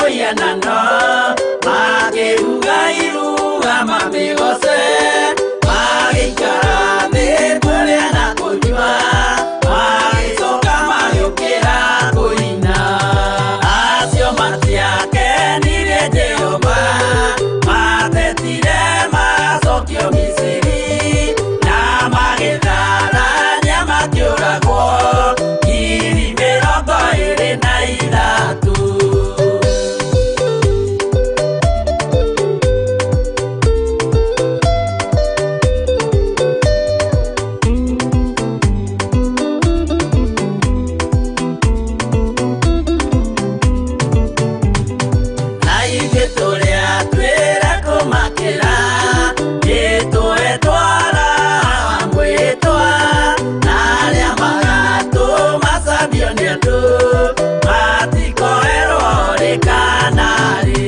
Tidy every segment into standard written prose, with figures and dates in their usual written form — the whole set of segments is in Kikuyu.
mũhianano makĩruga iruga mamĩgoce magĩikara thĩ kũrĩa na kũnyua magĩcoka magĩũkĩra kũina acio matiakenirie Jehova matetire macokio Misiri na magĩtharania makĩũragwo 23,000. Na ithuĩ tũrĩa twĩra kũmakĩra nĩtũetwara mwĩtwa na arĩa magatũmacambio nĩ andũ matikoerwo rĩ kana rĩ.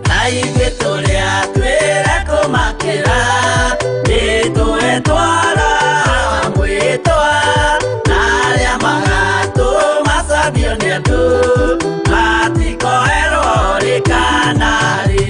Na ithuĩ tũrĩa twĩra kũmakĩra nĩtũetwara mwĩtwa na arĩa magatũmacambio nĩ andũ matikoerwo rĩ kana rĩ.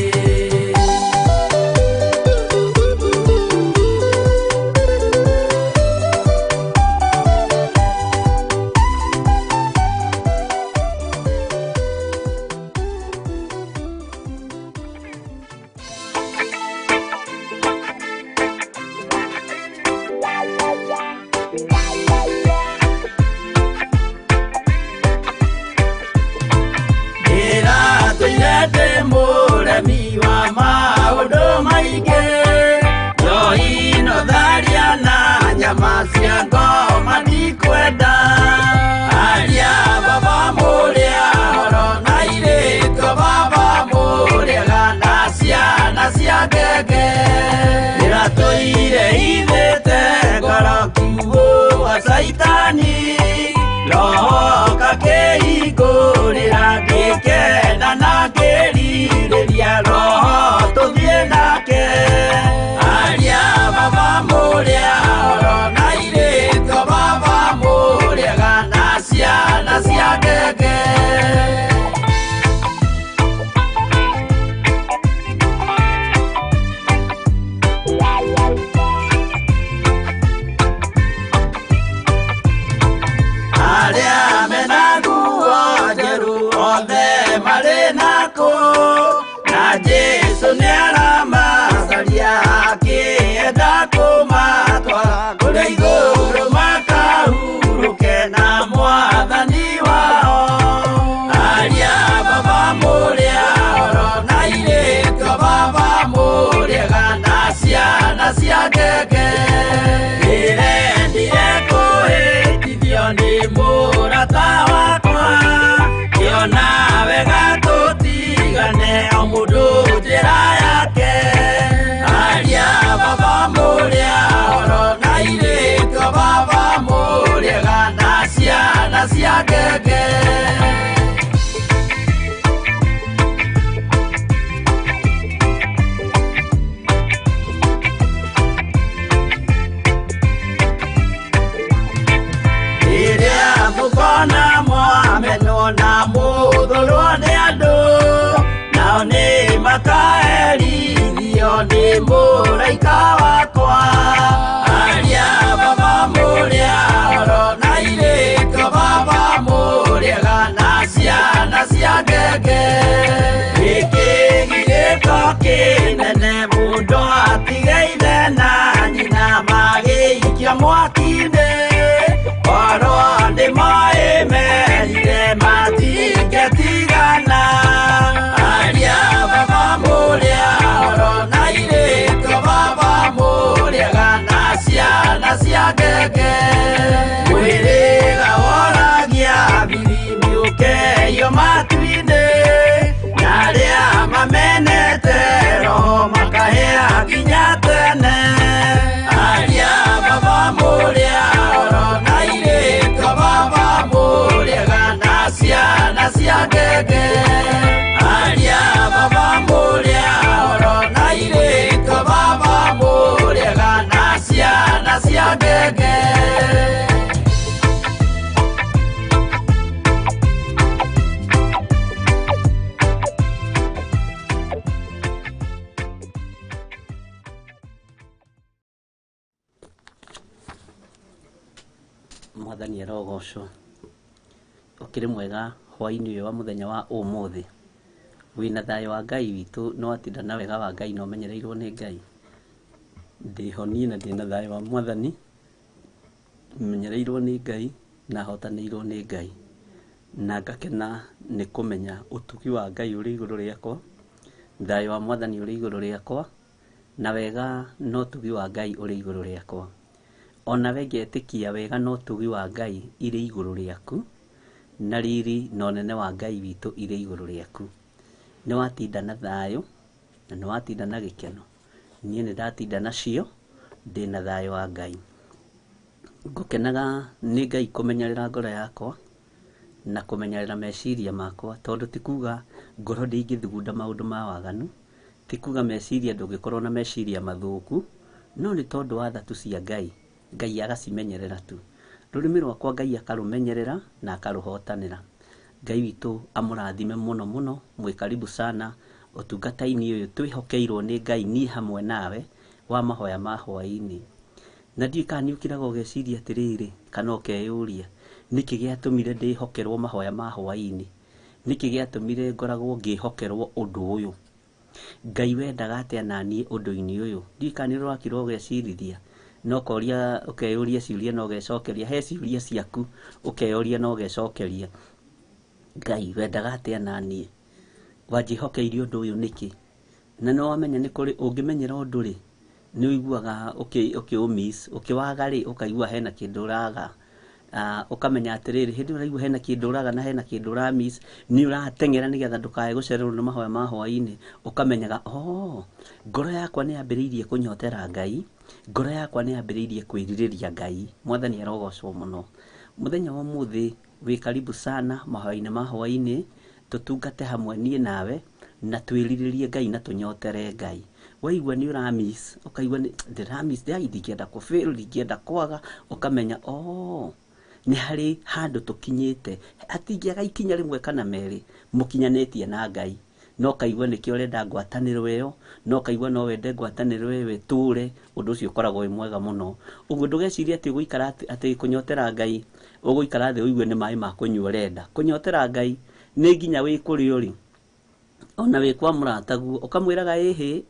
Ndĩratũire ndĩ mũremi wa maũndũ maingĩ njohi no tharia na nyama cia ngoma ndikwenda aria baba mũrĩa horo na irĩtwo baba mũrĩaga na ciana cia ngenge ndĩratũire ithĩte ngoro kiugũ wa Caitani roho kakĩhingũrĩra ngĩkena na ngĩrirĩria roho tũthiĩ nake aria baba mũrĩa horo na irĩtwo baba mũrĩaga na ciana cia ngenge. Arĩa mena nguo njerũ othe marĩ nakũ na Jesũ nĩaramacaria akĩenda kũmatwara kũrĩa igũrũ makahurũke na mwathani wao. Aria baba mũrĩa horo na irĩtwo baba mũrĩaga na ciana cia ngenge ndĩrendire kũhĩtithio nĩ mũrata wakwa ngĩona wega tũtigane o mũndũ njĩra yake. Aria baba mũrĩa horo na irĩtwo baba mũrĩaga na ciana cia ngenge. Rĩrĩa mũkona mwamenwo na mũthũrwo nĩ andũ nao nĩ makaherithio nĩ mũraika wakwa. Aria baba mũrĩa horo na irĩtwo baba mũrĩaga Mwathani arogocwo. Ũkĩrĩ mwega hwainĩ ũyũ wa mũthenya wa ũmũthĩ? Wĩna thayũ wa Ngai witũ nĩ watinda na wega wa Ngai na ũmenyereirwo nĩ Ngai? Ndĩho niĩ na ndĩna thayũ wa Mwathani, menyereirwo nĩ Ngai na hotanĩirwo nĩ Ngai. Na ngakena nĩ kũmenya ũtugi wa Ngai ũrĩ igũrũ rĩakwa, thayũ wa Mwathani ũrĩ igũrũ rĩakwa, na wega na ũtugi wa Ngai ũrĩ igũrũ rĩakwa. Onawe ngetĩkia wega na ũtugi wa Ngai irĩ igũrũ rĩaku, na riri na ũnene wa Ngai witũ irĩ igũrũ rĩaku. Nĩ watinda na thayũ, na nĩ watinda na gĩkeno. Niĩ nĩ ndatinda nacio, ndĩna thayũ wa Ngai. Ngũkenaga nĩ Ngai kũmenyerera ngoro yakwa, na kũmenyerera meciria makwa, tondũ ti kuga ngoro ndĩngĩthugunda maũndũ ma waganu, ti kuga meciria ndũngĩkorwo na meciria mathũku, no nĩ tondũ wa thatu cia Ngai, Ngai agacimenyerera tu. Rũrĩmĩ rwakwa Ngai akarũmenyerera na akarũhotanĩra. Ngai witũ amũrathime mũno mũno, mwĩ karibu sana ũtungata-inĩ ũyũ twĩhokeirwo nĩ Ngai niĩ hamwe nawe wa mahoya ma hwaĩ-inĩ. Na ndiũĩ kana nĩ ũkiraga ũgeciria atĩrĩrĩ, kana ũkeyũria, nĩkĩ gĩatũmire ndĩhokerwo mahoya ma hwaĩ-inĩ? Nĩkĩ gĩatũmire ngoragwo ngĩhokerwo ũndũ ũyũ? Ngai wendaga atĩa naniĩ ũndũ-inĩ ũyũ? Ndiũĩ kana nĩ ũrakira ũgecirithia, na ũkoria ũkeyũria ciũria na ũgecokeria, he ciũria ciaku ũkeyũria na ũgecokeria. Ngai wendaga atĩa naniĩ? Wanjĩhokeire ũndũ ũyũ nĩkĩ? Na nĩ wamenya nĩ kũrĩ, ũngĩmenyera ũndũ rĩ, nĩ ũiguaga ũkĩ ũ miss, ũkĩwaga rĩ, ũkaigua hena kĩndũ ũraga. Ũkamenya atĩrĩrĩ, hĩndĩ ĩyo ũraigua hena kĩndũ ũraga na hena kĩndũ ũra miss, nĩ ũrateng'era nĩgetha ndũkae gũcererwo nĩ mahoya ma hwaĩ-inĩ, ũkamenyaga oh, ngoro yakwa nĩ yambĩrĩirie kũnyotera Ngai, ngoro yakwa nĩ yambĩrĩirie kwĩrirĩria Ngai. Mwathani arogocwo mũno. Mũthenya wa ũmũthĩ wĩ karibu sana mahoya-inĩ ma hwaĩ-inĩ, tũtungate hamwe niĩ nawe, na twĩrirĩrie Ngai na tũnyotere Ngai. Waigua nĩ ũra miss, ũkaigua ndĩra miss, ndingĩenda kũ fail, ndingĩenda kwaga, ũkamenya oh, nĩ harĩ handũ tũkinyĩte, hatingĩaga ikinya rĩmwe kana merĩ mũkinyanĩtie na Ngai. Na ũkaigua nĩkĩo ũrenda ngwatanĩro ĩyo, na ũkaigua no wende ngwatanĩro ĩyo ĩtũre, ũndũ ũcio ũkoragwo wĩ mwega mũno. Ũguo ndũgecirie atĩ ũgũikara atĩ kũnyotera Ngai, ũgũikara thĩ ũigue nĩ maĩ ma kũnyua ũrenda. Kũnyotera Ngai nĩ nginya wĩ kũrĩa ũrĩ, ona wĩ kwa mũrataguo, ũkamwĩraga ĩhĩ,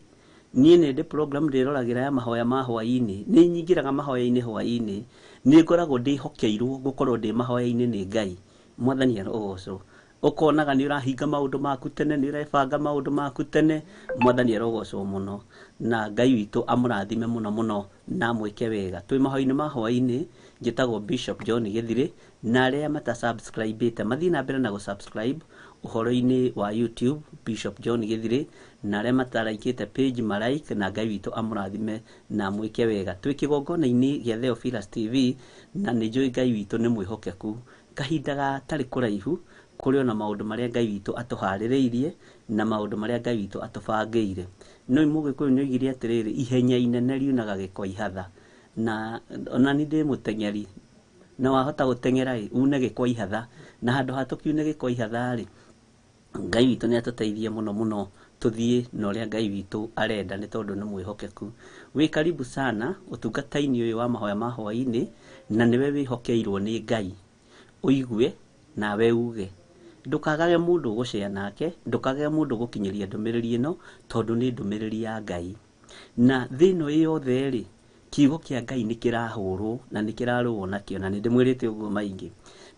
niĩ nĩ ndĩ program ndĩroragĩra ya mahoya ma hwaĩ-inĩ, nĩ nyingĩraga mahoya-inĩ hwaĩ-inĩ, nĩ ngoragwo ndĩhokeirwo gũkorwo ndĩ mahoya-inĩ nĩ Ngai. Mwathani arogocwo. Ũkonaga nĩ ũrahinga maũndũ maku tene, nĩ ũrebanga maũndũ maku tene. Mwathani arogocwo mũno. Na Ngai witũ amũrathime mũno mũno na amwĩke wega. Twĩ mahoya-inĩ ma hwaĩ-inĩ, njĩtagwo Bishop John Gĩthirĩ, na arĩa mata subscribe ĩte mathiĩ na mbere na gũ subscribe ũhoro-inĩ wa YouTube Bishop John Gĩthirĩ, na arĩa mataraikĩte page ma like, na Ngai witũ amũrathime na amwĩke wega. Twĩ kĩgongona-inĩ gĩa Theophilus TV, na nĩ njũĩ Ngai witũ nĩ mwĩhokeku. Kahinda gatarĩ kũraihu, kũrĩ o na maũndũ marĩa Ngai witũ atũharĩrĩirie, na maũndũ marĩa Ngai witũ atũbangĩire. Nĩ ũĩ Mũgĩkũyũ nĩ oigire atĩrĩrĩ, ihenya inene riunaga gĩko ihatha. Na ona niĩ ndĩ mũteng'eri, na wahota gũteng'era ĩ, une gĩko ihatha. Na handũ ha tũkiune gĩko ihatha rĩ, Ngai witũ nĩ atũteithie mũno mũno tũthiĩ na ũrĩa Ngai witũ arenda nĩ tondũ nĩ mwĩhokeku. Wĩ karibu sana ũtungata-inĩ ũyũ wa mahoya ma hwaĩ-inĩ, na nĩwe wĩhokeirwo nĩ Ngai ũigue nawe uge. Ndũkagage mũndũ ũgũ share nake, ndũkagage mũndũ ũgũkinyĩria ndũmĩrĩri ĩno, tondũ nĩ ndũmĩrĩri ya Ngai. Na thĩ ĩno ĩ yothe rĩ, kiugo kĩa Ngai nĩ kĩrahũrwo na nĩ kĩrarũo nakĩo, na nĩ ndĩmwĩrĩte ũguo maingĩ.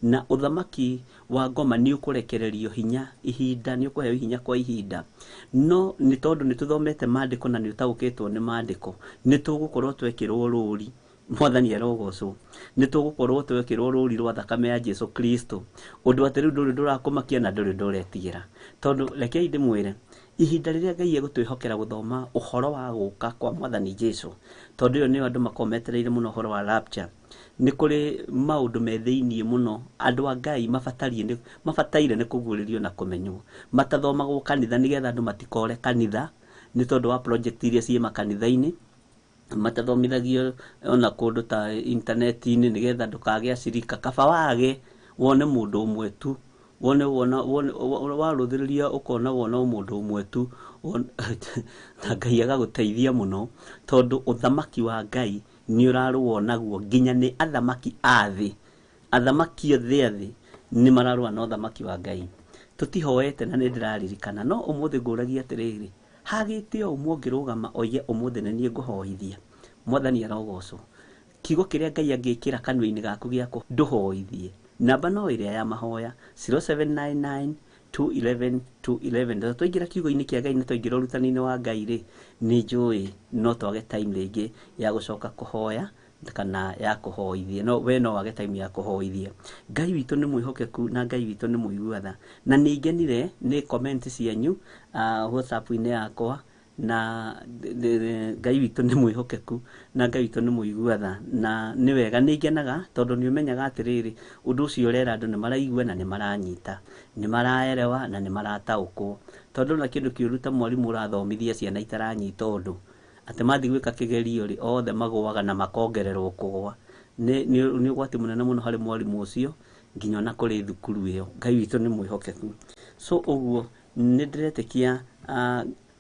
Na ũthamaki wa ngoma nĩ ũkũrekererio hinya ihinda, nĩ ũkũheo hinya kwa ihinda. No nĩ tondũ nĩ tũthomete maandĩko na nĩ ũtaũkĩtwo nĩ maandĩko, nĩ tũgũkorwo twekĩrwo rũri. Mwathani arogocwo. Nĩ tũgũkorwo twekĩrwo rũri rwa thakame ya Jesu Kristo. Ũndũ atĩ rĩu ndũrĩ ndũrakũmakia na ndũrĩ ndũretigĩra. Tondũ rekei ndĩmwĩre, ihinda rĩrĩa Ngai egũtwĩhokera gũthoma ũhoro wa gũka kwa Mwathani Jesu, tondũ ĩyo nĩyo andũ makoragwo metereire mũno ũhoro wa rapture, nĩ kũrĩ maũndũ me thĩiniĩ mũno andũ a Ngai mabataire nĩ kũguũrĩrio na kũmenywo. Matathomagwo kanitha nĩgetha andũ matikore kanitha nĩ tondũ wa project iria ciĩ makanitha-inĩ, matathomithagio ona kũndũ ta intaneti-inĩ nĩgetha ndũkagĩe acirika. Kaba wage wone mũndũ ũmwe tu, wone wona wone warũthĩrĩria ũkona wona o mũndũ ũmwe tu, na Ngai agagũteithia mũno, tondũ ũthamaki wa Ngai nĩ ũrarũo naguo nginya nĩ athamaki a thĩ. Athamaki othe a thĩ nĩ mararũa na ũthamaki wa Ngai. Tũtihoete na nĩ ndĩraririkana, no ũmũthĩ ngũragia atĩrĩrĩ, hagĩte o ũmwe ũngĩrũgama oige ũmũthĩ nĩ niĩ ngũhoithia. Mwathani arogocwo. Kiugo kĩrĩa Ngai angĩkĩra kanua-inĩ gaku gĩakũ ndũhoithie. Namba no ĩrĩa ya mahoya 0799 211 211. Tondũ twaingĩra kiugo-inĩ kĩa Ngai na twaingĩra ũrutani-inĩ wa Ngai rĩ, nĩ njũĩ no twage time rĩngĩ ya gũcoka kũhoya kana ya kũhoithia. No we no wage time ya kũhoithia. Ngai witũ nĩ mwĩhokeku na Ngai witũ nĩ mũigua tha. Na nĩ ngenire nĩ comment cianyu WhatsApp-inĩ yakwa, na Ngai witũ nĩ mwĩhokeku na Ngai witũ nĩ mũigua tha, na nĩ wega, nĩ ngenaga tondũ nĩ ũmenyaga atĩrĩrĩ, ũndũ ũcio ũrera andũ nĩ maraigua na nĩ maranyita, nĩ maraerewa na nĩ marataũkwo. Tondũ ona kĩndũ kĩũru ta mwarimũ ũrathomithia ciana itaranyita ũndũ, atĩ mathiĩ gwĩka kĩgerio rĩ, othe magũaga na makongererwo kũgũa. Nĩ ũgwati mũnene mũno harĩ mwarimũ ũcio, nginya ona kũrĩ thukuru ĩyo. Ngai witũ nĩ mwĩhokeku. So ũguo nĩ ndĩretĩkia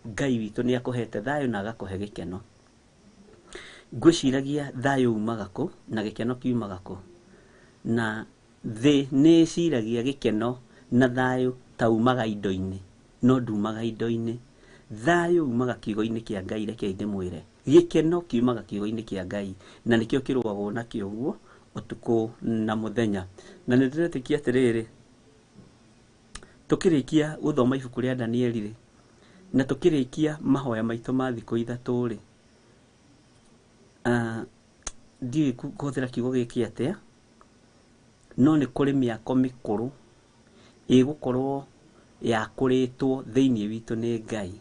Ngai witũ nĩ akũhete thayũ na agakũhe gĩkeno. Ngwĩciragia thayũ umaga kũ na gĩkeno kiumaga kũ? Na thĩ nĩ ĩciragia gĩkeno na thayũ ta umaga indo-inĩ, no ndumaga indo-inĩ. Thayũ umaga kiugo-inĩ kĩa Ngai, reke ndĩmwĩre. Gĩkeno kiumaga kiugo-inĩ kĩa Ngai, na nĩkĩo kĩrũagwo nakĩo ũguo ũtukũ na mũthenya. Na nĩ ndĩretĩkia atĩrĩrĩ, tũkĩrĩkia gũthoma ibuku rĩa Danieli rĩ, na tũkĩrĩkia mahoya maitũ ma thikũ ithatũ rĩ, ndiũĩ kũhũthĩra kiugo gĩkĩ atĩa, no nĩ kũrĩ mĩako mĩkũrũ ĩgũkorwo yakũrĩtwo thĩinĩ witũ nĩ Ngai.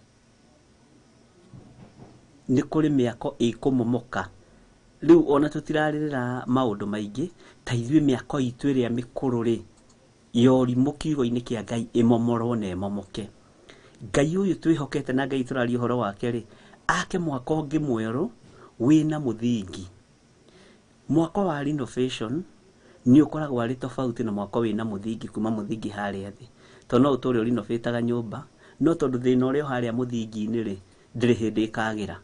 Nĩ kũrĩ mĩako ĩkũmomoka. Rĩu ona tũtirarĩrĩra maũndũ maingĩ, ta ithuĩ mĩako itũ ĩrĩa mĩkũrũ rĩ, ya ũrimũ kiugo-inĩ kĩa Ngai ĩmomorwo na ĩmomoke. Ngai ũyũ twĩhokete na Ngai tũraria ũhoro wake rĩ, ake mwako ũngĩ mwerũ wĩna mũthingi. Mwako wa renovation nĩ ũkoragwo arĩ tofauti na mwako wĩna mũthingi kuma mũthingi harĩa thĩ. Tondũ no ũtũre ũrinovĩtaga nyũmba, no tondũ thĩna ũrĩa harĩa mũthingi-inĩ rĩ, ndĩrĩ hĩndĩ ĩkagĩra.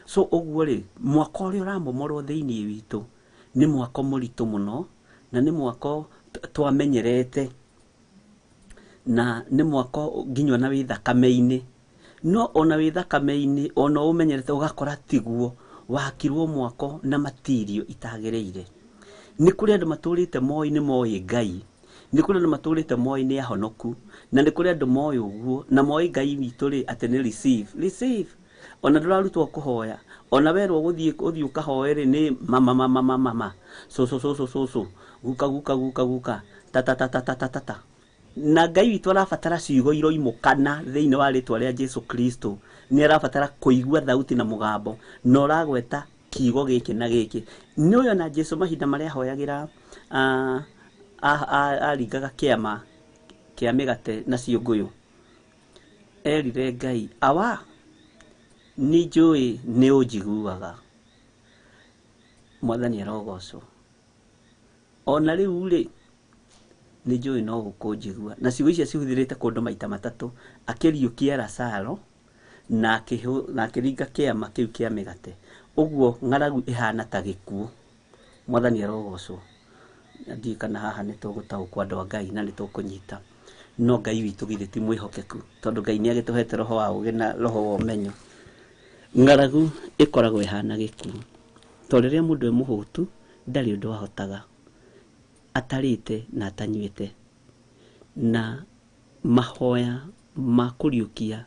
So ũguo rĩ, mwako ũrĩa ũramomorwo thĩinĩ witũ nĩ mwako mũritũ mũno, na nĩ mwako twamenyerete, na nĩ mwako nginya ona wĩ thakame-inĩ. No ona wĩ thakame-inĩ, ona ũmenyerete ũgakora tiguo, wakirwo mwako na matirio itagĩrĩire. Nĩ kũrĩ andũ matũrĩte moĩ nĩ moĩ Ngai, nĩ kũrĩ andũ matũrĩte moĩ nĩ ahonoku, na nĩ kũrĩ andũ moĩ ũguo, na moĩ Ngai witũ rĩ atĩ nĩ receive, receive. Ona ndũrarutwo kũhoya, ona werwo gũthiĩ ũthiĩ ũkahoe rĩ, nĩ mama mama mama mama, cũcũ cũcũ cũcũ, guka guka guka guka, tata tata tata tata. Na Ngai witũ arabatara ciugo iroimũkana thĩinĩ wa rĩtwa rĩa Jesu Kristo. Nĩ arabatara kũigua thauti na mũgambo, na ũragweta kiugo gĩkĩ na gĩkĩ. Nĩ ũyũ na Jesu mahinda marĩa ahoyagĩra, aringaga kĩama kĩa mĩgate na ciũngũyũ. Erire Ngai, Awa, nĩ njũĩ nĩ ũnjiguaga. Mwathani arogocwo. Ona rĩu rĩ, nĩ njũĩ no gũkũnjigua. Na ciugo icio cihũthĩrĩte kũndũ maita matatũ, akĩriũkia Lazaro na akĩringa kĩama kĩu kĩa mĩgate. Ũguo ng'aragu ĩhana ta gĩkuũ. Mwathani arogocwo. Ndiũĩ kana haha nĩ tũgũtaũkwo andũ a Ngai na nĩ tũkũnyita. No Ngai witũ githĩ ti mwĩhokeku, tondũ Ngai nĩ agĩtũhete roho wa ũũgĩ na roho wa ũmenyo. Ng'aragu ĩkoragwo ĩhana gĩkuũ. Tondũ rĩrĩa mũndũ e mũhũtu, ndarĩ ũndũ ahotaga, atarĩte na atanyuĩte. Na mahoya ma kũriũkia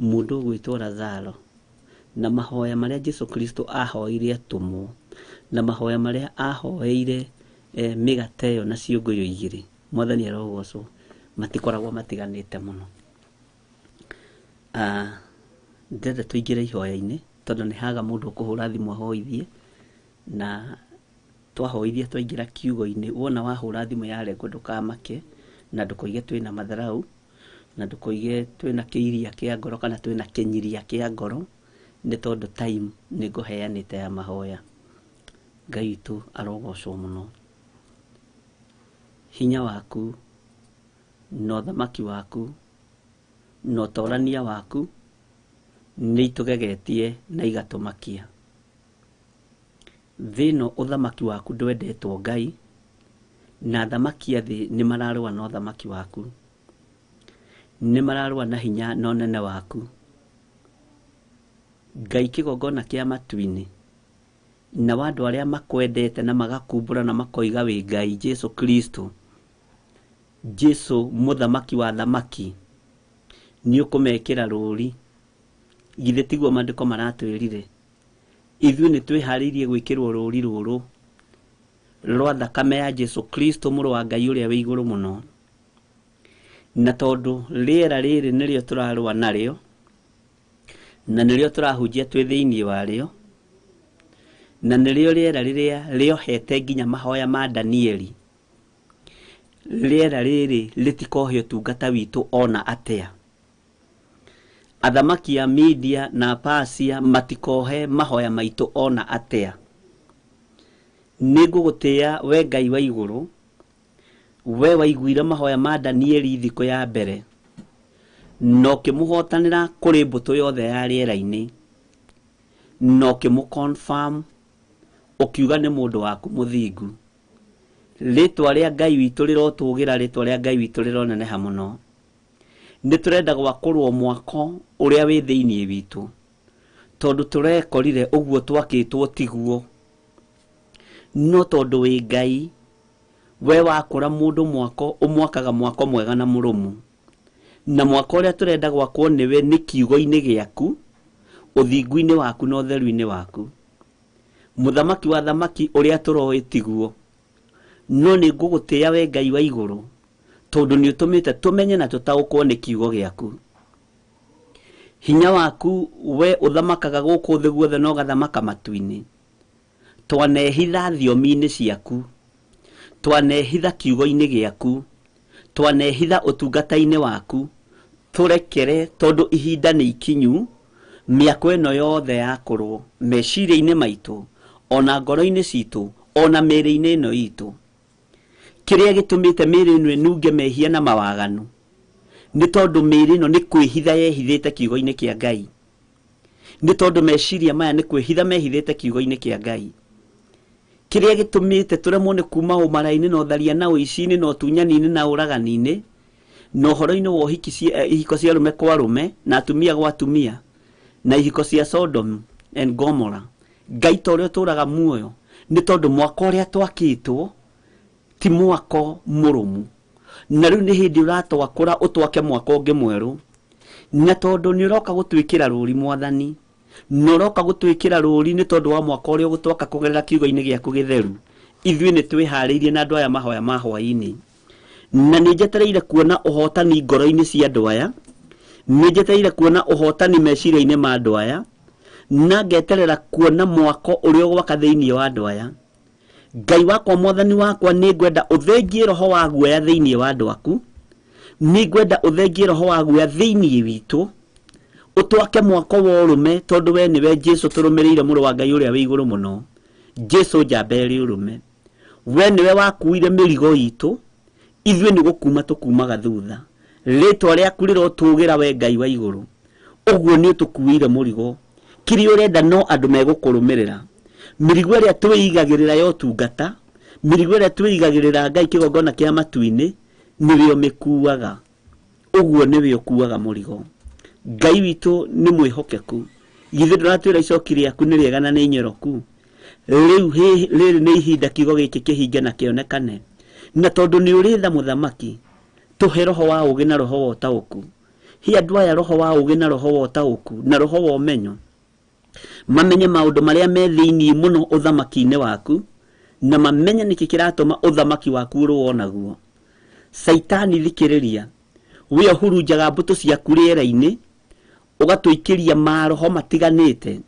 mũndũ ũgwĩtwo Lazaro, na mahoya marĩa Jesu Kristo ahoeire atũmwo, na mahoya marĩa ahoeire mĩgate ĩyo na ciũngũyũ igĩrĩ, Mwathani arogocwo, matikoragwo matiganĩte mũno. Ndĩrenda tũingĩre ihoya-inĩ, tondũ nĩ haga mũndũ ũkũhũra thimũ ahoithie, na twahoithia twaingĩra kiugo-inĩ, wona wahũra thimũ yarengwo ndũkamake, na ndũkoige twĩna matharau, na ndũkoige twĩna kĩiria kĩa ngoro kana twĩna kĩnyiria kĩa ngoro, nĩ tondũ time nĩ ngũheanĩte ya mahoya. Ngai witũ arogocwo mũno. Hinya waku na ũthamaki waku na ũtorania waku nĩ itũgegetie na igatũmakia. Thĩ ĩno ũthamaki waku ndwendetwo Ngai, Na athamaki a thĩ nĩ mararũa na ũthamaki waku, nĩ mararũa na hinya na ũnene waku. Ngai kĩgongona kĩa matu-inĩ, na wa andũ arĩa makwendete na magakumbũra na makoiga wĩ Ngai Jesu Kristo, Jesu mũthamaki wa athamaki, nĩ ũkũmekĩra rũri. Githĩ tiguo maandĩko maratwĩrire? Ithuĩ nĩ twĩharĩirie gwĩkĩrwo rũri rũrũ rwa thakame ya Jesu Kristo mũrũ wa Ngai ũrĩa wĩ igũrũ mũno. Na tondũ rĩera rĩrĩ nĩrĩo tũrarũa narĩo, na nĩrĩo tũrahunjia twĩ thĩinĩ warĩo, na nĩrĩo rĩera rĩrĩa rĩohete nginya mahoya ma Danieli, rĩera rĩrĩ rĩtikohe ũtungata witũ ona atĩa. Athamaki a Media na Persia matikohe mahoya maitũ ona atĩa. Nĩngũgũtĩĩa we Ngai wa igũrũ, we waiguire mahoya ma Danieli thikũ ya mbere, na ũkĩmũhotanĩra kũrĩ mbũtũ yothe ya rĩera-inĩ, na ũkĩmũ-confirm, ũkiuga nĩ mũndũ waku mũthingu. Rĩtwa rĩa Ngai witũ rĩrotũgĩra, rĩtwa rĩa Ngai witũ rĩroneneha mũno. Nĩ tũrenda gwakũrwo mwako ũrĩa wĩ thĩinĩ witũ, tondũ tũrekorire ũguo twakĩtwo tiguo. No tondũ wĩ Ngai, we wakũra mũndũ mwako, ũmwakaga mwako mwega na mũrũmu. Na mwako ũrĩa tũrenda gwakwo nĩwe nĩ kiugo-inĩ gĩaku, ũthingu-inĩ waku na ũtheru-inĩ waku. Mũthamaki wa athamaki ũrĩa tũroĩ tiguo. No nĩ ngũgũtĩĩa we Ngai wa igũrũ, tondũ nĩ ũtũmĩte tũmenye na tũtaũkwo nĩ kiugo gĩaku. Hinya waku we ũthamakaga gũkũ thĩ guothe na ũgathamaka matu-inĩ. Twanehitha thiomi-inĩ ciaku, twanehitha kiugo-inĩ gĩaku, twanehitha ũtungata-inĩ waku, tũrekere tondũ ihinda nĩ ikinyu, mĩako ĩno yothe yakũrwo meciria-inĩ maitũ, ona ngoro-inĩ citũ, ona mĩĩrĩ-inĩ ĩno itũ. Kĩrĩa gĩtũmĩte mĩĩrĩ ĩno ĩnunge mehia na mawaganu, nĩ tondũ mĩĩrĩ ĩno nĩ kwĩhitha yehithĩte kiugo-inĩ kĩa Ngai. Nĩ tondũ meciria maya nĩ kwĩhitha mehithĩte kiugo-inĩ kĩa Ngai. Kĩrĩa gĩtũmĩte tũremwo nĩ kuma ũmara-inĩ na ũtharia na ũici-inĩ na ũtunyani-inĩ na ũragani-inĩ, na ũhoro-inĩ wa ũhiki ihiko cia arũme kwa arũme na atumia gwa atumia, na ihiko cia Sodom and Gomorrah. Ngai ta ũrĩa ũtũraga muoyo, nĩ tondũ mwaka ũrĩa twakĩtwo ti mwako mũrũmu. Na rĩu nĩ hĩndĩ ũratwakũra ũtwake mwaka ũngĩ mwerũ. Na tondũ nĩ ũroka gũtwĩkĩra rũri mwathani, na ũroka gũtwĩkĩra rũri nĩ tondũ wa mwaka ũrĩa ũgũtwaka kũgerera kiugo-inĩ gĩaku gĩtheru. Ithuĩ nĩ twĩharĩirie na andũ aya mahoya ma hwaĩ-inĩ. Na nĩ njetereire kuona ũhotani ngoro-inĩ cia andũ aya, nĩ njetereire kuona ũhotani meciria-inĩ ma andũ aya, na ngeterera kuona mwako ũrĩa ũgwaka thĩinĩ wa andũ aya. Ngai wakwa mwathani wakwa, nĩ ngwenda ũthengie roho wa guoya thĩinĩ wa andũ aku, nĩ ngwenda ũthengie roho wa guoya thĩinĩ witũ, ũtwake mwako wa ũrũme, tondũ we nĩwe Jesu tũrũmĩrĩire, mũrũ wa Ngai ũrĩa wĩ igũrũ mũno, Jesu njamba ĩrĩ ũrũme. We nĩwe wakuire mĩrigo itũ, ithuĩ nĩ gũkuma tũkumaga thutha. Rĩtwa rĩaku rĩrotũgĩra we Ngai wa igũrũ. Ũguo nĩ ũtũkuĩire mũrigo. Kĩrĩa ũrenda no andũ megũkũrũmĩrĩra. Mĩrigo ĩrĩa twĩigagĩrĩra ya ũtungata, mĩrigo ĩrĩa twĩigagĩrĩra Ngai kĩgongona kĩa matu-inĩ, nĩwe ũmĩkuaga. Ũguo nĩwe ũkuaga mũrigo. Ngai witũ nĩ mwĩhokeku. Githĩ ndũratwĩra icoki rĩaku nĩ rĩega na nĩ inyoroku? Rĩu rĩrĩ nĩ ihinda kiugo gĩkĩ kĩhinge na kĩonekane. Na tondũ nĩ ũrĩ tha mũthamaki, tũhe roho wa ũũgĩ na roho wa ũtaũku. He andũ aya roho wa ũũgĩ na roho wa ũtaũku na roho wa ũmenyo. Mamenye maũndũ marĩa me thĩinĩ mũno ũthamaki-inĩ waku, na mamenye nĩkĩ kĩratũma ũthamaki waku ũrũo naguo. Caitani thikĩrĩria, we ũhurunjaga mbũtũ ciaku rĩera-inĩ, ũgatũikĩria maroho matiganĩte.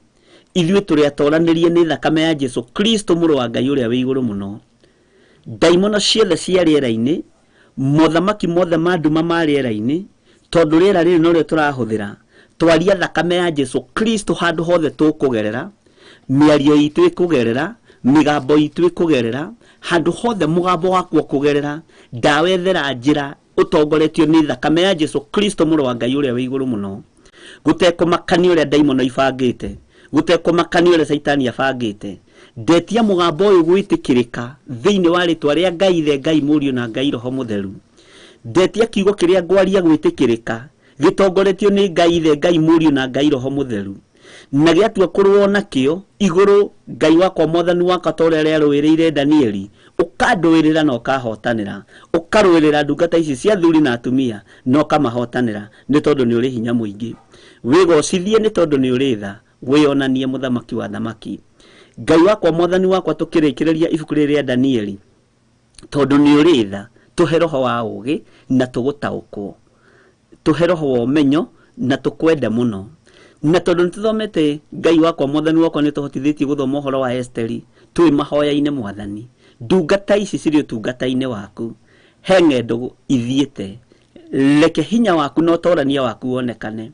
Ithuĩ tũrĩ atoranĩrie nĩ thakame ya Jesu Kristo mũrũ wa Ngai ũrĩa wĩ igũrũ mũno. Ndaimono ciothe cia rĩera-inĩ, mothamaki mothe ma nduma ma rĩera-inĩ, tondũ rĩera rĩrĩ norĩo tũrahũthĩra, twaria thakame ya Jesu Kristo handũ hothe tũkũgerera, mĩario itũ ĩkũgerera, mĩgambo itũ ĩkũgerera, handũ hothe mũgambo waku ũkũgerera, ndawethera njĩra ũtongoretio nĩ thakame ya Jesu Kristo mũrũ wa Ngai ũrĩa wĩ igũrũ mũno. Gũtekũmakania ũrĩa ndaimono ibangĩte, gũtekũmakania ũrĩa caitani abangĩte, Ndetia mũgambo ũyũ gwĩtĩkĩrĩka thĩinĩ wa rĩtwa rĩa Ngai Ithe, Ngai Mũriũ na Ngai Roho Mũtheru. Ndetia kiugo kĩrĩa ngwaria gwĩtĩkĩrĩka gĩtongoretio nĩ Ngai Ithe, Ngai Mũriũ na Ngai Roho Mũtheru. Na gĩatua kũrũo nakĩo igũrũ, Ngai wakwa mwathani wakwa, ta ũrĩa rĩarũĩrĩire Danieli, ũkandũĩrĩra na ũkahotanĩra, ũkarũĩrĩra ndungata ici cia athuri na atumia na ũkamahotanĩra, nĩ tondũ nĩ ũrĩ hinya mũingĩ. Wĩgocithie nĩ tondũ nĩ ũrĩ tha, wĩonanie mũthamaki wa thamaki. Ngai wakwa mwathani wakwa, tũkĩrĩkĩrĩria ibuku rĩrĩ rĩa Danieli, tondũ nĩ ũrĩ tha, tũhe roho wa ũũgĩ na tũgũtaũkwo, tũhe roho wa ũmenyo na tũkwende mũno. Na tondũ nĩ tũthomete, Ngai wakwa mwathani wakwa, nĩ tũhotithĩtie gũthoma ũhoro wa Esteri twĩ mahoya-inĩ mwathani, ndungata ici cirĩ ũtungata-inĩ waku, he ng'endo ithiĩte, reke hinya waku na ũtorania waku wonekane,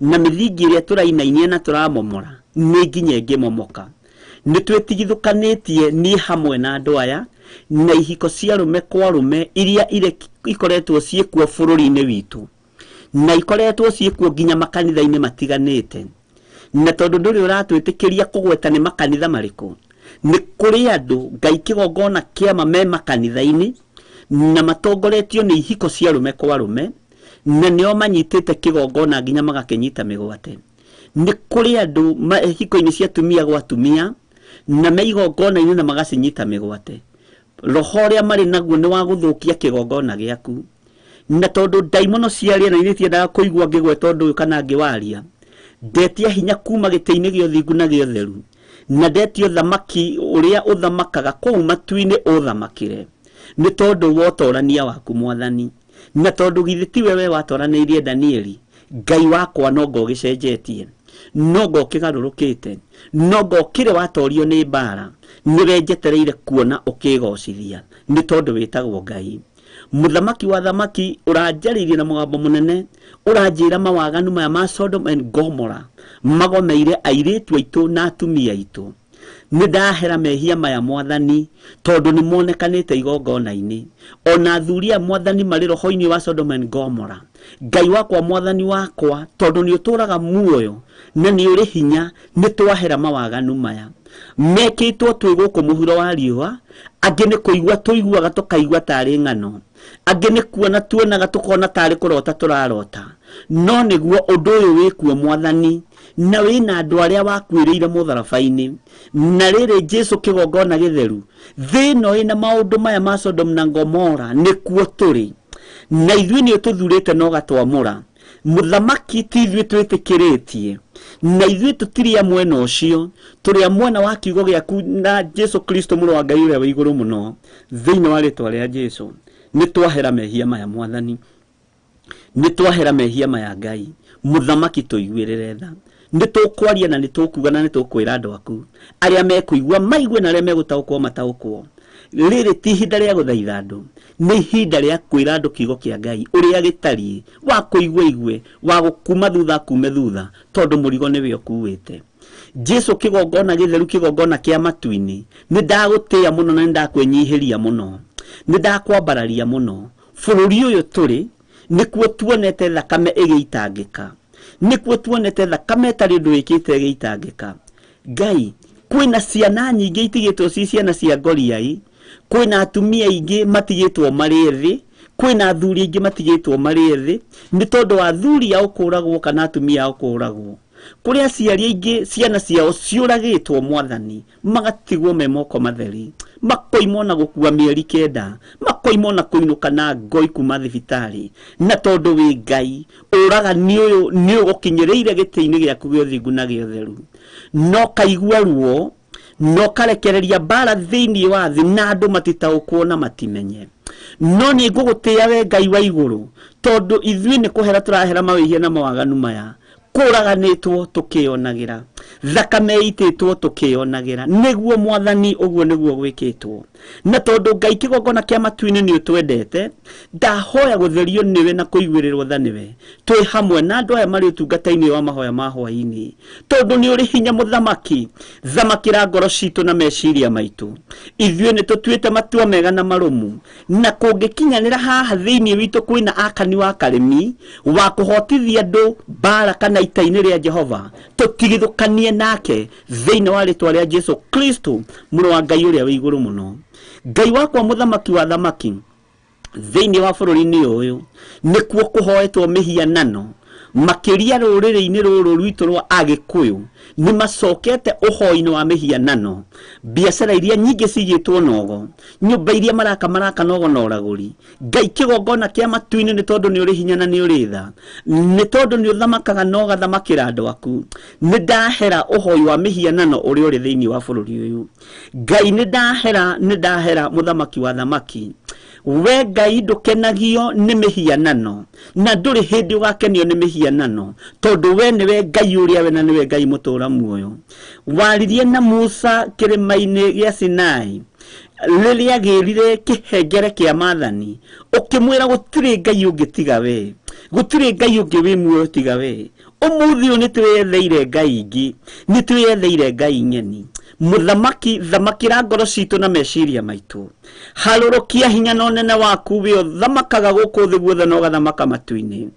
na mĩthingi ĩrĩa tũrainainia na tũramomora nĩ nginya ĩngĩmomoka. Nĩ twĩtigithũkanĩtie niĩ hamwe na andũ aya na ihiko cia arũme kwa arũme iria ikoretwo ciĩkuo bũrũri-inĩ witũ, na ikoretwo ciĩkuo nginya makanitha-inĩ matiganĩte. Na tondũ ndũrĩ ũratwĩtĩkĩria kũgweta nĩ makanitha marĩkũ, nĩ kũrĩ andũ Ngai kĩgongona kĩama me makanitha-inĩ na matongoretio nĩ ihiko cia arũme kwa arũme, na nĩo manyitĩte kĩgongona nginya magakĩnyita mĩgwate. Nĩ kũrĩ andũ ihiko-inĩ cia atumia gwa atumia na me igongona-inĩ na magacinyita mĩgwate. Roho ũrĩa marĩ naguo nĩ wa gũthũkia kĩgongona gĩaku. Na tondũ ndaimono cia rĩera-inĩ itiendaga kũigua ngĩgweta ũndũ ũyũ kana ngĩwaria, ndetia hinya kuma gĩtĩ-inĩ gĩa ũthingu na gĩa ũtheru, na ndetia ũthamaki ũrĩa ũthamakaga kũu matu-inĩ ũthamakĩre, nĩ tondũ wa ũtorania waku mwathani. Na tondũ githĩ tiwe we watoranĩirie Danieli, Ngai wakwa, no ngo ũgĩcenjetie, no ngo ũkĩgarũrũkĩte, no ngo ũkĩrĩ watorio nĩ mbara, nĩwe njetereire kuona ũkĩgocithia, nĩ tondũ wĩtagwo Ngai. Mũthamaki wa thamaki, ũranjarĩirie na mũgambo mũnene, ũranjĩra mawaganu maya ma Sodom and Gomorrah magomeire airĩtu aitũ na atumia aitũ. Nĩ ndahera mehia maya mwathani, tondũ nĩ monekanĩte igongona-inĩ. Ona athuri aya mwathani marĩ roho-inĩ wa Sodom and Gomorrah. Ngai wakwa mwathani wakwa, tondũ nĩ ũtũraga muoyo na nĩ ũrĩ hinya, nĩ twahera mawaganu maya mekĩtwo twĩ gũkũ mũhuro wa riũa. Angĩ nĩ kũigua tũiguaga tũkaigua tarĩ ng'ano, angĩ nĩ kuona tuonaga tũkona tarĩ kũrota tũrarota, no nĩguo ũndũ ũyũ wĩkuo mwathani, na wĩna andũ arĩa wakuĩrĩire mũtharaba-inĩ. Na rĩrĩ Jesu kĩgongona gĩtheru, thĩ ĩno ĩna maũndũ maya ma Sodom na Gomora nĩkuo tũrĩ, na ithuĩ nĩ ũtũthurĩte na ũgatwamũra. Mũthamaki, ti ithuĩ twĩtĩkĩrĩtie, na ithuĩ tũtirĩ a mwena ũcio, tũrĩ a mwena wa kiugo gĩaku na Jesu Kristo mũrũ wa Ngai ũrĩa wĩ igũrũ mũno. Thĩinĩ wa rĩtwa rĩa Jesu nĩ twahera mehia maya mwathani, nĩ twahera mehia maya Ngai mũthamaki, tũiguĩrĩre tha. Nĩ tũkwaria na nĩ tũkuga na nĩ tũkwĩra andũ aku, arĩa mekũigua maigue na arĩa megũtaũkwo mataũkwo. Rĩrĩ ti ihinda rĩa gũthaitha andũ, nĩ ihinda rĩa kwĩra andũ kiugo kĩa Ngai ũrĩa gĩtariĩ, wa kũigua igue, wa gũkuma thutha kume thutha, tondũ mũrigo nĩwe ũkuĩte. Jesu kĩgongona gĩtheru, kĩgongona kĩa matu-inĩ, nĩ ndagũtĩĩa mũno na nĩ ndakwĩnyihĩria mũno, nĩ ndakwambararia mũno. Bũrũri ũyũ tũrĩ nĩkuo tuonete thakame ĩgĩitangĩka, nĩkuo tuonete thakame ĩtarĩ ũndũ ĩkĩte ĩgĩitangĩka. Ngai, kwĩna ciana nyingĩ itigĩtwo ci ciana cia ngoriai, kwĩna atumia aingĩ matigĩtwo marĩ ethĩ, kwĩna athuri aingĩ matigĩtwo marĩ ethĩ, nĩ tondũ wa athuri ao kũragwo kana atumia ao kũragwo. Kũrĩ aciari aingĩ ciana ciao ciũragĩtwo mwathani, magatigwo me moko matheri, makoimwo na gũkua mĩeri 9, makoimwo na kũinũka na ngoi kuma thibitarĩ. Na tondũ wĩ Ngai, ũragani ũyũ nĩ ũgũkinyĩrĩire gĩtĩ-inĩ gĩaku gĩa ũthingu na gĩa ũtheru, no kaigua ruo, no karekereria mbara thĩinĩ wa thĩ, na andũ matitaũkwo na matimenye. No nĩ ngũgũtĩĩa we Ngai wa igũrũ, tondũ ithuĩ nĩ kũhera tũrahera mawĩhia na mawaganu maya kũraganĩtwo tũkĩonagĩra, thakame ĩitĩtwo tũkĩonagĩra, nĩguo mwathani ũguo nĩguo gwĩkĩtwo. Na tondũ Ngai kĩgongona kĩa matu-inĩ nĩ ũtwendete, ndahoya gũtherio nĩwe na kũiguĩrĩrwo tha nĩwe, twĩ hamwe na andũ aya marĩ ũtungata-inĩ wa mahoya ma hwaĩ-inĩ, tondũ nĩ ũrĩ hinya mũthamaki. Thamakĩra ngoro citũ na meciria maitũ. Ithuĩ nĩ tũtuĩte matua mega na marũmu, na kũngĩkinyanĩra haha thĩinĩ witũ kwĩna akani wa karĩmi wa kũhotithia andũ mbara kana ita-inĩ rĩa Jehova tũtigithũkanie nake thĩinĩ wa rĩtwa rĩa Jesu Kristo mũrũ wa Ngai ũrĩa wĩ igũrũ mũno. Ngai wakwa mũthamaki wa thamaki, thĩinĩ wa bũrũri-inĩ ũyũ nĩkuo kũhoetwo mĩhianano makĩria rũrĩrĩ-inĩ rũrũ rwitũ rwa Agĩkũyũ nĩ macokete ũhoi-inĩ wa mĩhianano. Biacara iria nyingĩ cigĩtwo nogo, nyũmba iria maraka maraka nogo na ũragũri. Ngai kĩgongona kĩa matu-inĩ nĩ tondũ nĩ ũrĩ hinya na nĩ ũrĩ tha, nĩ tondũ nĩ ũthamakaga na ũgathamakĩra andũ aku. Nĩ ndahera ũhoi wa mĩhianano ũrĩa ũrĩ thĩinĩ wa bũrũri ũyũ. Ngai nĩ ndahera, nĩ ndahera mũthamaki wa thamaki. We Ngai ndũkenagio nĩ mĩhianano na ndũrĩ hĩndĩ ũgakenio nĩ mĩhianano, tondũ we nĩwe Ngai ũrĩa we na nĩwe Ngai mũtũũra muoyo. Waririe na Musa kĩrĩma-inĩ gĩa Sinai rĩrĩa agĩrire kĩhengere kĩa maathani, ũkĩmwĩra gũtirĩ Ngai ũngĩ tiga we, gũtirĩ Ngai ũngĩ wĩ muoyo tiga we. Ũmũthĩ ũyũ nĩ twĩyetheire Ngai ingĩ, nĩ twĩyetheire Ngai ng'eni. Mũthamaki, thamakĩra ngoro citũ na meciria maitũ, harũrũkia hinya na ũnene waku we ũthamakaga gũkũ thĩ guothe na ũgathamaka matu-inĩ.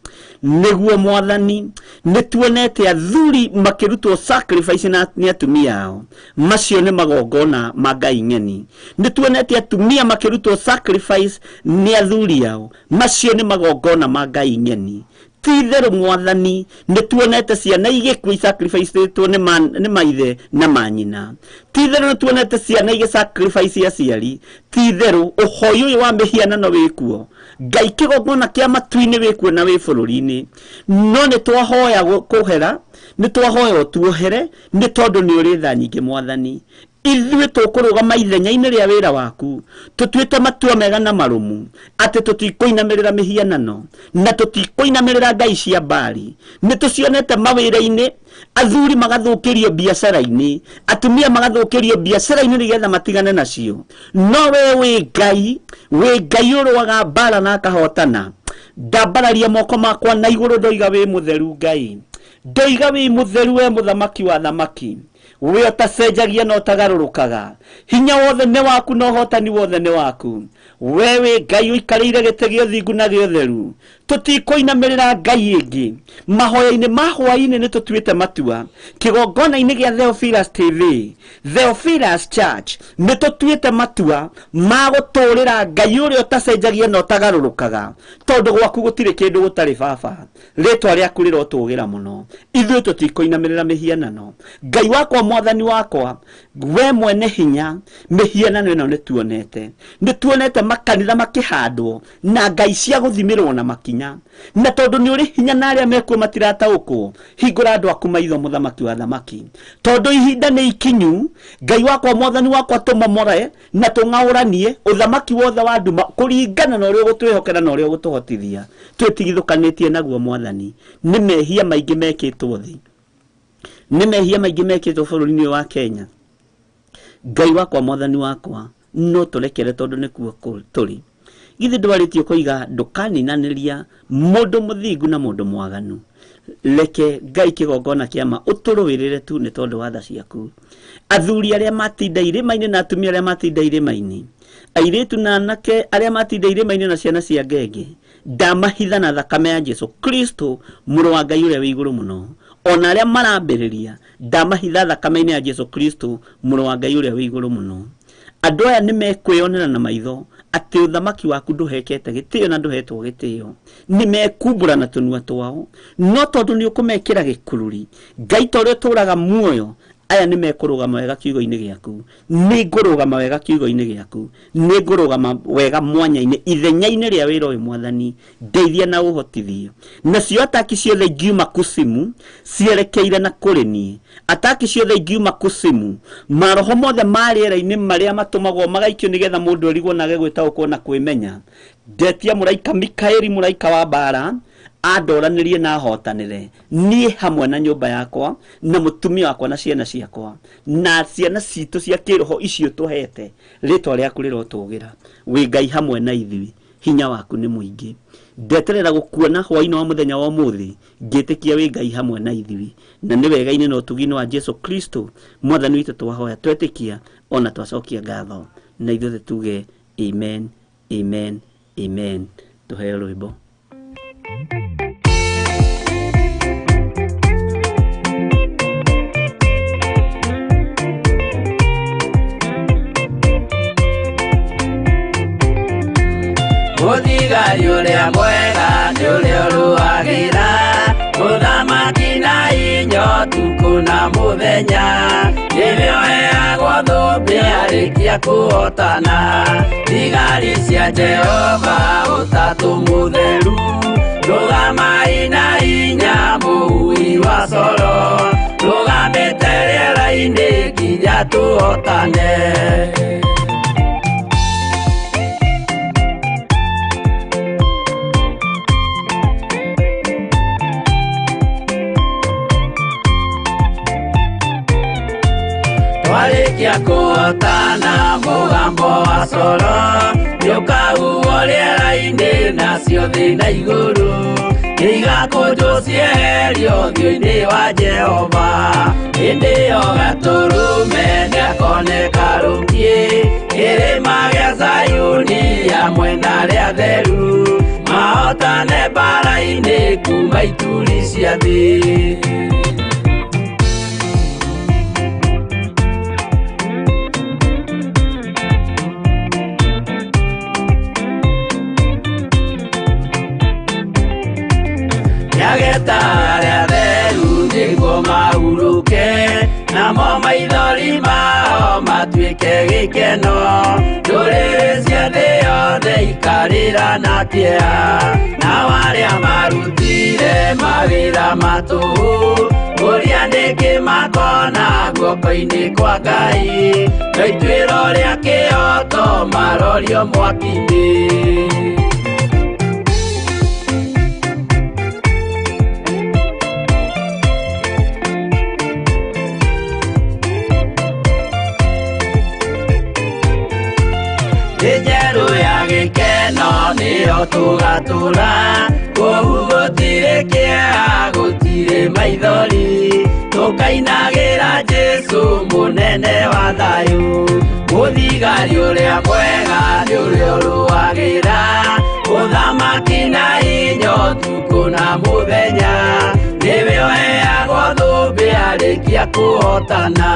Nĩguo Mwathani, nĩ tuonete athuri makĩrutwo sacrifice na nĩ atumia ao, macio nĩ magongona ma Ngai ng'eni. Nĩ tuonete atumia makĩrutwo sacrifice nĩ athuri ao, macio nĩ magongona ma Ngai ng'eni. Ti itherũ Mwathani, nĩ tuonete ciana igĩkua isacrificetwo nĩ maithe na manyina. Ti itherũ nĩ tuonete ciana igĩsacrifice aciari. Ti itherũ ũhoi ũyũ wa mĩhianano wĩkuo. Ngai kĩgongona kĩa matu-inĩ wĩkuo na wĩ bũrũri-inĩ. No nĩ twahoya kũhera, nĩ twahoya ũtuohere, nĩ tondũ nĩ ũrĩ tha nyingĩ Mwathani. Ithuĩ tũkũrũgama ithenya-inĩ rĩa wĩra waku, tũtuĩte matua mega na marũmu atĩ tũtikũinamĩrĩra mĩhianano na tũtikũinamĩrĩra ngai cia Baali. Nĩ tũcionete mawĩra-inĩ, athuri magathũkĩrio biacara-inĩ, atumia magathũkĩrio biacara-inĩ nĩgetha matigane nacio. No we wĩ Ngai, wĩ Ngai ũrũaga mbara na akahotana. Ndambararia moko makwa na igũrũ ndoiga wĩ mũtheru Ngai, ndoiga wĩ mũtheru we mũthamaki wa thamaki, we ũtacenjagia na ũtagarũrũkaga. Hinya wothe nĩ waku na ũhotani wothe nĩ waku. We wĩ Ngai ũikarĩire gĩtĩ gĩa ũthingu na gĩa ũtheru. Tũtikũinamĩrĩra Ngai ĩngĩ. Mahoya-inĩ ma hwaĩ-inĩ nĩ tũtuĩte matua. Kĩgongona-inĩ gĩa Theophilus TV, Theophilus Church, nĩ tũtuĩte matua ma gũtũũrĩra Ngai ũrĩa ũtacenjagia na ũtagarũrũkaga, tondũ gwaku gũtirĩ kĩndũ gũtarĩ baba. Rĩtwa rĩaku rĩrotũgĩra mũno. Ithuĩ tũtikũinamĩrĩra mĩhianano. Ngai wakwa, Mwathani wakwa, we mwene hinya, mĩhianano ĩno nĩ tuonete. Nĩ tuonete makanitha makĩhandwo na ngai cia gũthimĩrwo na makinya, na tondũ nĩ ũrĩ hinya na arĩa mekuo matirataũkwo, hingũra andũ aku maitho mũthamaki wa thamaki, tondũ ihinda nĩ ikinyu. Ngai wakwa, Mwathani wakwa, tũmomore na tũng'aũranie ũthamaki wothe wa nduma kũringana na ũrĩa ũgũtwĩhokera na ũrĩa ũgũtũhotithia. Twĩtigithũkanĩtie naguo Mwathani. Nĩ mehia maingĩ mekĩtwo thĩ, nĩ mehia maingĩ mekĩtwo bũrũri-inĩ ũyũ wa Kenya. Ngai wakwa, Mwathani wakwa, no tũrekere tondũ nĩkuo tũrĩ. Githĩ ndwarĩtie ũkoiga ndũkaninanĩria mũndũ mũthingu na mũndũ mwaganu. Reke Ngai kĩgongona kĩa ma ũtũrũĩrĩre tu nĩ tondũ wa tha ciaku. Athuri arĩa matinda irĩma-inĩ na atumia arĩa matinda irĩma-inĩ, airĩtu na anake arĩa matinda irĩma-inĩ na ciana cia ngenge, ndamahitha na thakame ya Jesu Kristo mũrũ wa Ngai ũrĩa wĩ igũrũ mũno. Ona arĩa marambĩrĩria, ndamahitha thakame-inĩ ya Jesu Kristo mũrũ wa Ngai ũrĩa wĩ igũrũ mũno. Andũ aya nĩ mekwĩyonera na maitho atĩ ũthamaki waku ndũhekete gĩtĩo na ndũhetwo gĩtĩo. Nĩ mekumbũra na tũnua twao, no tondũ nĩ ũkũmekĩra gĩkururi, Ngai ta ũrĩa ũtũũraga muoyo, aya nĩ mekũrũgama wega kiugo-inĩ gĩaku. Nĩ ngũrũgama wega kiugo-inĩ gĩaku, nĩ ngũrũgama wega mwanya-inĩ ithenya-inĩ rĩa wĩra ũyũ Mwathani, ndeithia na ũhotithie. Nacio ataki ciothe ingiuma kusimu cierekeire na kũrĩ niĩ, ataki ciothe ingiuma kusimu, maroho mothe ma rĩera-inĩ marĩa matũmagwo magaikio nĩgetha mũndũ erigwo na age gwĩtaũkwo na kwĩmenya, ndetia mũraika Mikaeli, mũraika wa mbara, andoranĩrie na ahotanĩre niĩ hamwe na nyũmba yakwa na mũtumia wakwa na ciana ciakwa na ciana citũ cia kĩroho icio tũhete. Rĩtwa rĩaku rĩrotũgĩra. Wĩ Ngai hamwe na ithuĩ, hinya waku nĩ mũingĩ. Ndeterera gũkuona hwaĩ-inĩ wa mũthenya wa ũmũthĩ, ngĩtĩkia wĩ Ngai hamwe na ithuĩ, na nĩ wega-inĩ na ũtugi-inĩ wa Jesu Kristo Mwathani witũ twahoya twetĩkia ona twacokia ngatho, na ithuothe tuge amen, amen, amen. Tũheo rwĩmbo. Mũthigari ũrĩa mwega nĩ ũrĩa ũrũagĩra mũthamaki na inya ũtukũ na mũthenya, nĩwe ũheagwo thũmbĩ arĩkia kũhotana. Thigari cia Jehova ũtatũ mũtheru, rũgamai na hinya mũhui wa coro, rũgamĩte rĩera-inĩ nginya tũhotane. Twarĩkia kũhotana mũgambo wa coro nĩũkahuhwo rĩera-inĩ, nacio thĩ na igũrũ nĩigakũnjwo cieherio ũthiũ-inĩ wa Jehova. Hĩndĩ ĩyo Gatũrũme nĩakoneka rũngiĩ kĩrĩma gĩa Zayuni hamwe na arĩa atheru, mahotane mbaara-inĩ kuma ituri cia thĩ. Nĩageta arĩa atheru nĩguo mahurũke, namo maithori mao matuĩke gĩkeno. Ndũrĩrĩ cia thĩ yothe ikarĩra na kĩeha, nao arĩa marutire mawĩra ma tũhũ kũrĩa nĩkĩ makona guoko-inĩ kwa Ngai, no ituĩro rĩa kĩhooto marorio mwaki-inĩ. Thĩ njerũ ya gĩkeno nĩyo tũgatũra, kũu gũtirĩ kĩeha gũtirĩ maithori, tũkainagĩra Jesũ mũnene wa thayũ. Mũthigari ũrĩa mwega nĩ ũrĩa ũrũagĩra ũthamaki na hinya ũtukũ na mũthenya, nĩwe ũheagwo thũmbĩ arĩkia kũhotana.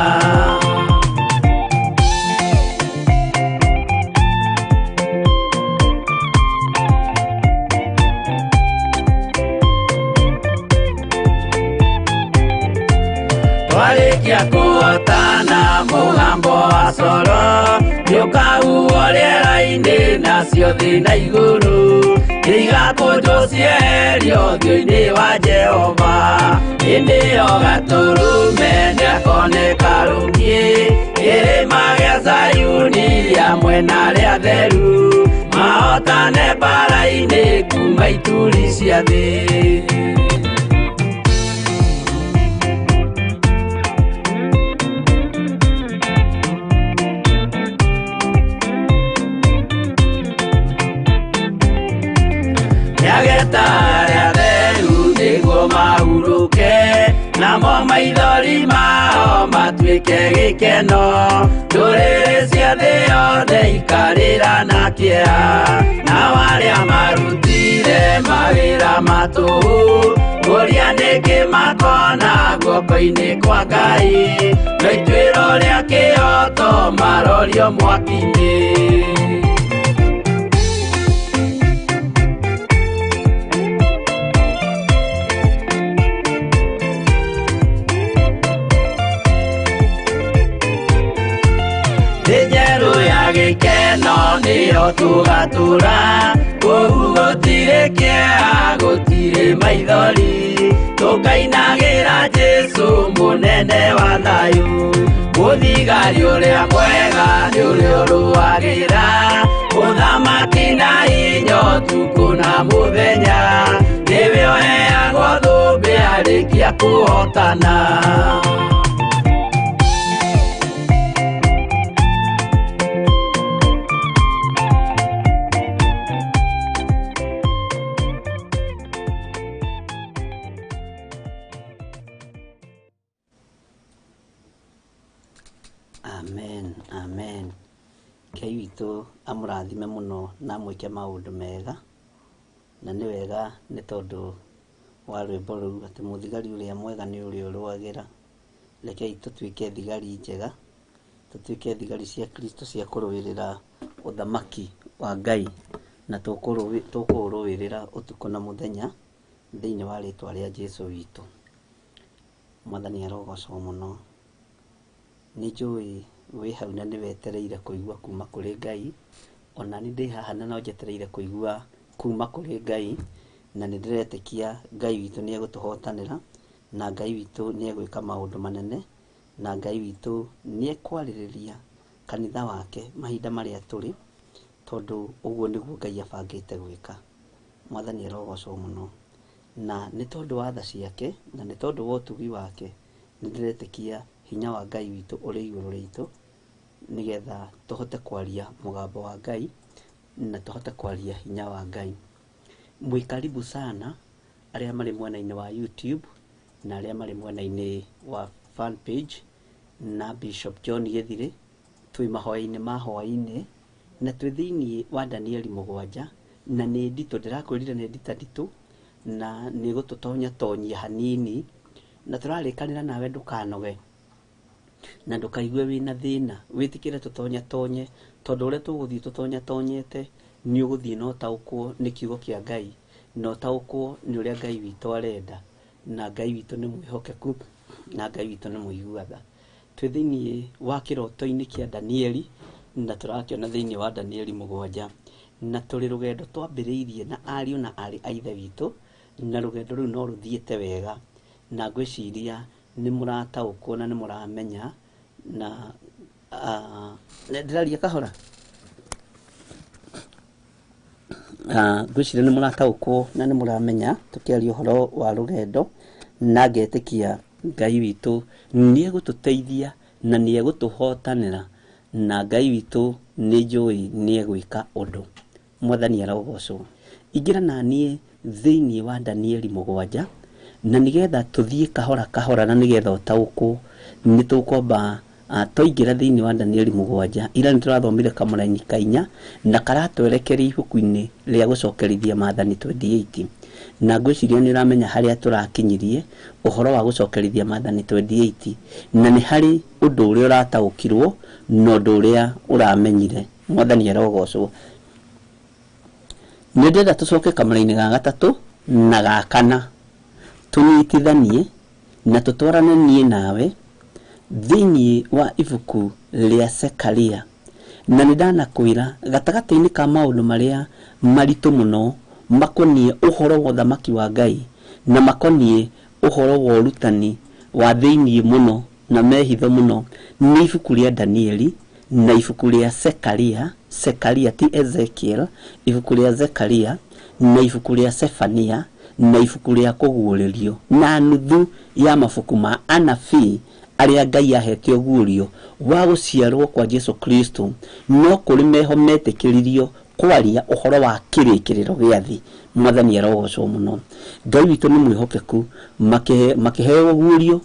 Twarĩkia kũhotana mũgambo wa coro nĩũkahuhwo rĩera-inĩ, nacio thĩ na igũrũ nĩigakũnjwo cieherio ũthiũ-inĩ wa Jehova. Hĩndĩ ĩyo Gatũrũme nĩakoneka rũngiĩ kĩrĩma gĩa Zayuni hamwe na arĩa atheru, mahotane mbaara-inĩ kuma ituri cia thĩ. Nĩageta arĩa atheru nĩguo mahurũke, namo maithori mao matuĩke gĩkeno. Ndũrĩrĩ cia thĩ yothe ikarĩra na kĩeha, nao arĩa marutire mawĩra ma tũhũ kũrĩa nĩkĩ makona guoko-inĩ kwa Ngai, no ituĩro rĩa kĩhooto marorio mwaki-inĩ. Thĩ njerũ ya gĩkeno nĩyo tũgatũra, kũu gũtirĩ kĩeha gũtirĩ maithori, tũkainagĩra Jesũ mũnene wa thayũ. Mũthigari ũrĩa mwega nĩ ũrĩa ũrũagĩra ũthamaki na hinya ũtukũ na mũthenya, nĩwe ũheagwo thũmbĩ arĩkia kũhotana. Amen, amen. Ngai witũ amũrathime mũno na amwĩke maũndũ mega, na nĩ wega nĩ tondũ wa rwĩmbo rũu atĩ mũthigari ũrĩa mwega nĩ ũrĩa ũrũagĩra. Rekei tũtuĩke thigari njega, tũtuĩke thigari cia Kristo cia kũrũĩrĩra ũthamaki wa Ngai. Na tũkũũrũĩrĩra ũtukũ na mũthenya thĩinĩ wa rĩtwa rĩa Jesu witũ. Mwathani arogocwo mũno. Nĩ njũĩ wĩ hau na nĩ wetereire kũigua kuma kũrĩ Ngai, ona niĩ ndĩ haha na no njetereire kũigua kuma kũrĩ Ngai, na nĩ ndĩretĩkia Ngai witũ nĩ egũtũhotanĩra, na Ngai witũ nĩ egwĩka maũndũ manene, na Ngai witũ nĩ ekwarĩrĩria kanitha wake mahinda marĩa tũrĩ, tondũ ũguo nĩguo Ngai abangĩte gwĩka. Mwathani arogocwo mũno. Na nĩ tondũ wa tha ciake, na nĩ tondũ wa ũtugi wake, nĩ ndĩretĩkia hinya wa Ngai witũ ũrĩ igũrũ ritũ, nĩgetha tũhote kwaria mũgambo wa Ngai, na tũhote kwaria hinya wa Ngai. Mwĩ karibu sana arĩa marĩ mwena-inĩ wa YouTube na arĩa marĩ mwena-inĩ wa fan page na Bishop John Gĩthirĩ, twĩ mahoya-inĩ ma hwaĩ-inĩ na twĩ thĩinĩ wa Danieli mũgwanja, na nĩ nditũ, ndĩrakwĩrire nĩ ndita nditũ na nĩ ĩgũtũtonya tonyia hanini, na tũrarĩkanĩra nawe ndũkanoge na ndũkaigue wĩna thĩna, wĩtĩkĩre tũtonya tonye, tondũ ũrĩa tũgũthiĩ tũtonya tonyete nĩ ũgũthiĩ na ũtaũkwo nĩ kiugo kĩa Ngai, na ũtaũkwo nĩ ũrĩa Ngai witũ arenda, na Ngai witũ nĩ mwĩhokeku, na Ngai witũ nĩ mũigua tha. Twĩ thĩinĩ wa kĩroto-inĩ kĩa Danieli, na tũrakĩona thĩinĩ wa Danieli mũgwanja, na tũrĩ rũgendo twambĩrĩirie na ariũ na aarĩ a Ithe witũ, na rũgendo rũu no rũthiĩte wega, na ngwĩciria nĩ mũrataũkwo na nĩ mũramenya, na ndĩraria kahora. Ngwĩciria nĩ mũrataũkwo na nĩ mũramenya tũkĩaria ũhoro wa rũgendo, na ngetĩkia Ngai witũ nĩ egũtũteithia na nĩ egũtũhotanĩra, na Ngai witũ nĩ njũĩ nĩ egwĩka ũndũ. Mwathani arogocwo. Ingĩra na niĩ thĩinĩ wa Danieli mũgwanja, na nĩgetha tũthiĩ kahora kahora na nĩgetha ũtaũkwo, nĩ tũkwamba twaingĩra thĩinĩ wa Danieli mũgwanja, ira nĩ tũrathomire kamũraini ka inya, na karatwerekeria ibuku-inĩ rĩa gũcokerithia maathani 28. Na ngwĩciria nĩ ũramenya harĩa tũrakinyirie ũhoro wa gũcokerithia maathani 28, na nĩ harĩ ũndũ ũrĩa ũrataũkirwo na ũndũ ũrĩa ũramenyire. Mwathani arogocwo. Nĩ ndĩrenda tũcoke kamũraini ga gatatũ na ga kana, tũnyitithanie na tũtwarane niĩ nawe thĩinĩ wa ibuku rĩa Zekaria. Na nĩ ndanakwĩra gatagatĩ-inĩ ka maũndũ marĩa maritũ mũno makoniĩ ũhoro wa ũthamaki wa Ngai na makoniĩ ũhoro wa ũrutani wa thĩinĩ mũno na mehitho mũno nĩ ibuku rĩa Danieli na ibuku rĩa Zekaria, Zekaria ti Ezekiel, ibuku rĩa Zekaria na ibuku rĩa Sefania na ibuku rĩa Kũguũrĩrio na nuthu ya mabuku ma anabii arĩa Ngai ahete ũguũrio wa gũciarwo kwa Jesu Kristo, no kũrĩ meho metĩkĩririo kwaria ũhoro wa kĩrĩkĩrĩro gĩa thĩ. Mwathani arogocwo mũno. Ngai witũ nĩ mwĩhokeku, makĩheo ũguũrio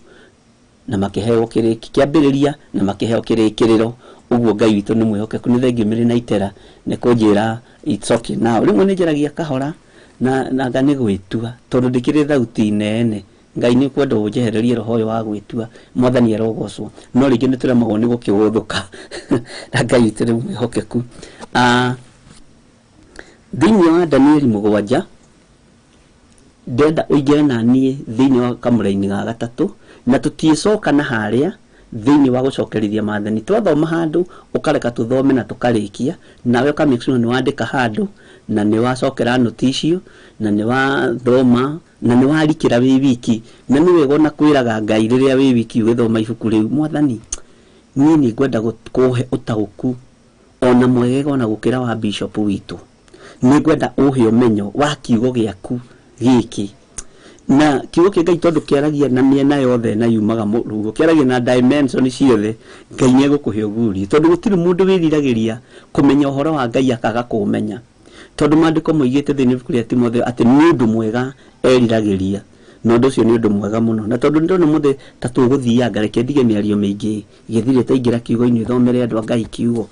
na makĩheo kĩambĩrĩria na makĩheo kĩrĩkĩrĩro. Ũguo Ngai witũ nĩ mwĩhokeku. Nĩ thengio mĩrĩ na itera nĩ kũnjĩra it's okay now. Rĩmwe nĩ njaragia kahora na anga nĩ gwĩtua tondũ ndĩkĩrĩ thauti nene. Ngai nĩ kwenda ũnjehererie roho ũyũ wa gwĩtua. Mwathani arogocwo. No rĩngĩ nĩ tũremagwo nĩ gũkĩgũthũka. Na Ngai witũ nĩ mwĩhokeku. Thĩinĩ wa Danieli mũgwanja, ndĩrenda ũingĩre na niĩ thĩinĩ wa kamũraini ga gatatũ, na tũtiĩcoka na harĩa thĩinĩ wa gũcokerithia maathani. Twathoma handũ ũkareka tũthome na tũkarĩkia, nawe ũka make sure nĩ wandĩka handũ na nĩ wacokera noti icio na nĩ wathoma na nĩ warikĩra wĩ wiki. Na nĩ wega ona kwĩraga Ngai rĩrĩa wĩ wiki ũgĩthoma ibuku rĩu, Mwathani, niĩ nĩ ngwenda kũhe ũtaũku ona mwegega ona gũkĩra wa bishop witũ. Nĩ ngwenda ũhe ũmenyo wa kiugo gĩaku gĩkĩ. Na kiugo kĩa Ngai tondũ kĩaragia na mĩena yothe na yumaga mũrugo, kĩaragia na dimension ciothe, Ngai nĩ egũkũhe ũguũrio. Tondũ gũtirĩ mũndũ wĩriragĩria kũmenya ũhoro wa Ngai akaga kũũmenya. Tondũ maandĩko moigĩte thĩinĩ wa ibuku rĩa Timotheo atĩ nĩ ũndũ mwega eriragĩria, na ũndũ ũcio nĩ ũndũ mwega mũno. Na tondũ ndĩrona ũmũthĩ ta tũgũthianga, reke ndige mĩario mĩingĩ gĩthirĩ ta ingĩra kiugo-inĩ ũthomere andũ a Ngai kiugo.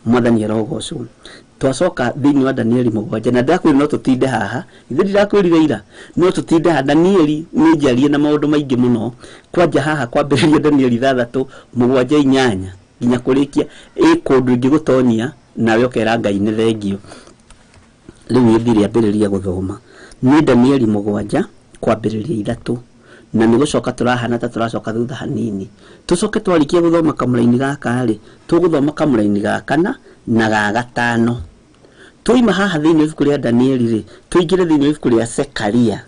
Mwathani arogocwo. Twacoka thĩinĩ wa Danieli mũgwanja, na ndakwĩrire no tũtinde haha, ithe ndirakwĩrire ira, no tũtinde haha. Danieli nĩ njarie na maũndũ maingĩ mũno, kwanja haha kwambĩrĩria Danieli ithathatũ mũgwanja inyanya nginya kũrĩkia, ĩ kũndũ ingĩgũtonyia nawe ũkera Ngai nĩ thengio. Rĩu gĩthiĩ rĩambĩrĩria gũthoma. Nĩ Danieli 7 kwambĩrĩria 3, na nĩ gũcoka tũrahana ta tũracoka thutha hanini. Tũcoke twarĩkia gũthoma kamũraini gaka rĩ, tũgũthoma kamũraini ga 4 na ga 5. Twaima haha thĩinĩ wa ibuku rĩa Danieli rĩ, tũingĩre thĩinĩ wa ibuku rĩa Sekaria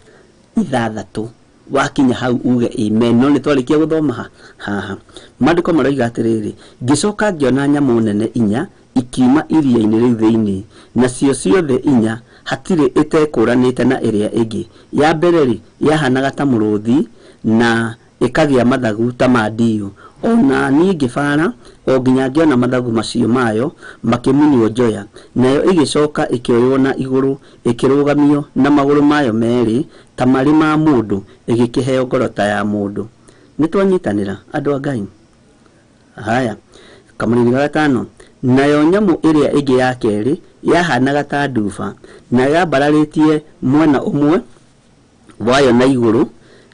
6. Wakinya hau uge amen. No nĩ twarĩkia gũthoma haha. Maandĩko maroiga atĩrĩrĩ, ngĩcoka ngĩona nyamũ nene 4 ikiuma iria-inĩ rĩu thĩinĩ, nacio ciothe 4 hatirĩ ĩtekũranĩte na ĩrĩa ĩngĩ. Ya mbere rĩ, yahanaga ta mũrũthi na ĩkagĩa mathagu ta ma ndiũ. Ona niĩ ngĩbara o nginya ngĩona mathagu macio mayo makĩmunywo njoya. Nayo ĩgĩcoka ĩkĩoywo na igũrũ, ĩkĩrũgamio na magũrũ mayo merĩ ta marĩ ma mũndũ, ĩgĩkĩheo ngoro ta ya mũndũ. Nĩ twanyitanĩra andũ a Ngai. Haya, kamũrĩri ga 5. Nayo nyamũ ĩrĩa ĩngĩ ya kerĩ yahanaga ta nduba, na yambararĩtie mwena ũmwe wayo na igũrũ,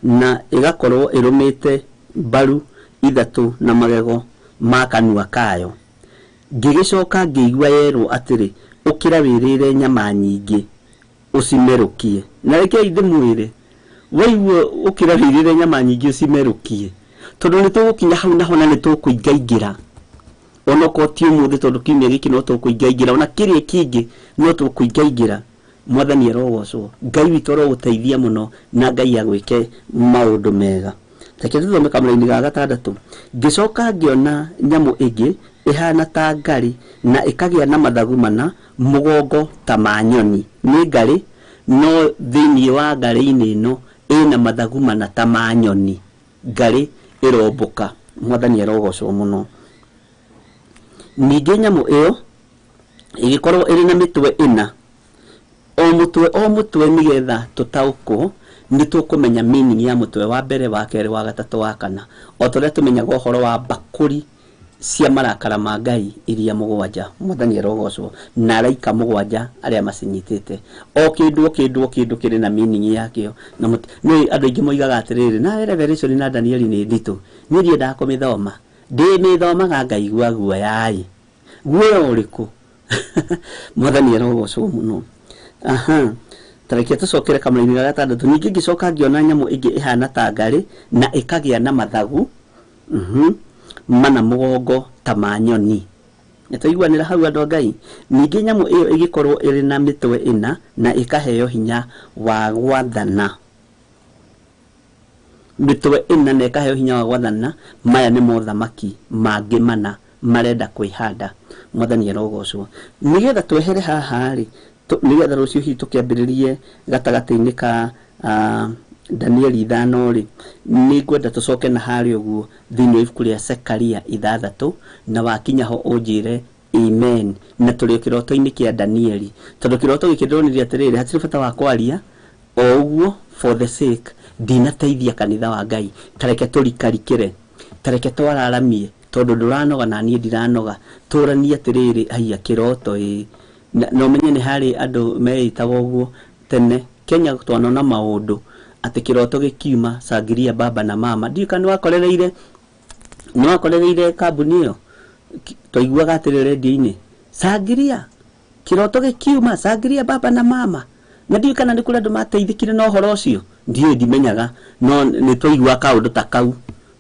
na ĩgakorwo ĩrũmĩte mbaru 3 na magego ma kanua kayo. Ngĩgĩcoka ngĩigua yerwo atĩrĩ, ũkĩra wĩrĩre nyama nyingĩ ũcimerũkie. Na rekei ndĩmwĩre, waigua ũkĩra wĩrĩre nyama nyingĩ ũcimerũkie, tondũ nĩ tũgũkinya hau naho na nĩ tũkũingaingĩra. Onokorwo ti ũmũthĩ, tondũ kiumia gĩkĩ no tũkũingaingĩra, ona kĩrĩa kĩngĩ no tũkũingaingĩra. Mwathani arogocwo, Ngai witũ arogũteithia mũno, na Ngai agwĩke maũndũ mega. Reke tũthome kamũraini ga 6. Ngĩcoka ngĩona nyamũ ĩngĩ ĩhana ta ngarĩ na ĩkagĩa na mathagu 4 mũgongo ta ma nyoni. Nĩ ngarĩ, no thĩinĩ wa ngarĩ-inĩ ĩno ĩna mathagu 4 ta ma nyoni. Ngarĩ ĩrombũka. Mwathani arogocwo mũno. Ningĩ nyamũ ĩyo ĩgĩkorwo ĩrĩ na mĩtwe 4, o mũtwe o mũtwe, nĩgetha tũtaũkwo nĩ tũkũmenya meaning ya mũtwe wa mbere, wa kerĩ, wa gatatũ, wa kana, o ta ũrĩa tũmenyaga ũhoro wa mbakũri cia marakara ma Ngai iria 7. Mwathani arogocwo, na araika 7 arĩa macinyitĩte. O kĩndũ o kĩndũ o kĩndũ kĩrĩ na meaning yakĩo. Na nĩ andũ aingĩ moigaga atĩrĩrĩ, na Revelation na Danieli nĩ nditũ, niĩ ndiendaga kũmĩthoma, ndĩmĩthomaga ngaigua guoya-ĩ. Guoya ũrĩkũ? Mwathani arogocwo mũno. Aha. Tareke tũcokere kamũraini ga 6. Ningĩ ngĩcoka ngĩona nyamũ ĩngĩ ĩhana ta ngarĩ na ĩkagĩa na mathagu 4 mũgongo ta ma nyoni. Nĩ twaiguanĩra hau andũ a Ngai. Ningĩ nyamũ ĩyo ĩgĩkorwo ĩrĩ na mĩtwe 4 na ĩkaheo hinya wa gwathana. Mĩtwe 4 na ĩkaheo hinya wa gwathana. Maya nĩ mothamaki mangĩ 4 marenda kwĩhanda. Mwathani arogocwo. Nĩgetha twehere haha rĩ, nĩgetha rũciũ hihi tũkĩambĩrĩrie gatagatĩ-inĩ ka Danieli 5 rĩ, nĩ ngwenda tũcoke na harĩa ũguo thĩinĩ wa ibuku rĩa Sekaria 6, na wakinya ho ũnjĩre amen. Na tũrĩ kĩroto-inĩ kĩa Danieli, tondũ kĩroto gĩkĩ ndĩronire atĩrĩrĩ, hatirĩ bata wa kwaria o ũguo for the sake, ndinateithia kanitha wa Ngai. Tareke tũrikarikĩre, tareke twararamie, tondũ ndũranoga na niĩ ndiranoga. Tũranie atĩrĩrĩ, haiya kĩroto ĩ. Na ũmenye nĩ harĩ andũ meĩtaga ũguo tene Kenya, twanona maũndũ atĩ kĩroto gĩkiuma sangiria baba na mama. Ndiũĩ kana nĩ wakorereire kambuni ĩyo. Twaiguaga atĩrĩ redio-inĩ, sangiria kĩroto gĩkiuma sangiria baba na mama. Na ndiũĩ kana nĩ kũrĩ andũ mateithĩkire na ũhoro ũcio, ndiũĩ, ndimenyaga, no nĩ twaiguaga kaũndũ ta kau,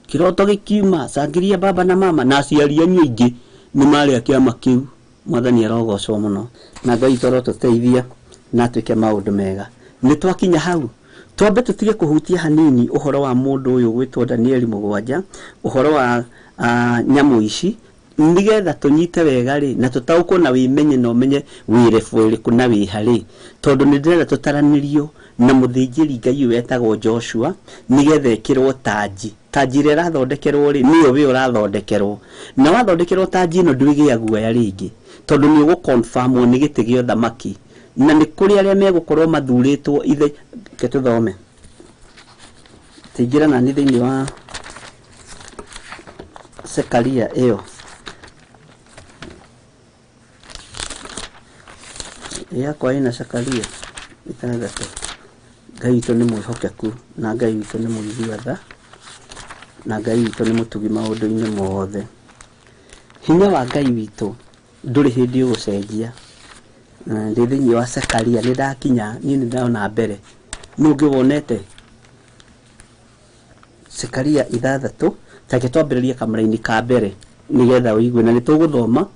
kĩroto gĩkiuma sangiria baba na mama, na aciari anyu aingĩ nĩ marĩ a kĩama kĩu. Mwathani arogocwo mũno, na Ngai witũ arotũteithia na atwĩke maũndũ mega. Nĩ twakinya hau, twambe tũtige kũhutia hanini ũhoro wa mũndũ ũyũ gwĩtwo Danieli 7, ũhoro wa nyamũ ici, nĩgetha tũnyite wega rĩ, na tũtaũkwo na wĩmenye na ũmenye wĩ level ĩrĩkũ na wĩ harĩ, tondũ nĩ ndĩrenda tũtaranĩrio na mũthĩnjĩri Ngai ũyũ wetagwo Joshua, nĩgetha ĩkĩrwo tanji. Tanji ĩrĩa ĩrathondekerwo rĩ, nĩyo we ũrathondekerwo, na wathondekerwo tanji ĩno ndwĩgĩa guoya rĩngĩ, tondũ nĩ ũgũconfirmwo nĩ gĩtĩ gĩa ũthamaki, na nĩ kũrĩ arĩa megũkorwo mathurĩtwo ithe. Reke tũthome, tũingĩre nani thĩinĩ wa Sekaria ĩyo yakwa ĩna Sekaria 6. Ngai witũ nĩ mwĩhokeku, na Ngai witũ nĩ mũigua tha, na Ngai witũ nĩ mũtugi maũndũ-inĩ mothe. Hinya wa Ngai witũ ndũrĩ hĩndĩ ũgũcenjia. Ndĩ thĩinĩ wa Sekaria nĩ ndakinya niĩ nĩ ndona mbere nũ ũngĩ wonete Sekaria 6 take twambĩrĩrie kamũraini ka mbere nĩgetha ũigue na nĩ tũgũthoma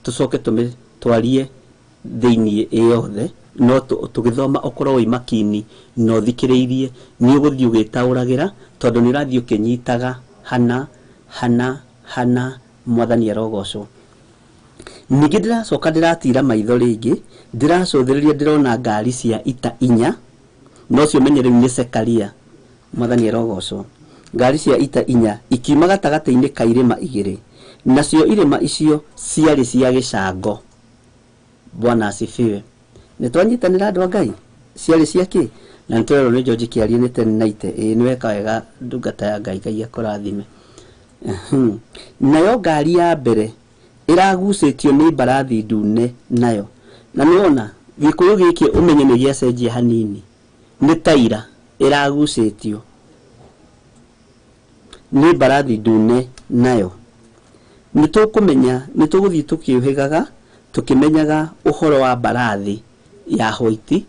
tũcoke tũmĩtwarie thĩinĩ ĩyothe no tũgĩthoma ũkorwo wĩ makini na ũthikĩrĩirie nĩ ũgũthiĩ ũgĩtaũragĩra tondũ nĩ ũrathiĩ ũkĩnyitaga hana hana hana mwathani arogocwo. Ningĩ ndĩracoka ndĩratira maitho rĩngĩ ndĩracũthĩrĩria ndĩrona ngari cia ita 4 no cio menye rĩu nĩ Sekaria mwathani arogocwo. Ngari cia ita 4 ikiuma gatagatĩ-inĩ ka irĩma 2 nacio irĩma icio ciarĩ cia gĩcango. Bwana asifiwe. Nĩ twanyitanĩra andũ a Ngai ciarĩ cia kĩ na nĩ twerwo nĩ George Kĩarie nĩ 1090 ĩĩ nĩ weka wega ndungata ya Ngai Ngai akũrathime. Nayo ngari ya mbere ĩragucĩtio nĩ mbarathi ndune nayo na nĩwona gĩkũyũ gĩkĩ ũmenye nĩ gĩacenjia hanini nĩ taira ĩragucĩtio nĩ mbarathi ndune nayo. Nĩ tũkũmenya nĩ tũgũthiĩ tũkĩũhĩgaga tũkĩmenyaga ũhoro wa mbarathi ya white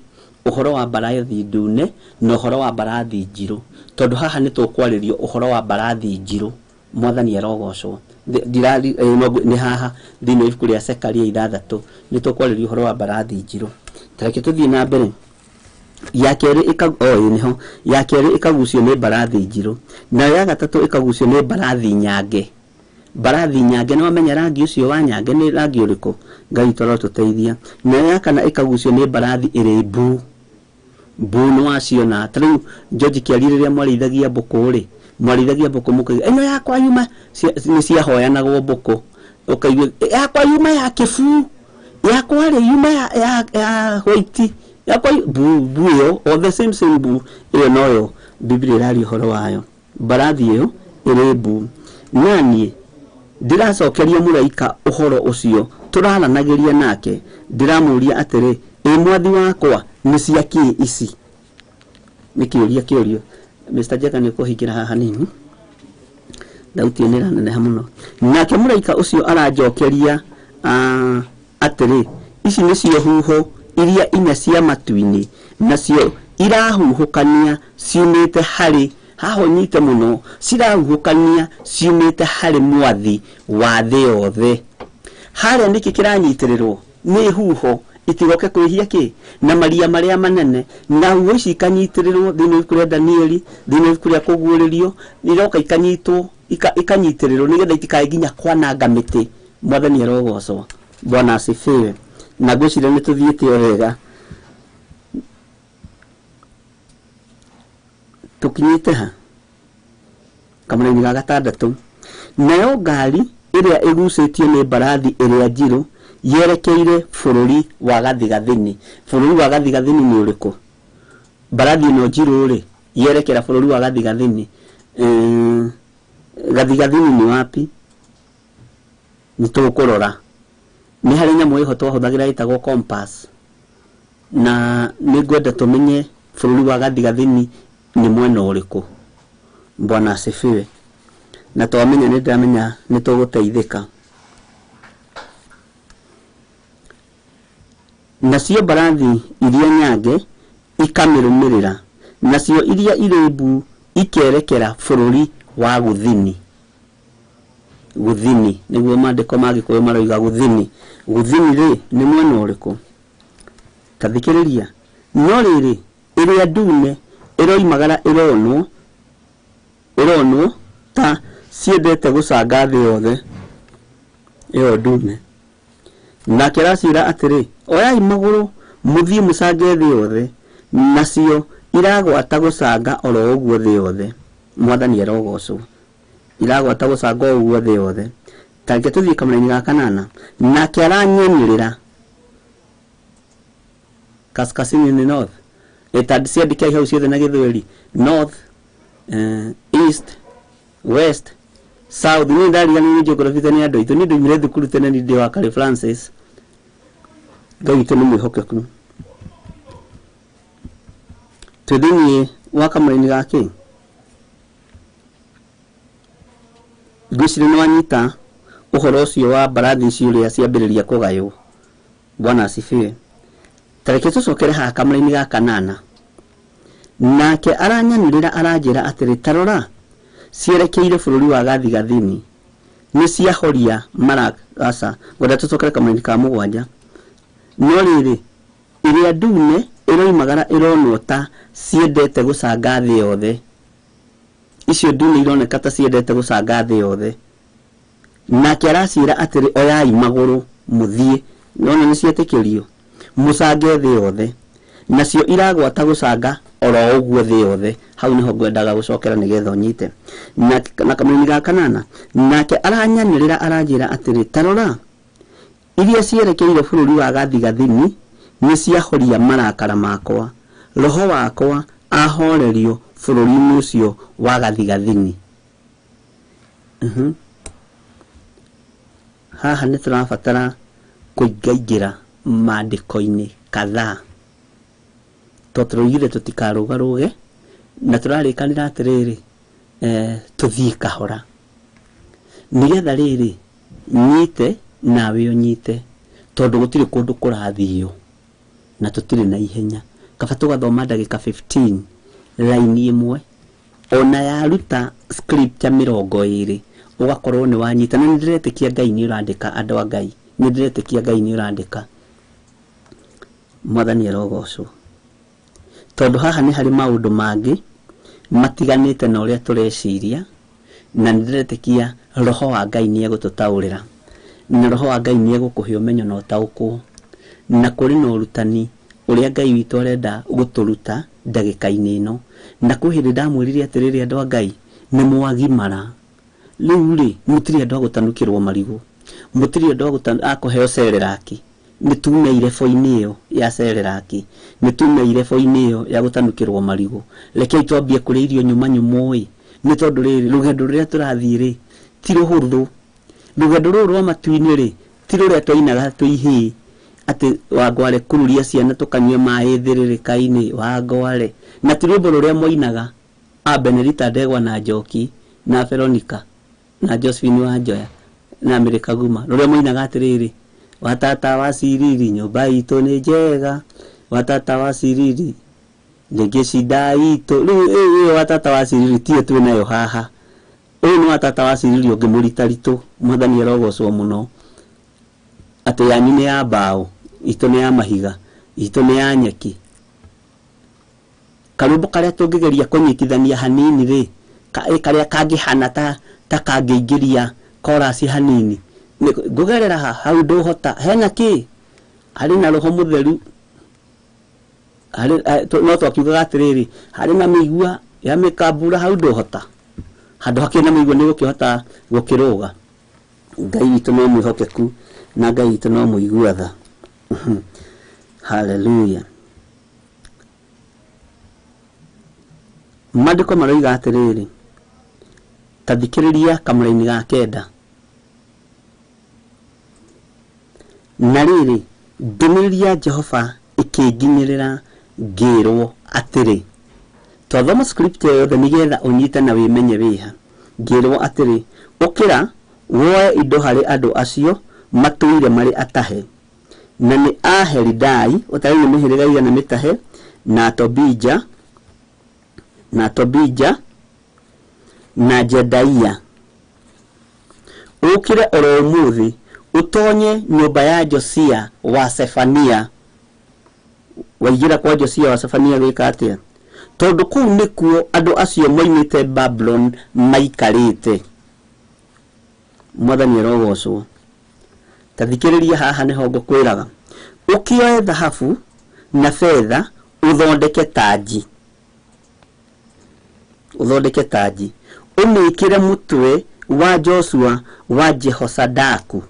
ũhoro wa mbarathi ndune na ũhoro wa mbarathi njirũ tondũ haha nĩ tũkwarĩrio ũhoro wa mbarathi njirũ mwathani arogocwo. Nĩ haha thĩinĩ wa ibuku rĩa Sekaria 6 nĩ tũkwarĩrio ũhoro wa mbarathi njirũ. Tareke tũthiĩ na mbere. Ya kerĩ nĩho ya kerĩ ĩkagucio nĩ mbarathi njirũ nayo ya gatatũ ĩkagucio nĩ mbarathi nyange. Mbarathi nyange nĩ wamenya rangi ũcio wa nyange nĩ rangi ũrĩkũ Ngai tũrotũteithia. Nayo ya kana ĩkagucio nĩ mbarathi ĩrĩ mbuu mbuu nĩ waciona ta rĩu George Kĩarie rĩrĩa mwarĩithagia mbũkũ rĩ mwarĩithagia mbũkũ mũkauga ĩno yakwa yuma nĩ ciahoyanagwo mbũkũ ũkaigua yakwa yuma ya kĩbuu yakwa rĩ yuma ya white yakwa mbuu ĩyo o the same mbuu ĩyo noyo Biblia ĩraria ũhoro wayo mbarathi ĩyo ĩrĩ mbuu. Naniĩ ndĩracokeria mũraika ũhoro ũcio tũraranagĩria nake ndĩramũria atĩrĩ ĩ mwathi wakwa nĩ cia kĩ ici. Nĩ kĩũria kĩũrio Mr. Jeka nĩ ũkũhingĩra haha hanini thauti nĩ ĩraneneha mũno. Nake mũraika ũcio aranjokeria atĩrĩ ici nĩcio huho iria 4 cia matu-inĩ nacio irahuhũkania ciumĩte harĩ haha ũnyite mũno cirahuhũkania ciumĩte harĩ mwathi wa thĩ yothe. Harĩa nĩkĩ kĩranyitĩrĩrwo nĩ huho itigoke kwĩhia kĩ na maria marĩa manene na huho ici ikanyitĩrĩrwo thĩinĩ wa ibuku rĩa Danieli thĩinĩ wa ibuku rĩa Kũguũrĩrio iroka ikanyitwo ikanyitĩrĩrwo nĩgetha itikae nginya kwananga mĩtĩ. Mwathani arogocwo. Bwana asifiwe. Na ngwĩciria nĩ tũthiĩte o wega tũkinyĩte ha kamũraini ga 6. Nayo ngari ĩrĩa ĩgucĩtio nĩ mbarathi ĩrĩa njirũ yerekeire bũrũri wa gathigathini. Bũrũri wa gathigathini nĩ ũrĩkũ? Mbarathi ĩno njirũ rĩ yerekera bũrũri wa gathigathini. Gathigathini nĩ wapi? Nĩ tũkũrora. Nĩ harĩ nyamũ ĩho twahũthagĩra ĩtagwo compass na nĩ ngwenda tũmenye bũrũri wa gathigathini nĩ mwena ũrĩkũ. Bwana asifiwe. Na twamenya nĩ ndamenya nĩ tũgũteithĩka. Nacio mbarathi iria nyange ikamĩrũmĩrĩra nacio iria irĩ mbuu ikerekera bũrũri wa gũthini. Gũthini nĩguo maandĩko ma Gĩkũyũ maroiga gũthini. Gũthini rĩ nĩ mwena ũrĩkũ? Ta thikĩrĩria. No rĩrĩ ĩrĩa ndune ĩroimagara ĩronwo ta ciendete gũcanga thĩ yothe ĩyo ndune. Nake araciĩra atĩrĩ oyai magũrũ mũthiĩ mũcange thĩ yothe nacio iragwata gũcanga oro ũguo thĩ yothe. Mwathani arogocwo. Iragwata gũcanga o ũguo thĩ yothe. Ta reke tũthiĩ kamũraini ga 8. Nake aranyanĩrĩra kaskazini ni north ciandĩke hau ciothe na gĩthweri north east west south. Niĩ ndariganĩirwo nĩ geography tene andũ aitũ niĩ ndoimire thukuru tene nĩ ndĩ wa Karĩ Francis. Ngai witũ nĩ mwĩhokeku. Twĩ thĩinĩ wa kamũraini ga kĩ ngwĩciria nĩ wanyita ũhoro ũcio wa mbarathi icio ũrĩa ciambĩrĩria kũgaywo. Bwana asifiwe. Tareke tũcokere haha kamũra-inĩ ga kanana. Nake aranyanĩrĩra aranjĩra atĩrĩ, ta rora, cierekeire bũrũri wa gathigathini, nĩ ciahoria mara aca. Ngwenda tũcokere kamũra-inĩ ka mũgwanja. No rĩrĩ, ĩrĩa ndune ĩroimagara ĩronwo ta ciendete gũcanga thĩ yothe. Icio ndune ironeka ta ciendete gũcanga thĩ yothe. Nake araciĩra atĩrĩ, oyai magũrũ mũthiĩ. Nona nĩ cietĩkĩrio mũcange thĩ yothe. Nacio iragwata gũcanga oro ũguo thĩ yothe. Hau nĩho ngwendaga gũcokera nĩgetha ũnyite. Na kamũra-inĩ ga kanana, nake aranyanĩrĩra aranjĩra atĩrĩ, ta rora, iria cierekeire bũrũri wa gathigathini nĩ ciahoria marakara makwa, roho wakwa ahorerio bũrũri-inĩ ũcio wa gathigathini. Haha nĩ tũrabatara kũingaingĩra maandĩko-inĩ kadhaa, tondũ tũroigire tũtikarũgarũge na tũrarĩkanĩra atĩrĩrĩ, tũthiĩ kahora nĩgetha rĩrĩ nyite nawe ũnyite, tondũ gũtirĩ kũndũ kũrathio na tũtirĩ na ihenya. Kaba tũgathoma ndagĩka 15 raini ĩmwe, ona yaruta scripture 20 ũgakorwo nĩ wanyita. Na nĩ ndĩretĩkia Ngai nĩ ũrandĩka, andũ a Ngai, nĩ ndĩretĩkia Ngai nĩ ũrandĩka. Mwathani arogocwo, tondũ haha nĩ harĩ maũndũ mangĩ matiganĩte na ũrĩa tũreciria, na nĩ ndĩretĩkia roho wa Ngai nĩ egũtũtaũrĩra, na roho wa Ngai nĩ egũkũhe ũmenyo na ũtaũkwo, na kũrĩ na ũrutani ũrĩa Ngai witũ arenda gũtũruta ndagĩka-inĩ ĩno. Na kwĩ hĩndĩ ndamwĩrire atĩrĩrĩ, andũ a Ngai, nĩ mwagimara rĩu rĩ, mũtirĩ andũ a gũtanukĩrwo marigũ, mũtirĩ andũ a kũheo cereraki. Nĩ tume irebo-inĩ ĩyo ya cereraki, nĩ tume irebo-inĩ ĩyo ya gũtanukĩrwo marigũ. Rekei twambie kũrĩa irio nyũma nyũmũ ĩ, nĩ tondũ rĩrĩ rũgendo rũrĩa tũrathiĩ rĩ ti rũhũthũ. Rũgendo rũrũ rwa matu-inĩ rĩ ti rũrĩa twainaga twĩ ihĩĩ, atĩ wangware kururia ciana tũkanyue maĩ thĩrĩrĩka-inĩ wangware, na ti rwĩmbo rũrĩa mwainaga a Benedita Ndegwa na Njoki na Veronica na Josephine Wanjoya na Mary Kaguma, rũrĩa mwainaga atĩrĩrĩ, watata wa ciriri nyũmba itũ nĩ njega, watata wa ciriri rĩngĩ cinda itũ. Rĩu ĩyo watata wa ciriri tiyo twĩ nayo haha. Ũyũ nĩ watata wa ciriri ũngĩ mũritaritũ. Mwathani arogocwo mũno, atĩ yanyu nĩ ya mbaũ, itũ nĩ ya mahiga, itũ nĩ ya nyeki. Karwĩmbo karĩa tũngĩgeria kũnyitithania hanini rĩ, karĩa kangĩhana ta kangĩingĩria chorus hanini, ngũgerera ha hau ndũhota. Hena kĩ? Harĩ na roho mũtheru, harĩ no twakiugaga atĩrĩrĩ, harĩ na mĩigua ya mĩkambura, hau ndũhota. Handũ hakĩrĩ na mĩigua nĩ gũkĩhota gũkĩrũga. Ngai witũ no mwĩhokeku na Ngai witũ no mũigua tha. Hallelujah. Maandĩko maroiga atĩrĩrĩ, ta thikĩrĩria kamũra-inĩ ga kenda. Na rĩrĩ, ndũmĩrĩri ya Jehova ĩkĩnginyĩrĩra ngĩrwo atĩrĩ, twathoma scripture yothe nĩgetha ũnyite na wĩmenye wĩha. Ngĩrwo atĩrĩ, ũkĩra woe indo harĩ andũ acio matũire marĩ atahe, na nĩ a Helidai, ũtarĩ nĩ mĩhĩrĩga igana mĩtahe, na Tobija, na Tobija, na Jedaia. Ũkĩre oro ũmũthĩ ũtonye nyũmba ya Josia wa Sefania. Waingĩra kwa Josia wa Sefania gwĩka atĩa? Tondũ kũu nĩkuo andũ acio moimĩte Babuloni maikarĩte. Mwathani arogocwo. Ta thikĩrĩria haha nĩho ngũkwĩraga, ũkĩoe thahabu na betha ũthondeke tanji, ũthondeke tanji, ũmĩkĩre mũtwe wa Joshua wa Jehosadaku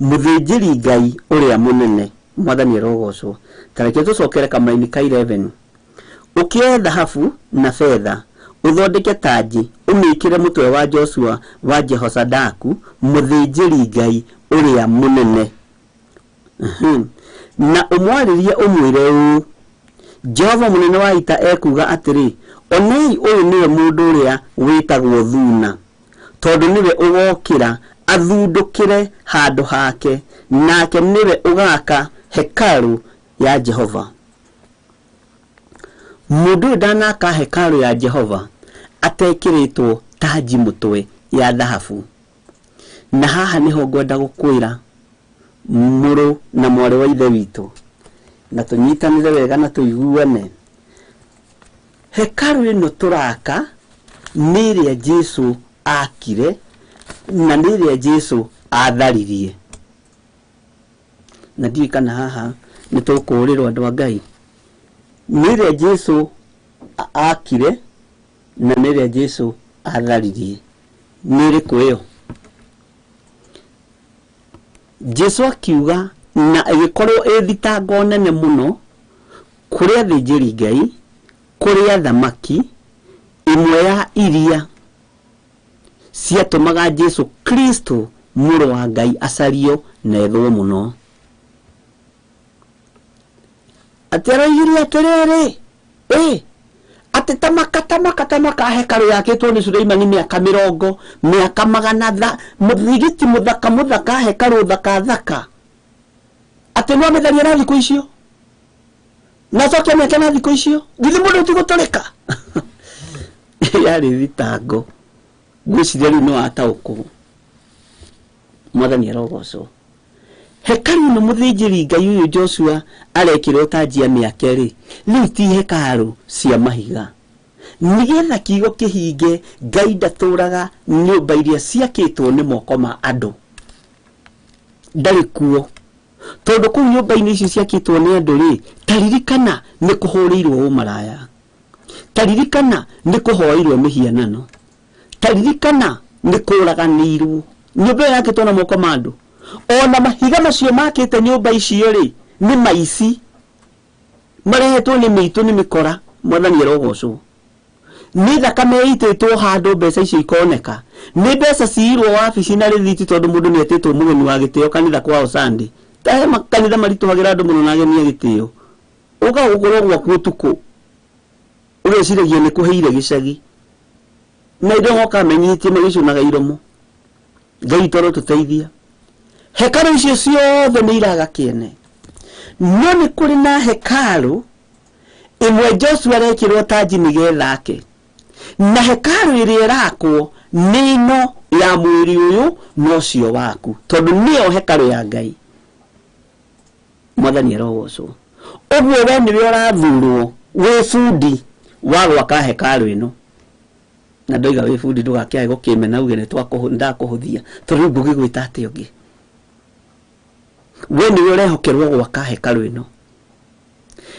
mũthĩnjĩri Ngai ũrĩa mũnene. Mwathani arogocwo. Ta reke tũcokere kamũra-inĩ ka 11. Ũkĩoe thahabu na betha ũthondeke tanji, ũmĩkĩre mũtwe wa Joshua wa Jehosadaku mũthĩnjĩri Ngai ũrĩa mũnene. Na ũmwarĩrie ũmwĩre ũũ, Jehova mũnene wa ita ekuuga atĩrĩ, onei ũyũ nĩwe mũndũ ũrĩa wĩtagwo Thuna, tondũ nĩwe ũgokĩra athundũkĩre handũ hake, nake nĩwe ũgaka Hekaru ya Jehova. Mũndũ ũyũ ndanaka hekaru ya Jehova atekĩrĩtwo taji mũtwe ya thahabu. Na haha nĩho ngwenda gũkwĩra mũrũ na mwarĩ wa ithe witũ, na tũnyitanĩre wega na tũiguane. Hekaru ĩno tũraka nĩ ĩrĩa Jesu akire na nĩ ĩrĩa Jesu atharirie. Na ndiũĩ kana haha nĩ tũkũũrĩrwo andũ a Ngai. Nĩ ĩrĩa Jesu akire na nĩ ĩrĩa Jesu atharirie. Nĩ ĩrĩkũ ĩyo? Jesu akiuga na ĩgĩkorwo ĩ thitango nene mũno kũrĩ athĩnjĩri Ngai, kũrĩ athamaki, ĩmwe ya iria ciatũmaga Jesu Kristo mũrũ wa Ngai acario na ethwo mũno. Atĩ aroigire atĩrĩrĩ, atĩ tamaka tamaka tamaka hekarũ yakĩtwo nĩ Suleimani mĩaka mĩrongo, mĩaka magana tha, mũthigiti mũthaka mũthaka, hekarũ thaka thaka, atĩ no amĩtharie na thikũ icio na acoke amĩake na thikũ icio, githĩ mũndũ ti gũtũrĩka? Yarĩ thitango. Ngwĩciria rĩu nĩ wataũkwo. Mwathani arogocwo. Hekaru ĩno mũthĩnjĩri Ngai ũyũ Joshua arekĩrwo tanji ya mĩake rĩ, rĩu ti hekaru cia mahiga. Nĩgetha kiugo kĩhinge, Ngai ndatũraga nyũmba iria ciakĩtwo nĩ moko ma andũ. Ndarĩ kuo. Tondũ kũu nyũmba-inĩ icio ciakĩtwo nĩ andũ rĩ, taririkana nĩ kũhũrĩirwo ũmaraya. Taririkana nĩ kũhoeirwo mĩhianano. Taririkana nĩ kũraganĩirwo. Nyũmba ĩyo yakĩtwo na moko ma andũ. Ona mahiga macio makĩte nyũmba icio rĩ, nĩ maici. Marehetwo nĩ mĩitũ nĩ mĩkora. Mwathani arogocwo. Nĩ thakame ĩitĩtwo handũ mbeca icio ikoneka. Nĩ mbeca ciirwo wabici na rĩthiti tondũ mũndũ nĩ etĩtwo mũgeni wa gĩtĩo kanitha kwao Sunday. Ta he makanitha maritũhagĩra andũ mũno na ageni a gĩtĩo. Ũkaga gũkorwo gwaku ũtukũ, ũgeciragia nĩ kũhĩire gĩcagi. Na indo moka menyithĩtie magĩcunaga iromo. Ngai witũ arotũteithia. Hekarũ icio ciothe nĩ iraga kĩene. No nĩ kũrĩ na hekarũ ĩmwe Joshua arekĩrwo tanji nĩgetha ake. Na hekarũ ĩrĩa ĩrakwo nĩ ĩno ya mwĩrĩ ũyũ na ũcio waku, tondũ nĩyo hekarũ ya Ngai. Mwathani arogocwo. Ũguo we nĩwe ũrathurwo wĩ bundi wa gwaka hekarũ ĩno. Na ndoiga wĩ bundi ndũgakĩage gũkĩmena uge ndakũhũthia, tondũ rĩu ngũgĩgwĩta atĩa ũngĩ. We nĩwe ũrehokerwo gwaka hekarũ ĩno.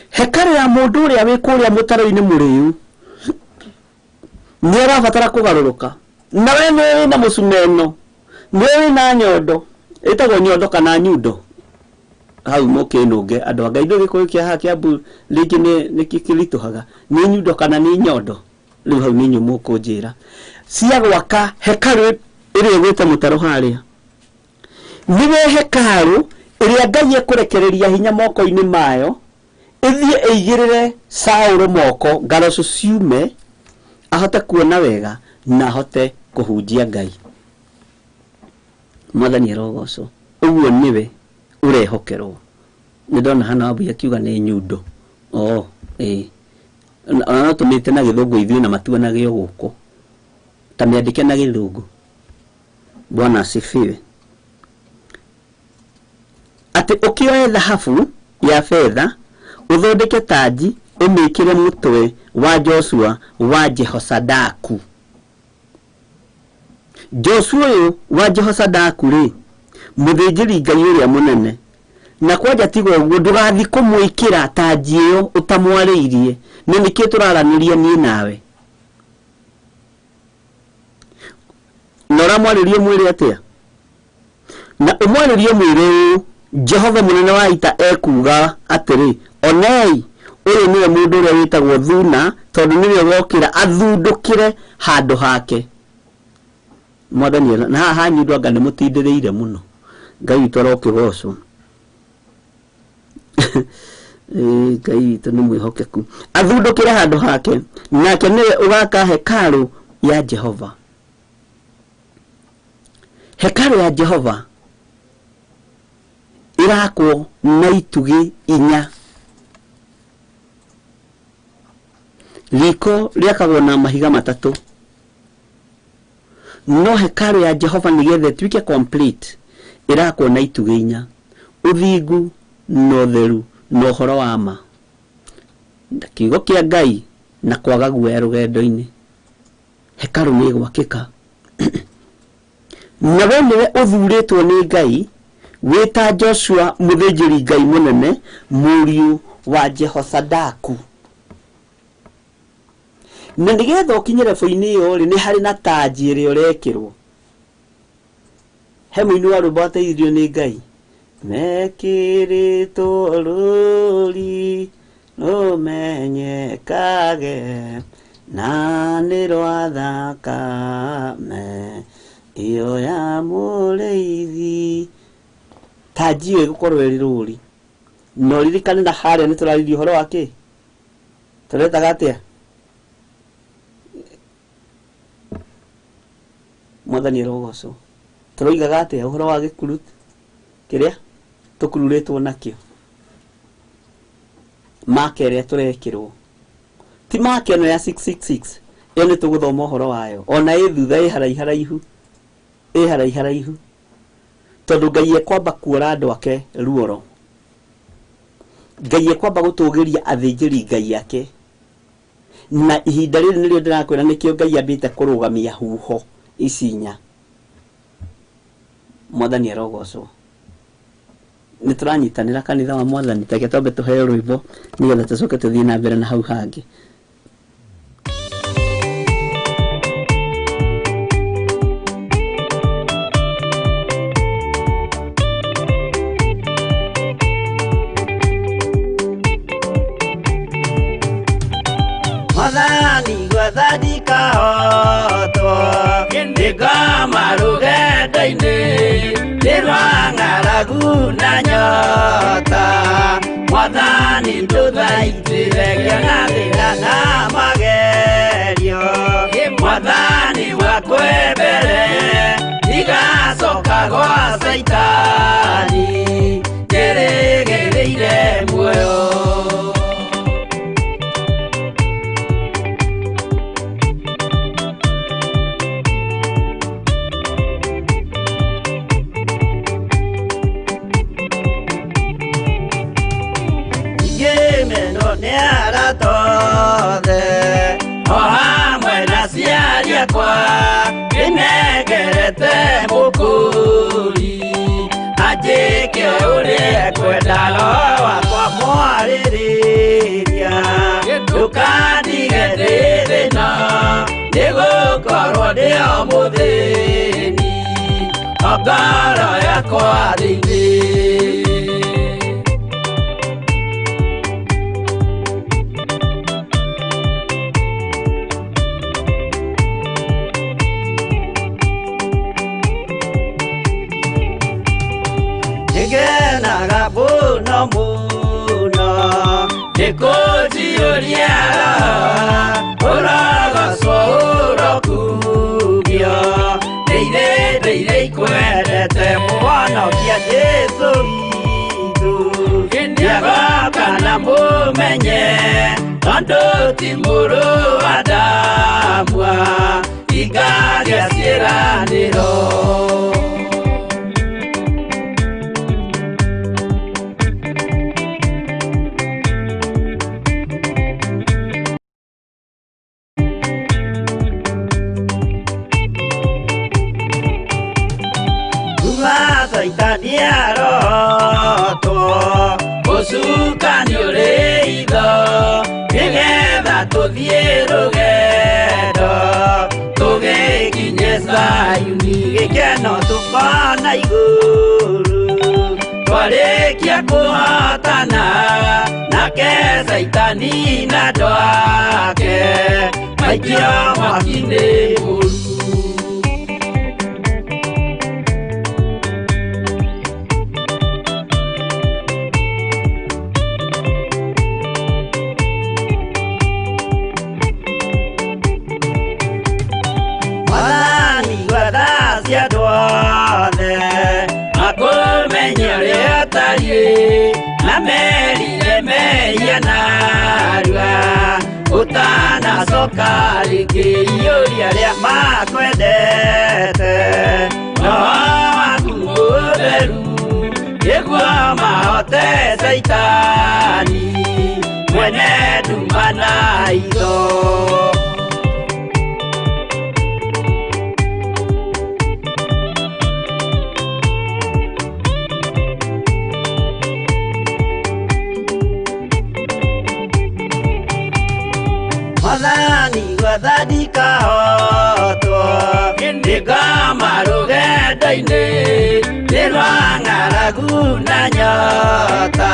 Hekarũ ya mũndũ ũrĩa wĩ kũrĩa mũtaro-inĩ mũrĩu nĩ arabatara kũgarũrũka. Na we nĩwe wĩna mũcumeno, nĩwe wĩna nyondo, ĩtagwo nyondo kana nyundo. Hau mũkĩnũnge andũ a Ngai, ndũĩ gĩkũyũ kĩa haha Kĩambu rĩngĩ nĩ kĩritũhaga, nĩ nyundo kana nĩ nyondo. Rĩu hau nĩ inyuĩ mũkũnjĩra. Cia gwaka hekarũ ĩrĩa ĩgwĩte mũtaro harĩa. Nĩwe hekarũ ĩrĩa Ngai ekũrekereria hinya moko-inĩ mayo, ĩthiĩ ĩigĩrĩre Saũlũ moko, ngaracu ciume, ahote kuona wega na ahote kũhunjia Ngai. Mwathani arogocwo. Ũguo nĩwe ũrehokerwo. Nĩ ndona hana Wambui akiuga nĩ nyundo. Ĩĩ. Ona no tũmĩte na gĩthũngũ ithuĩ na matuanage o gũkũ. Ta mĩandĩke na gĩthũngũ. Bwana asifiwe. Atĩ ũkĩoe thahabu ya betha, ũthondeke tanji, ũmĩkĩre mũtwe wa Joshua wa Jehosadaku. Joshua ũyũ wa Jehosadaku rĩ, mũthĩnjĩri Ngai ũrĩa mũnene. Na kwanja tiga ũguo, ndũgathiĩ kũmwĩkĩra tanji ĩyo ũtamwarĩirie. Nĩ nĩkĩo tũraranĩria niĩ nawe. Na ũramwarĩria ũmwĩre atĩa? Na ũmwarĩrie ũmwĩre ũũ, Jehova mũnene wa ita ekuuga atĩrĩ, onei, ũyũ nĩwe mũndũ ũrĩa wĩtagwo Thuna, tondũ nĩwe wokĩra athundũkĩre handũ hake. Mwathani, na haha hanyu andũ anga nĩ mũtindĩrĩire mũno. Ngai witũ arokĩgocwo. Ngai witũ nĩ mwĩhokeku. Athundũkĩre handũ hake, nake nĩwe ũgaka hekarũ ya Jehova. Hekarũ ya Jehova Ĩrakwo na itugĩ inya. Riko rĩakagwo na mahiga matatũ. No hekarũ ya Jehova nĩgetha ĩtuĩke complete ĩrakwo na itugĩ inya. Ũthingu na ũtheru na ũhoro wa ma. Na kiugo kĩa Ngai na kwaga guoya rũgendo-inĩ. Hekarũ nĩ ĩgwakĩka. Na we nĩwe ũthurĩtwo nĩ Ngai wĩta Joshua mũthĩnjĩri Ngai mũnene mũriũ wa Jehosadaku. Na nĩgetha ũkinye level-inĩ ĩyo rĩ, nĩ harĩ na tanji ĩrĩa ũrekĩrwo. He mũini wa rwĩmbo wateithirio nĩ Ngai. Mekĩrĩtwo rũũri rũmenyekage na nĩ rwa thakame ĩyo ya mũrĩithi. Tanji ĩyo ĩgũkorwo ĩrĩ rũũri. Na ũririkane na harĩa nĩ tũraririe ũhoro wa kĩ? Tũretaga atĩa? Mwathani arogocwo. Tũroigaga atĩa ũhoro wa gĩkuru kĩrĩa tũkururĩtwo nakĩo? Maka ĩrĩa tũrekĩrwo. Ti maka ĩno ya 666. Ĩyo nĩ tũgũthoma ũhoro wayo. Ona ĩ thutha ĩ haraiharaihu. Ĩ haraiharaihu. Tondũ Ngai ekwamba kuora andũ ake ruoro. Ngai ekwamba gũtũgĩria athĩnjĩri Ngai ake. Na ihinda rĩrĩ nĩrĩo ndĩrakwĩra nĩkĩo Ngai ambĩte kũrũgamia huho ici inya. Mwathani arogocwo. Nĩ tũranyitanĩra kanitha wa Mwathani, take twambe tũheo rwĩmbo nĩgetha tũcoke tũthiĩ na mbere na hau hangĩ. Mwathani gwathandika hotwo nĩngoma rũgendo-inĩ nĩ rwa ng'aragu na nyota. Mwathani ndũthaitĩre ngĩona thĩna na magerio. Mwathani wakwe mbere ndigacoka gwa Caitani njĩrĩgĩrĩire muoyo. O hamwe na aciari akwa ndĩnengerete mũkũri anjĩke ũrĩa ekwenda roho wakwa mwarĩrĩria. Ndũkandige ndĩ thĩna nĩgũkorwo ndĩ o mũthĩni o ngoro yakwa thĩinĩ. Nĩngenaga mũno mũno nĩkũnjiyũria roho ũrogocwo ũrokumio. Ndĩire ndĩire ikwendete mũhonokia Jesũ witũ. Nĩagoka na mũmenye tondũ ti mũrũ wa Adamu ingagia ciĩranĩro. Caitani arotwo ũcukani ũrĩ itho nĩgetha tũthiĩ rũgendo tũgĩkinye Zayuni gĩkeno tũkona igũrũ. Twarĩkia kũhotana nake Caitani na andũ ake maikio mwaki-inĩ mũru. Mwathani gwatha andũ othe makũmenye ũrĩa ũtariĩ. Kalvari na merire mehia narua ũtanacoka rĩngĩ iyũria arĩa makwendete roho waku mũtheru nĩguo mahote Caitani mwene nduma na hitho. Mwathani gwatha ndikahotwo nĩngoma rũgendo-inĩ nĩ rwa ng'aragu na nyota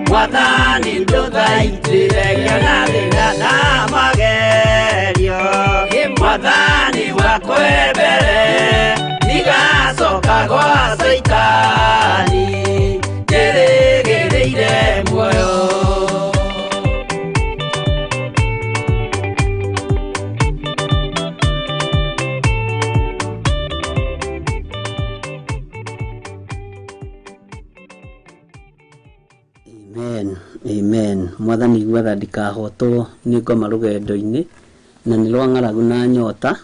Mwathani ndũthaitĩre ngĩona thĩna na magerio Mwathani wakwe mbere ndigacoka gwa Caitani ndĩrĩgĩrĩire muoyo. Amen, amen. Mwathani gwatha ndikahotwo nĩ ngoma rũgendo-inĩ na nĩ rwa ng'aragu na nyota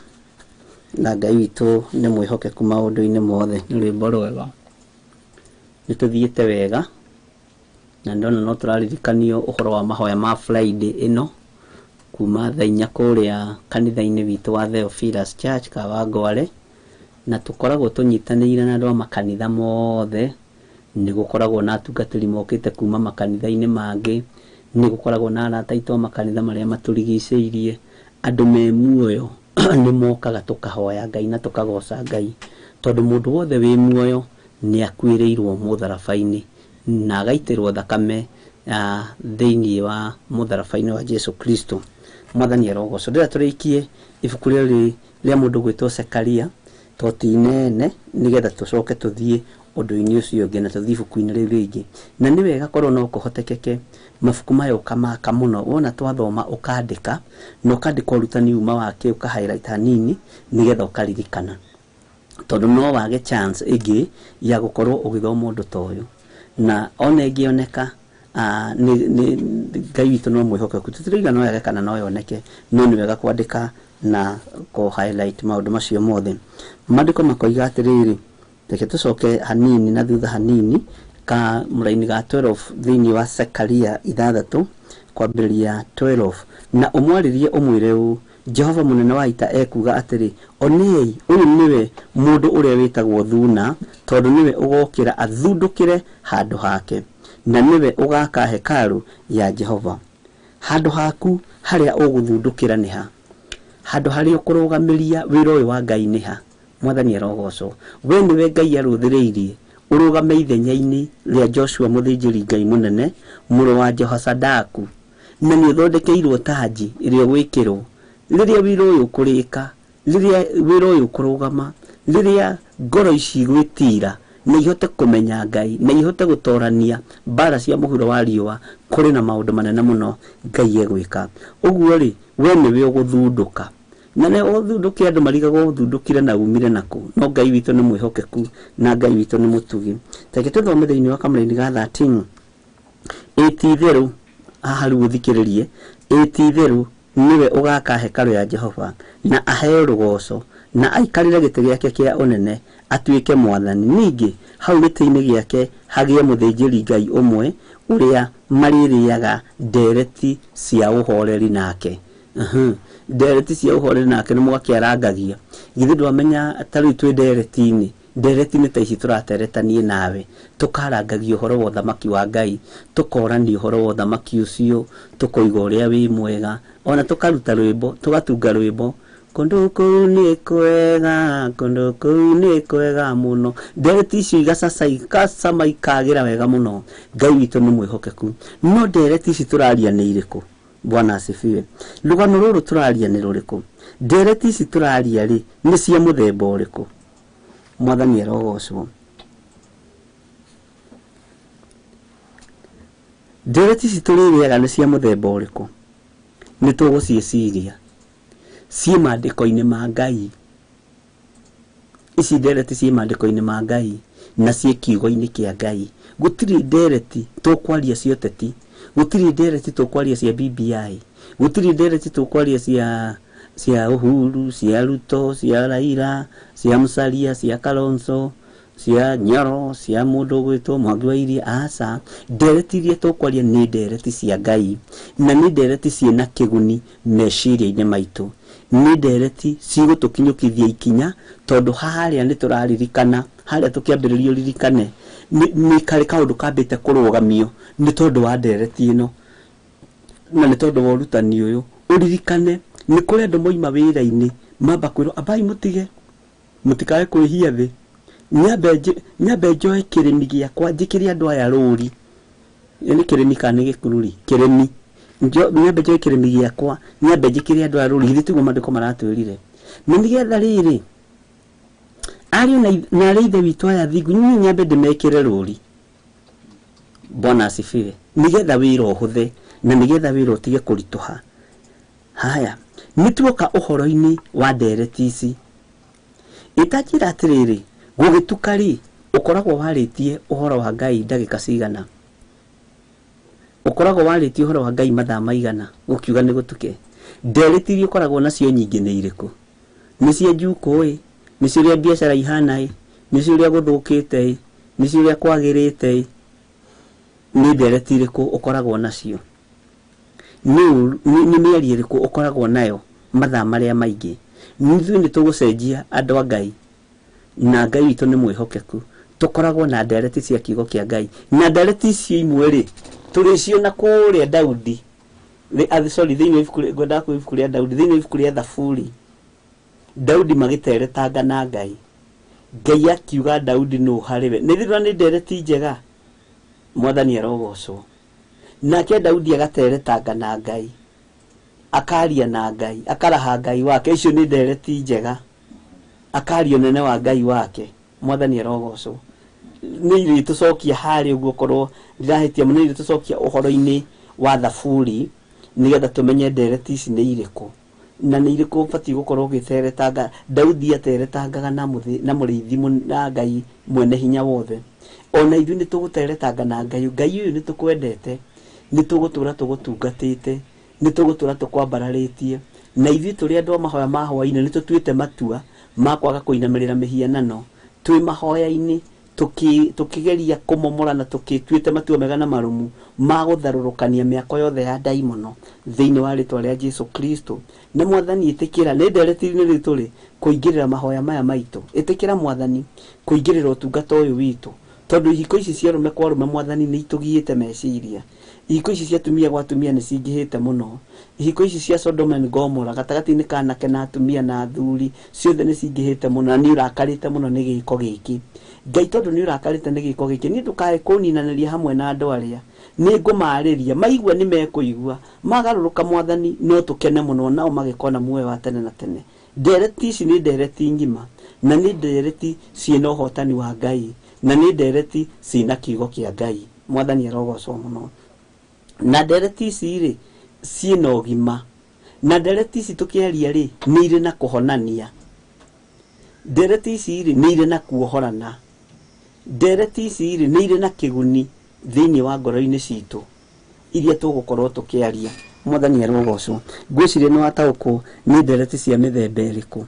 na Ngai witũ nĩ mwĩhokeku maũndũ-inĩ mothe. Nĩ rwĩmbo rwega, nĩ tũthiĩte wega na ndona no tũraririkanio ũhoro wa mahoya ma Friday ĩno kuma thaa inya kũrĩa kanitha-inĩ witũ wa Theophilus Church Kawangware, na tũkoragwo tũnyitanĩire na andũ a makanitha mothe. Nĩ gũkoragwo na atungatĩri mokĩte kuma makanitha-inĩ mangĩ, nĩ gũkoragwo na arata aitũ a makanitha marĩa matũrigicĩirie, andũ me muoyo nĩ mokaga tũkahoya Ngai na tũkagoca Ngai, tondũ mũndũ wothe wĩ muoyo nĩ akuĩrĩirwo mũtharaba-inĩ na agaitĩrwo thakame thĩinĩ wa mũtharaba-inĩ wa Jesu Kristo. Mwathani arogocwo. Ndĩrenda tũrĩkie ibuku rĩrĩ rĩa mũndũ gwĩtwo Zekaria to ti inene, nĩgetha tũcoke tũthiĩ ũndũ-inĩ ũcio ũngĩ na tũthiĩ ibuku-inĩ rĩu rĩngĩ. Na nĩ wega korwo no kũhotekeke mabuku maya ũkamaka mũno, wona twathoma ũkandĩka na ũkandĩka ũrutani uma wake ũka highlight hanini nĩgetha ũkaririkana, tondũ no wage chance ĩngĩ ya gũkorwo ũgĩthoma ũndũ ta ũyũ, na ona ĩngĩoneka nĩ Ngai witũ no mwĩhokeku, tũtirauga no yage kana no yoneke, no nĩ wega kwandĩka na kũ highlight maũndũ macio mothe. Maandĩko makoiga atĩrĩrĩ, reke tũcoke hanini na thutha hanini ka mũraini ga 12 thĩinĩ wa Zekaria 6 kwambĩrĩria 12, na ũmwarĩrie ũmwĩre ũũ, Jehova mũnene wa ita ekuuga atĩrĩ, onei ũyũ nĩwe mũndũ ũrĩa wĩtagwo Thuna, tondũ nĩwe ũgokĩra athundũkĩre handũ hake, na nĩwe ũgaka hekarũ ya Jehova. Handũ haku harĩa ũgũthundũkĩra nĩ ha? Handũ harĩa ũkũrũgamĩria wĩra ũyũ wa Ngai nĩ ha? Mwathani arogocwo. We nĩwe Ngai arũthĩrĩirie ũrũgame ithenya-inĩ rĩa Joshua mũthĩnjĩri Ngai mũnene mũrũ wa Jehoshadaku, na nĩ ũthondekeirwo tanji ĩrĩa ũgwĩkĩrwo rĩrĩa wĩra ũyũ ũkũrĩka, rĩrĩa wĩra ũyũ ũkũrũgama, rĩrĩa ngoro ici igwĩtira na ihote kũmenya Ngai na ihote gũtorania mbara cia mũhuro wa riũa, kũrĩ na maũndũ manene mũno Ngai egwĩka. Ũguo rĩ, we nĩwe ũgũthundũka, na nĩ ũthundũke andũ marigagwo ũthundũkire na umire nakũ, no Ngai witũ nĩ mwĩhokeku na Ngai witũ nĩ mũtugi. Reke tũthome thĩinĩ wa kamũraini ga 13. Ĩ ti-itherũ, haha rĩu ũthikĩrĩrie, ĩ ti-itherũ nĩwe ũgaka hekarũ ya Jehova na aheo rũgoco na aikarĩre gĩtĩ gĩake kĩa ũnene atuĩke mwathani. Ningĩ hau gĩtĩ-inĩ gĩake hagĩe mũthĩnjĩri Ngai ũmwe ũrĩa marĩrĩaga ndereti cia ũhoreri nake. Ndereti cia ũhoreri nake nĩ mwakĩarangagia. Githĩ ndwamenya ta rĩu twĩ ndereti-inĩ, ndereti nĩ ta ici tũrateretanie nawe, tũkarangagia ũhoro wa ũthamaki wa Ngai, tũkorania ũhoro wa ũthamaki ũcio, tũkoiga ũrĩa wĩ mwega, ona tũkaruta rwĩmbo, tũgatunga rwĩmbo, kũndũ kũu nĩ kwega, kũndũ kũu nĩ kwega mũno. Ndereti icio igacaca ikacama ikagĩra wega mũno. Ngai witũ nĩ mwĩhokeku. No ndereti ici tũraria nĩ irĩkũ? Bwana asifiwe. Rũgano rũrũ tũraria nĩ rũrĩkũ? Ndereti ici tũraria rĩ nĩ cia mũthemba ũrĩkũ? Mwathani arogocwo. Ndereti ici tũrĩrĩaga nĩ cia mũthemba ũrĩkũ? Nĩ tũgũciĩciria ciĩ maandĩko-inĩ ma Ngai. Ici ndereti ciĩ maandĩko-inĩ ma Ngai. Na ciĩ kiugo-inĩ kĩa Ngai. Gũtirĩ ndereti tũkwaria cia ũteti, gũtirĩ ndereti tũkwaria cia BBI, gũtirĩ ndereti tũkwaria cia Uhuru, cia Ruto, cia Raila, cia Musalia, cia Kalonzo, cia Nyoro, cia mũndũ ũgwĩtwo Mwangi wa Iria. Aca, ndereti iria tũkwaria nĩ ndereti cia Ngai, na nĩ ndereti ciĩna kĩguni meciria-inĩ maitũ, nĩ ndereti cigũtũkinyũkithia ikinya, tondũ harĩa nĩ tũraririkana, harĩa tũkĩambĩrĩria ũririkane nĩ karĩ kaũndũ kambĩte kũrũgamio nĩ tondũ wa ndereti ĩno na nĩ tondũ wa ũrutani ũyũ. Ũririkane nĩ kũrĩ andũ moima wĩra-inĩ mamba kwĩrwo ambai mũtige, mũtikae kwĩhia thĩ, nyambe njoe kĩrĩmi gĩakwa njĩkĩre andũ aya rũri. Nĩ kĩrĩmi kana nĩ gĩkururi? Kĩrĩmi. Nyambe njoe kĩrĩmi gĩakwa nyambe njĩkĩre andũ aya rũri. Githĩ tiguo maandĩko maratwĩrire? Na nĩgetha rĩrĩ ariũ na arĩa ithe witũ aya thingu, niĩ nyambe ndĩmekĩre rũri. Bwana asifiwe. Nĩgetha wĩra ũhũthe na nĩgetha wĩra ũtige kũritũha. Haya, nĩ tuoka ũhoro-inĩ wa ndereti ici. Ĩtanjĩra atĩrĩrĩ, gũgĩtuka rĩ, ũkoragwo warĩtie ũhoro wa Ngai ndagĩka cigana? Ũkoragwo warĩtie ũhoro wa Ngai mathaa maigana gũkiuga nĩ gũtuke? Ndereti iria ũkoragwo nacio nyingĩ nĩ irĩkũ? Nĩ cia njukũ ĩ, nĩ cia ũrĩa biacara ihana ĩ, nĩ cia ũrĩa gũthũkĩte ĩ, nĩ cia ũrĩa kwagĩrĩte ĩ? Nĩ ndereti irĩkũ ũkoragwo nacio? Nĩ mĩario ĩrĩkũ ũkoragwo nayo mathaa marĩa maingĩ? Ithuĩ nĩ tũgũcenjia andũ a Ngai, na Ngai witũ nĩ mwĩhokeku. Tũkoragwo na ndereti cia kiugo kĩa Ngai, na ndereti icio imwe rĩ tũrĩciona kũrĩa Daudi, sorry, thĩinĩ wa ibuku rĩa, ngwendaga kuuga ibuku rĩa Daudi, thĩinĩ wa ibuku rĩa Thaburi, Daudi magĩteretanga na Ngai. Ngai akiuga Daudi nũ harĩ we. Nĩ thirwa nĩ ndereti njega, Mwathani arogocwo. Nake Daudi agateretanga na Ngai, akaria na Ngai, akaraha Ngai wake. Icio nĩ ndereti njega, akaria ũnene wa Ngai wake. Mwathani arogocwo. Nĩ irĩtũcokia harĩa ũguo, korwo ndirahĩtia mũno, nĩ irĩtũcokia ũhoro-inĩ wa Thaburi, nĩgetha tũmenye ndereti ici nĩ irĩkũ na nĩ irĩkũ ũbatiĩ gũkorwo ũgĩteretanga. Daudi ateretangaga na mũrĩithi na Ngai mwene hinya wothe. Ona ithuĩ nĩ tũgũteretanga na Ngai. Ngai ũyũ nĩ tũkwendete, nĩ tũgũtũra tũgũtungatĩte, nĩ tũgũtũra tũkwambararĩtie, na ithuĩ tũrĩ andũ a mahoya ma hwaĩ-inĩ nĩ tũtuĩte matua ma kwaga kũinamĩrĩra mĩhianano. Twĩ mahoya-inĩ tũkĩgeria kũmomora na tũkĩtuĩte matua mega na marũmu ma gũtharũrũkania mĩako yothe ya ndaimono thĩinĩ wa rĩtwa rĩa Jesu Kristo. Na Mwathani ĩtĩkĩra, nĩ ndereti-inĩ rĩu tũrĩ kũingĩrĩra mahoya maya maitũ. Ĩtĩkĩra Mwathani kũingĩrĩra ũtungata ũyũ witũ, tondũ ihiko ici cia arũme kwa arũme Mwathani nĩ itũgiĩte meciria. Ihiko ici cia atumia gwa atumia nĩ cingĩhĩte mũno. Ihiko ici cia Sodom and Gomorrah gatagatĩ-inĩ ka anake na atumia na athuri ciothe nĩ cingĩhĩte mũno, na nĩ ũrakarĩte mũno nĩ gĩko gĩkĩ. Ngai, tondũ nĩ ũrakarĩte nĩ gĩko gĩkĩ, niĩ ndũkae kũninanĩria hamwe na andũ arĩa nĩ ngũmarĩria, maigua nĩ mekũigua, magarũrũka Mwathani no tũkene mũno nao magĩkona muoyo wa tene na tene. Ndereti ici nĩ ndereti ng'ima, na nĩ ndereti ciĩna ũhotani wa Ngai, na nĩ ndereti ciĩna kiugo kĩa Ngai. Mwathani arogocwo mũno. Na ndereti ici rĩ ciĩna ũgima, na ndereti ici tũkĩaria rĩ nĩ irĩ na kũhonania. Ndereti ici rĩ nĩ irĩ na kuohorana. Ndereti ici rĩ nĩ irĩ na kĩguni thĩinĩ wa ngoro-inĩ citũ iria tũgũkorwo tũkĩaria. Mwathani arogocwo. Ngwĩciria nĩ wataũkwo nĩ ndereti cia mĩthemba ĩrĩkũ.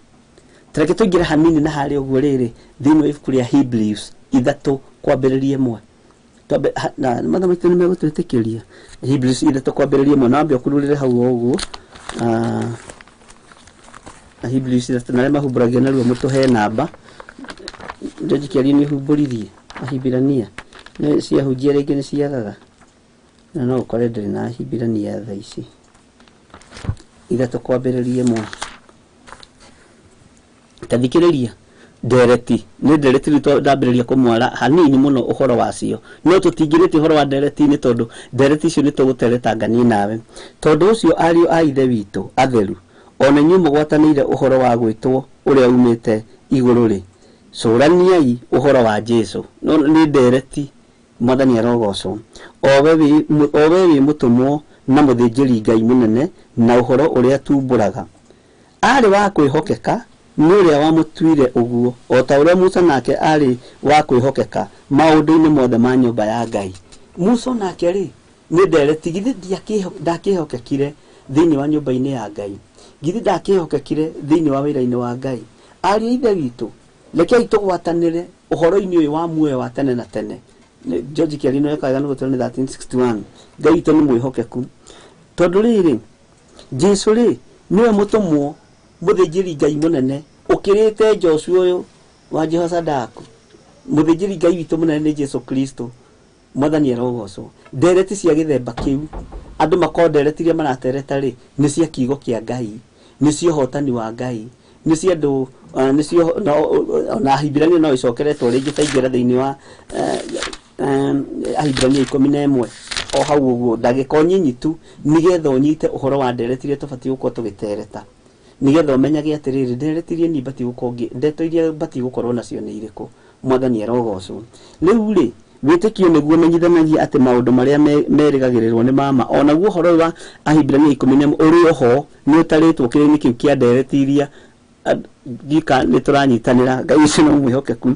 Tareke tũingĩre hanini na harĩa ũguo rĩrĩ thĩinĩ wa ibuku rĩa Hebrews 3 kwambĩrĩria 1. Twambe na mathaa maitũ nĩ megũtwĩtĩkĩria. Hebrews 3 kwambĩrĩria 1, na wambe ũkururĩre hau o ũguo. Hebrews 3 na arĩa mahumbũragia narua mũtũhe namba. Njoji kĩario nĩ ũhumbũririe Ahibirania. Nĩ ciahunjia rĩngĩ nĩ ciagaga. Na no ũkore ndĩrĩ na Ahibirania thaa ici. 3 kwambĩrĩria 1. Ta thikĩrĩria ndereti, nĩ ndereti rĩu ndambĩrĩria kũmwara hanini mũno ũhoro wacio, no tũtingĩrĩtie ũhoro wa ndereti nĩ tondũ ndereti icio nĩ tũgũteretanga niĩ nawe. Tondũ ũcio ariũ a ithe witũ atheru, ona inyuĩ mũgwatanĩire ũhoro wa gwĩtwo ũrĩa umĩte igũrũ rĩ, cũraniai ũhoro wa Jesũ. No nĩ ndereti, Mwathani arogocwo. O we wĩ mũtũmwo na mũthĩnjĩri Ngai mũnene na ũhoro ũrĩa tumbũraga. Arĩ wa kwĩhokeka Nĩ ũrĩa wamũtuire ũguo, o ta ũrĩa Musa nake arĩ wa kwĩhokeka maũndũ-inĩ mothe ma nyũmba ya Ngai. Musa nake rĩ, nĩ ndereti, githĩ ndakĩhokekire thĩinĩ wa nyũmba-inĩ ya Ngai? Githĩ ndakĩhokekire thĩinĩ wa wĩra-inĩ wa Ngai? Ariũ a Ithe witũ, rekei tũgwatanĩre ũhoro-inĩ ũyũ wa muoyo wa tene na tene. George Kĩarino ekaga nĩ gũtũra nĩ 1361. Ngai witũ nĩ mwĩhokeku. Tondũ rĩrĩ, Jesu rĩ, nĩwe mũtũmwo mũthĩnjĩri Ngai mũnene ũkĩrĩte Joshua ũyũ wa Jehoshadaku. Mũthĩnjĩri Ngai witũ mũnene nĩ Jesu Kristo. Mwathani arogocwo. Ndereti cia gĩthemba kĩu, andũ makorwo ndereti iria maratereta rĩ, nĩ cia kiugo kĩa Ngai, nĩ cia ũhotani wa Ngai, nĩ cia andũ, nĩ cia, ona Ahibirania no ĩcokeretwo rĩngĩ ta ingĩra thĩinĩ wa Ahibirania 11 o hau ũguo, ndagĩka o nyinyi tu, nĩgetha ũnyite ũhoro wa ndereti iria tũbatiĩ gũkorwo tũgĩtereta, nĩgetha ũmenyage atĩrĩrĩ, ndereti iria niĩ batiĩ gũkorwo ndeto iria batiĩ gũkorwo nacio nĩ irĩkũ. Mwathani arogocwo. Rĩu rĩ, wĩtĩkio nĩguo ũmenyithanagia atĩ maũndũ marĩa merĩgagĩrĩrwo nĩ mama. Onaguo ũhoro ũyũ wa Ahibirania 11 ũrĩ oho nĩ ũtarĩtwo kĩrĩinĩ kĩu kĩa ndereti iria ndika nĩ tũranyitanĩra. Ngai ũcio no mwĩhokeku.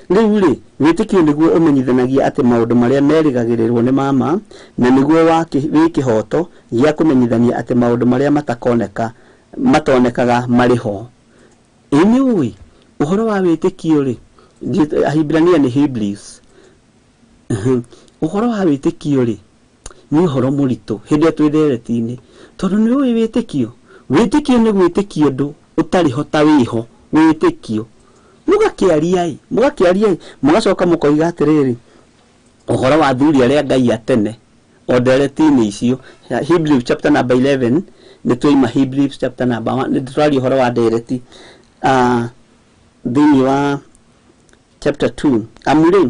Rĩu rĩ, wĩtĩkio nĩguo ũmenyithanagia atĩ maũndũ marĩa merĩgagĩrĩrwo nĩ mama, na nĩguo wĩ kĩhoto gĩa kũmenyithania atĩ maũndũ marĩa matonekaga marĩ ho. Ĩ nĩ ũĩ ũhoro wa wĩtĩkio rĩ, Ahibirania nĩ Hebrews. Ũhoro wa wĩtĩkio rĩ, nĩ ũhoro mũritũ hĩndĩ ĩrĩa twĩ ndereti-inĩ, tondũ nĩ ũĩ wĩtĩkio. Wĩtĩkio nĩ gwĩtĩkia ũndũ ũtarĩ ho ta wĩho. Wĩtĩkio. Mũgakĩaria-ĩ, mũgakĩaria-ĩ, mũgacoka mũkoiga atĩrĩrĩ, ũhoro wa athuri arĩa Ngai a tene, o ndereti-inĩ icio. Hebrews chapter number 11, nĩ twaima Hebrews chapter number 1, nĩ tũraria ũhoro wa ndereti. Thĩinĩ wa chapter 2, amu rĩ,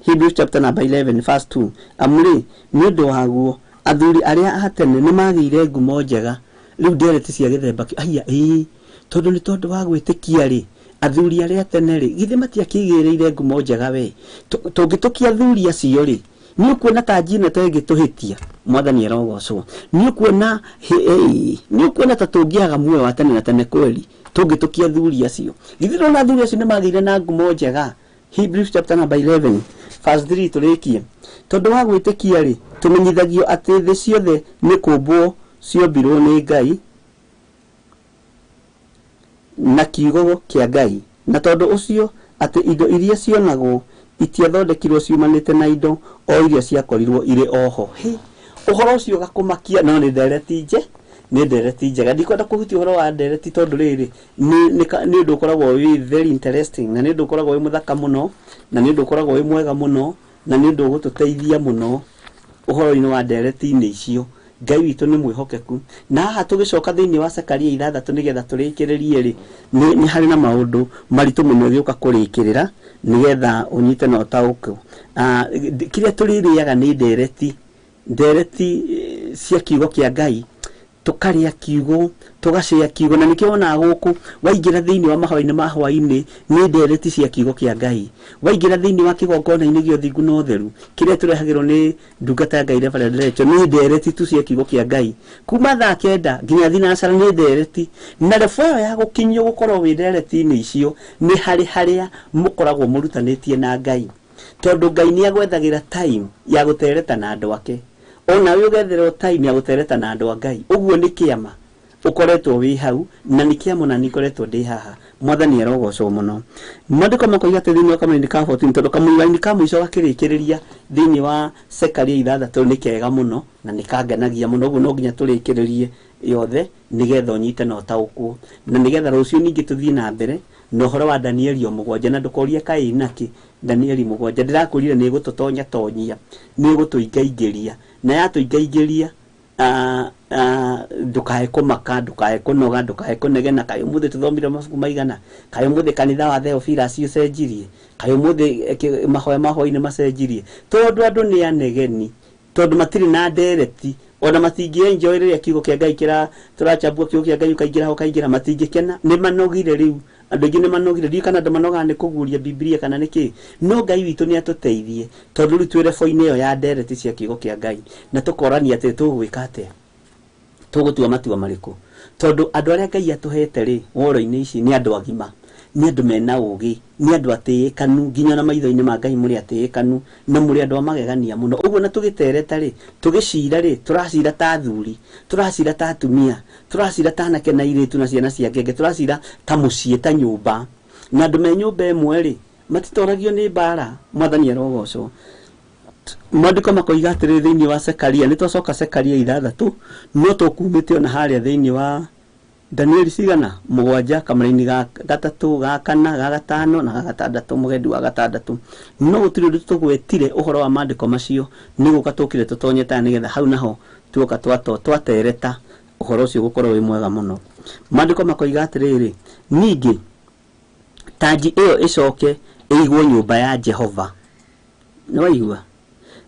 Hebrews chapter number 11 verse 2, amu rĩ, nĩ ũndũ waguo athuri arĩa a tene nĩ magĩire ngumo njega. Rĩu ndereti cia gĩthemba kĩu, aya, ĩĩ, tondũ nĩ tondũ wa gwĩtĩkia rĩ, athuri arĩa tene rĩ, githĩ matiakĩigĩrĩire ngumo njega we? Tũngĩtũkia athuri acio rĩ, nĩ ũkuona ta njina ta ĩngĩtũhĩtia. Mwathani arogocwo. Nĩ ũkuona, nĩ ũkuona ta tũngĩaga muoyo wa tene na tene kweli, tũngĩtũkia athuri acio. Githĩ ndũrona athuri acio nĩ magĩire na ngumo njega? Hebrews chapter number 11 verse 3 tũrĩkie. Tondũ wa gwĩtĩkia rĩ, tũmenyithagio atĩ thĩ ciothe nĩ kũmbwo ciombirwo nĩ Ngai na kiugo kĩa Ngai, na tondũ ũcio atĩ indo iria cionagwo itiathondekirwo ciumanĩte na indo o iria ciakorirwo irĩ oho. Hĩ, ũhoro ũcio ũgakũmakia, no nĩ ndereti nje, nĩ ndereti njega. Ndikwenda kũhutia ũhoro wa ndereti tondũ rĩrĩ, nĩ ũndũ ũkoragwo wĩ very interesting, na nĩ ũndũ ũkoragwo wĩ mũthaka mũno, na nĩ ũndũ ũkoragwo wĩ mwega mũno, na nĩ ũndũ ũgũtũteithia mũno ũhoro-inĩ wa ndereti-inĩ icio. Ngai witũ nĩ mwĩhokeku. Na haha tũgĩcoka thĩinĩ wa Zekaria 6 nĩgetha tũrĩkĩrĩrie rĩ, nĩ harĩ na maũndũ maritũ mũno ĩgĩũka kũrĩkĩrĩra nĩgetha ũnyite na ũtaũkwo. Kĩrĩa tũrĩrĩaga nĩ ndereti, ndereti cia kiugo kĩa Ngai. Tũkarĩa kiugo, tũgacĩa kiugo, na nĩkĩo wonaga gũkũ waingĩra thĩinĩ wa mahoya-inĩ ma hwaĩ-inĩ nĩ ndereti cia kiugo kĩa Ngai. Waingĩra thĩinĩ wa kĩgongona-inĩ gĩa ũthingu na ũtheru kĩrĩa tũrehagĩrwo nĩ ndungata ya Ngai Reverend Rachel, nĩ ndereti tu cia kiugo kĩa Ngai. Kuma thaa 9 nginya thinacara nĩ ndereti. Na rebo ĩyo ya gũkinyio gũkorwo wĩ ndereti-inĩ icio nĩ harĩ harĩa mũkoragwo mũrutanĩtie na Ngai, tondũ Ngai nĩ agwethagĩra time ya gũtereta na andũ ake. Ona we ũgetherwo time ya gũtereta na andũ a Ngai. Ũguo nĩ kĩama ũkoretwo wĩ hau, na nĩ kĩama ona niĩ ngoretwo ndĩ haha. Mwathani arogocwo mũno. Maandĩko makoiga atĩ thĩinĩ wa kamũraini ka 14, tondũ kamũraini ka mũico gakĩrĩkĩrĩria thĩinĩ wa Zekaria 6 nĩ kega mũno na nĩ kangenagia mũno. Ũguo no nginya tũrĩkĩrĩrie yothe nĩgetha ũnyite na ũtaũkwo, na nĩgetha rũciũ ningĩ tũthiĩ na mbere na ũhoro wa Danieli o 7. Na ndũkorie kaĩ nakĩ Danieli 7, ndĩrakwĩrire nĩ ĩgũtũtonya tonyia, nĩ ĩgũtũingaingĩria, na yatũingaingĩria, ndũkae kũmaka, ndũkae kũnoga, ndũkae kũnegena. Kaĩ ũmũthĩ tũthomire mabuku maigana? Kaĩ ũmũthĩ kanitha wa Theophilus ũcenjirie? Kaĩ ũmũthĩ mahoya ma hwaĩ-inĩ macenjirie? Tondũ andũ nĩ anegeni, tondũ matirĩ na ndereti, ona matingĩ enjoy rĩrĩa kiugo kĩa Ngai tũrachambua kiugo kĩa Ngai ũkaingĩra ho ũkaingĩra, matingĩkena. Nĩ manogire rĩu. Andũ aingĩ nĩ manogire. Ndiũĩ kana andũ manogaga nĩ kũguũria Bibilia kana nĩ kĩ. No Ngai witũ nĩ atũteithie, tondũ rĩu twĩ rebo-inĩ ĩyo ya ndereti cia kiugo kĩa Ngai, na tũkorania atĩ tũgwĩka atĩa, tũgũtua matua marĩkũ, Tondũ andũ arĩa Ngai atũhete rĩ woro-inĩ ici nĩ andũ agima, nĩ andũ mena ũgĩ, nĩ andũ atĩĩkanu nginya na maitho-inĩ ma Ngai mũrĩ atĩĩkanu na mũrĩ andũ a magegania mũno. Ũguo na tũgĩtereta rĩ, tũgĩcira rĩ, tũracira ta athuri, tũracira ta atumia, tũracira ta anake na airĩtu na ciana cia ngenge, tũracira ta mũciĩ, ta nyũmba. Na andũ me nyũmba ĩmwe rĩ, matitoragio nĩ mbara. Mwathani arogocwo. Mwandĩko makoiga atĩrĩrĩ thĩinĩ wa Sekaria, nĩ twacoka Sekaria 6, no tũkumĩte ona harĩa thĩinĩ wa Danieli cigana 7 kamũraini ga 3 ga 4 ga 5 na ga 6 mũgendi wa 6. No gũtirĩ ũndũ tũgwetire ũhoro wa maandĩko macio, nĩ gũka tũkire tũtonyete nĩgetha hau naho tuoka twatereta ũhoro ũcio gũkorwo wĩ mwega mũno. Maandĩko makoiga atĩrĩrĩ, ningĩ tanji ĩyo ĩcoke ĩigwo nyũmba ya Jehova. Nĩ waigua?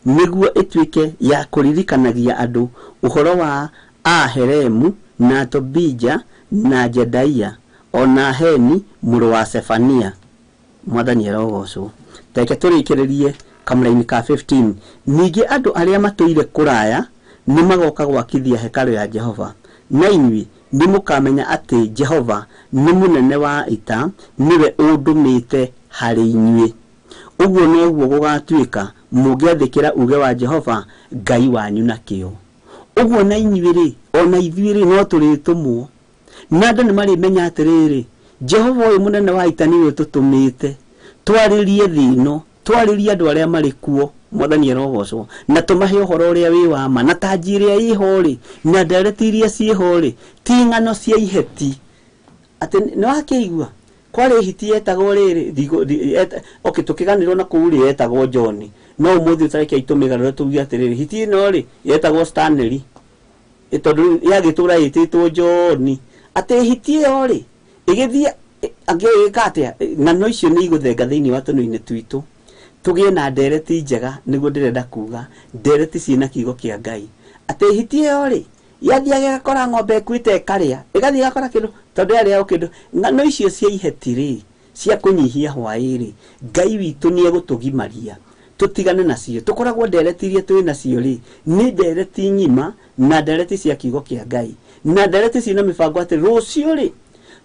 Nĩguo ĩtuĩke ya kũririkanagia andũ ũhoro wa Aheremu na Tobija na Jedaia ona Heni mũrũ wa Sefania. Mwathani arogocwo. Reke tũrĩkĩrĩrie kamũraini ka 15. Ningĩ andũ arĩa matũire kũraya nĩ magoka gwakithia hekarũ ya Jehova, na inyuĩ nĩ mũkamenya atĩ Jehova nĩ mũnene wa ita, nĩwe ũndũmĩte harĩ inyuĩ. Ũguo noguo gũgatuĩka mũngĩathĩkĩra uge wa Jehova Ngai wanyu na kĩyo. Ũguo na inyuĩ rĩ, ona ithuĩ rĩ, no tũrĩtũmwo. Na andũ nĩ marĩmenya atĩrĩrĩ, Jehova ũyũ mũnene wa ita nĩwe ũtũtũmĩte twarĩrie thĩ ĩno, twarĩrie andũ arĩa marĩ kuo. Mwathani arogocwo. Na tũmahe ũhoro ũrĩa wĩ wa ma, na tanji ĩrĩa ĩho rĩ, na ndereti iria ciĩho rĩ, ti ng'ano cia iheti. Atĩ nĩ wakĩigua kwarĩ hiti yetagwo rĩrĩ, okay, tũkĩganĩrwo na kũu rĩ yetagwo John, no ũmũthĩ ũtareke itũmĩgarũre tuge atĩrĩrĩ, hiti ĩno rĩ yetagwo Stanley, tondũ yagĩtũra ĩtĩtwo John. Atĩ hiti ĩyo rĩ ĩgĩthiĩ angĩka atĩa? Ng'ano icio nĩ igũthenga thĩinĩ wa tũnua-inĩ twitũ. Tũgĩe na ndereti njega, nĩguo ndĩrenda kuga ndereti ciĩna kiugo kĩa Ngai. Atĩ hiti ĩyo rĩ yathiaga ĩgakora ng'ombe ĩkuĩte ĩkarĩa, ĩgathiĩ ĩgakora kĩndũ tondũ yarĩa o kĩndũ. Ng'ano icio cia iheti rĩ, cia kũnyihia hwaĩ rĩ, Ngai witũ nĩ egũtũgimaria tũtigane nacio. Tũkoragwo ndereti iria twĩ nacio rĩ nĩ ndereti ng'ima na ndereti cia kiugo kĩa Ngai, na ndereti ciĩna mĩbango atĩ rũciũ rĩ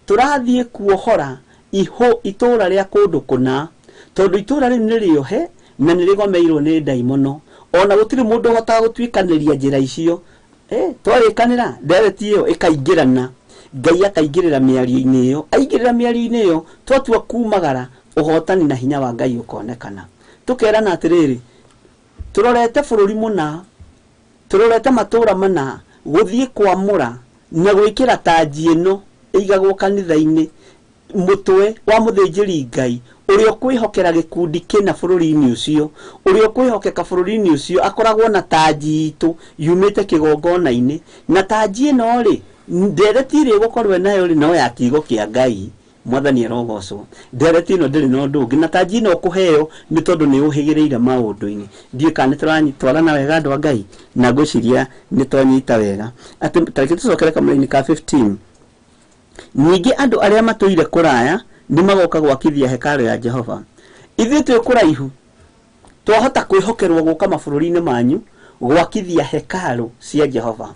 tũrathiĩ kuohora itũũra rĩa kũndũ kũna, tondũ itũũra rĩu nĩ rĩohe na nĩ rĩgomeirwo nĩ ndaimono, ona gũtirĩ mũndũ ũhotaga gũtuĩkanĩria njĩra icio. Twarĩkanĩra ndereti ĩyo ĩkaingĩrana, Ngai akaingĩrĩra mĩario-inĩ ĩyo, aingĩrĩra mĩario-inĩ ĩyo twatua kumagara, ũhotani na hinya wa Ngai ũkonekana. Tũkerana atĩrĩrĩ, tũrorete bũrũri mũna, tũrorete matũũra mana, gũthiĩ kwamũra na gwĩkĩra tanji ĩno ĩigagwo kanitha-inĩ mũtwe wa mũthĩnjĩri Ngai ũrĩa ũkwĩhokera gĩkundi kĩna bũrũri-inĩ ũcio, ũrĩa ũkwĩhokeka bũrũri-inĩ ũcio akoragwo na tanji itũ yumĩte kĩgongona-inĩ. Na tanji ĩno rĩ, ndereti ĩrĩa ĩgũkorwo nayo rĩ no ya kiugo kĩa Ngai. Mwathani arogocwo. Ndereti ĩno ndĩrĩ na ũndũ ũngĩ, na tanji ĩno ũkũheo nĩ tondũ nĩ ũhĩgĩrĩire maũndũ-inĩ. Ndiũĩ kana nĩ tũratwarana wega andũ a Ngai, na ngwĩciria nĩ twanyita wega. Atĩ tareke tũcokere kamũraini ka 15. Ningĩ andũ arĩa matũire kũraya nĩ magoka gwakithia hekarũ ya Jehova. Ithuĩ twĩ kũraihu, twahota kwĩhokerwo gũka mabũrũri-inĩ manyu gwakithia hekarũ cia Jehova.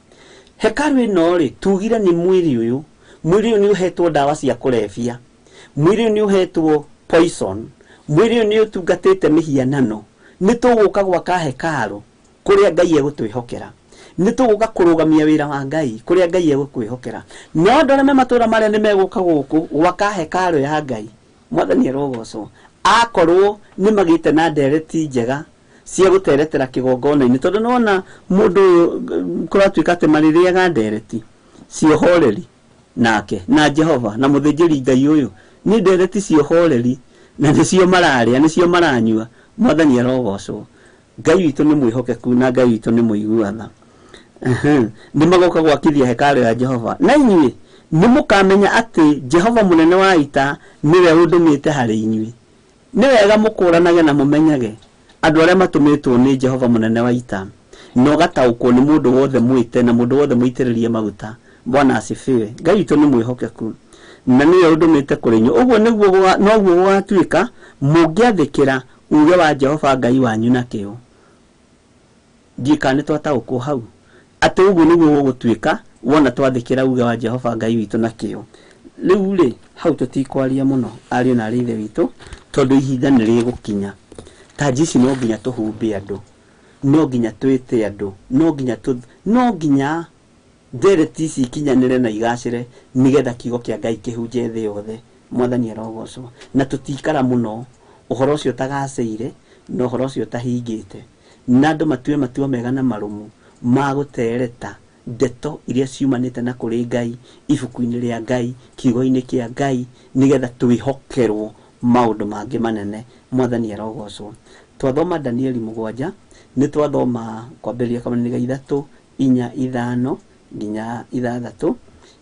Hekarũ ĩno rĩ, tugire nĩ mwĩrĩ ũyũ. Mwĩrĩ ũyũ nĩ ũhetwo ndawa cia kũrebia, mwĩrĩ ũyũ nĩ ũhetwo poison, mwĩrĩ ũyũ nĩ ũtungatĩte mĩhianano. Nĩ tũgũka gwaka hekarũ kũrĩa Ngai egũtwĩhokera, nĩ tũgũka kũrũgamia wĩra wa Ngai kũrĩa Ngai egũkwĩhokera. No andũ arĩa me matũũra marĩa nĩ megũka gũkũ gwaka hekarũ ya Ngai. Mwathani arogocwo. Akorwo nĩ magĩte na ndereti njega cia gũteretera kĩgongona-inĩ, tondũ nĩwona mũndũ ũyũ kũratuĩka atĩ marĩrĩaga ndereti cia ũhoreri nake na Jehova na mũthĩnjĩri Ngai ũyũ, nĩ ndereti cia ũhoreri na nĩcio mararĩa, nĩcio maranyua. Mwathani arogocwo. Ngai witũ nĩ mwĩhokeku na Ngai witũ nĩ mũigua tha. Nĩ magoka gwakithia hekarũ ya Jehova, na inyuĩ nĩ mũkamenya atĩ Jehova mũnene wa ita nĩwe ũndũmĩte harĩ inyuĩ. Nĩ wega mũkũranage na mũmenyage andũ arĩa matũmĩtwo nĩ Jehova mũnene wa ita, na ũgataũkwo nĩ mũndũ wothe mwĩte na mũndũ wothe mũitĩrĩrie maguta. Bwana asifiwe. Ngai witũ nĩ mwĩhokeku na nĩwe ũndũmĩte kũrĩ inyuĩ. Ũguo nĩguo noguo gũgatuĩka mũngĩathĩkĩra uge wa Jehova Ngai wanyu na kĩyo. Ndiũĩ kana nĩ twataũkwo hau, atĩ ũguo nĩguo gũgũtuĩka Wona twathĩkĩra uge wa Jehova Ngai witũ na kĩo. Rĩu rĩ, hau tũtikwaria mũno ariũ na arĩ ithe witũ, tondũ ihinda nĩ rĩgũkinya. Tanji ici no nginya tũhumbe andũ, no nginya twĩte andũ, no nginya ndereti ici ikinyanĩre na igacĩre, nĩgetha kiugo kĩa Ngai kĩhunje thĩ yothe. Mwathani arogocwo. Na tũtikara mũno ũhoro ũcio ũtagacĩire na ũhoro ũcio ũtahingĩte, na andũ matue matua mega na marũmu ma gũtereta ndeto iria ciumanĩte na kũrĩ Ngai, ibuku-inĩ rĩa Ngai, kiugo-inĩ kĩa Ngai, nĩgetha twĩhokerwo maũndũ mangĩ manene. Mwathani arogocwo. Twathoma Danieli 7, nĩ twathoma kwambĩrĩria kamũranĩ ga 3, 4, 5 nginya 6.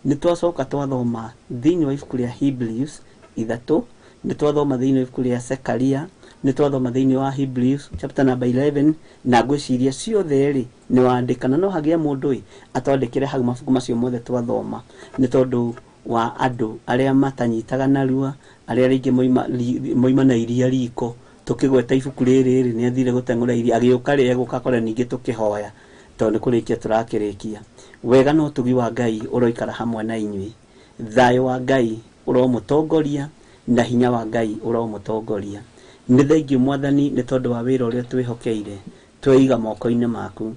Nĩ twacoka twathoma thĩinĩ wa ibuku rĩa Hebrews 3, nĩ twathoma thĩinĩ wa ibuku rĩa Zekaria, nĩ twathoma thĩinĩ wa Hebrews chapter number 11, na ngwĩciria ciothe rĩ nĩ wandĩka, na no hagĩe mũndũ ĩ atwandĩkĩre hau mabuku macio mothe twathoma, nĩ tondũ wa andũ arĩa matanyitaga narua, arĩa rĩngĩ moima na iria riko. Tũkĩgweta ibuku rĩrĩ rĩ, nĩ athire gũteng'ũra iria, agĩũka rĩ, egũka akore ningĩ tũkĩhoya, tondũ nĩ kũrĩkia tũrakĩrĩkia. Wega na ũtugi wa Ngai ũroikara hamwe na inyuĩ. Thayũ wa Ngai ũromũtongoria, na hinya wa Ngai ũromũtongoria. Nĩ thengiũ Mwathani nĩ tondũ wa wĩra ũrĩa twĩhokeire, tweiga moko-inĩ maku.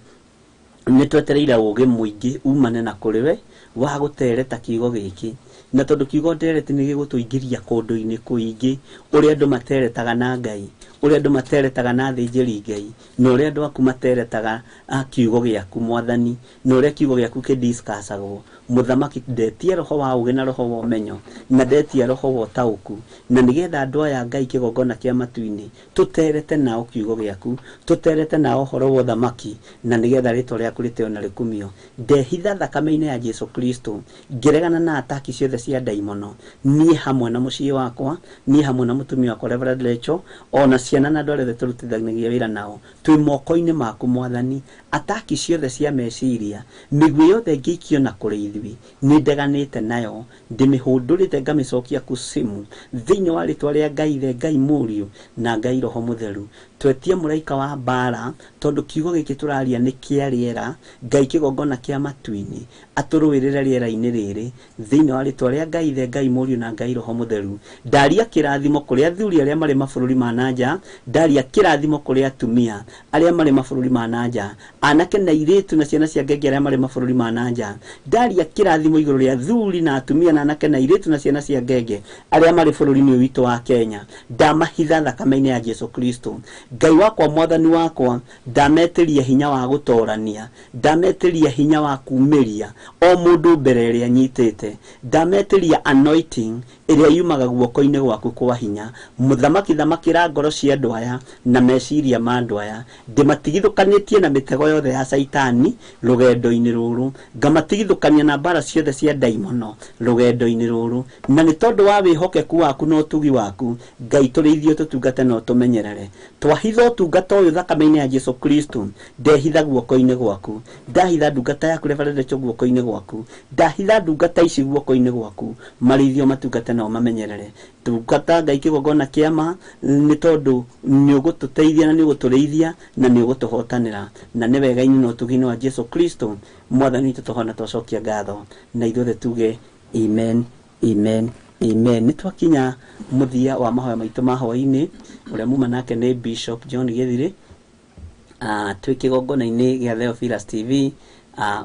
Nĩ twetereire ũũgĩ mũingĩ umane na kũrĩ we wa gũtereta kiugo gĩkĩ, na tondũ kiugo ndereti nĩ gĩgũtũingĩria kũndũ-inĩ kũingĩ, ũrĩa andũ materetaga na Ngai, ũrĩa andũ materetaga na athĩnjĩri Ngai, na ũrĩa andũ aku materetaga kiugo gĩaku Mwathani, na ũrĩa kiugo gĩaku kĩdiscussagwo. Mũthamaki, ndetie roho wa ũũgĩ na roho wa ũmenyo, na ndetie roho wa ũtaũku, na nĩgetha andũ aya Ngai kĩgongona kĩa matu-inĩ tũterete nao kiugo gĩaku, tũterete nao ũhoro wa ũthamaki, na nĩgetha rĩtwa rĩaku rĩtĩo na rĩkumio. Ndehitha thakame-inĩ ya Jesu Kristo, ngĩregana na ataki ciothe cia ndaimono, niĩ hamwe na mũciĩ wakwa, niĩ hamwe na mũtumia wakwa Reverend Rachel, ona ciana na andũ arĩa othe tũrutithanagia wĩra nao, twĩ moko-inĩ maku Mwathani. Ataki ciothe cia meciria, mĩguĩ yothe ĩngĩikio na kũrĩ ithuĩ, nĩ ndeganĩte nayo, ndĩmĩhũndũrĩte ngamĩcokia kusimu, thĩinĩ wa rĩtwa rĩa Ngai Ithe, Ngai Mũriũ, na Ngai Roho Mũtheru. Twetie mũraika wa mbara, tondũ kiugo gĩkĩ tũraria nĩ kĩa rĩera, Ngai kĩgongona kĩa matu-inĩ, atũrũĩrĩre rĩera-inĩ rĩrĩ, thĩinĩ wa rĩtwa rĩa Ngai Ithe, Ngai Mũriũ, na Ngai Roho Mũtheru. Ndaria kĩrathimo kũrĩ athuri arĩa marĩ mabũrũri ma na nja, ndaria kĩrathimo kũrĩ atumia arĩa marĩ mabũrũri ma na nja, anake na airĩtu na ciana cia ngenge arĩa marĩ mabũrũri ma na nja. Ndaria kĩrathimo igũrũ rĩa athuri na atumia na anake na airĩtu na ciana cia ngenge arĩa marĩ bũrũri-inĩ ũyũ witũ wa Kenya. Ndamahitha thakame-inĩ ya Jesu Kristo. Ngai wakwa, Mwathani wakwa, ndametĩria hinya wa gũtorania, ndametĩria hinya wa kumĩria o mũndũ mbere ĩrĩa anyitĩte, ndametĩria anointing ĩrĩa yumaga guoko-inĩ gwaku kwa hinya. Mũthamaki, thamakĩra ngoro cia andũ aya na meciria ma andũ aya, ndĩmatigithũkanĩtie na mĩtego yothe ya Caitani rũgendo-inĩ rũrũ, ngamatigithũkania na mbara ciothe cia ndaimono rũgendo-inĩ rũrũ, na nĩ tondũ wa wĩhokeku waku na ũtugi waku, Ngai tũrĩithie, tũtungate na ũtũmenyerere. Twahitha ũtungata ũyũ thakame-inĩ ya Jesu Kristo, ndehitha guoko-inĩ gwaku, ndahitha ndungata yaku Reverend Rachel guoko-inĩ gwaku, ndahitha ndungata ici guoko-inĩ gwaku, marĩithio matungate na ũmamenyerere. Tungata Ngai kĩgongona kĩa ma, nĩ tondũ nĩ ũgũtũteithia na nĩ ũgũtũrĩithia na nĩ ũgũtũhotanĩra, na nĩ wega-inĩ na ũtugi-inĩ wa Jesu Kristo Mwathani witũ tũhona twacokia ngatho, na ithuothe tuge amen, amen, amen. Nĩ twakinya mũthia wa mahoya maitũ ma hwaĩ-inĩ. Ũrĩa muma nake nĩ Bishop John Gĩthirĩ, twĩ kĩgongona-inĩ gĩa Theophilus TV,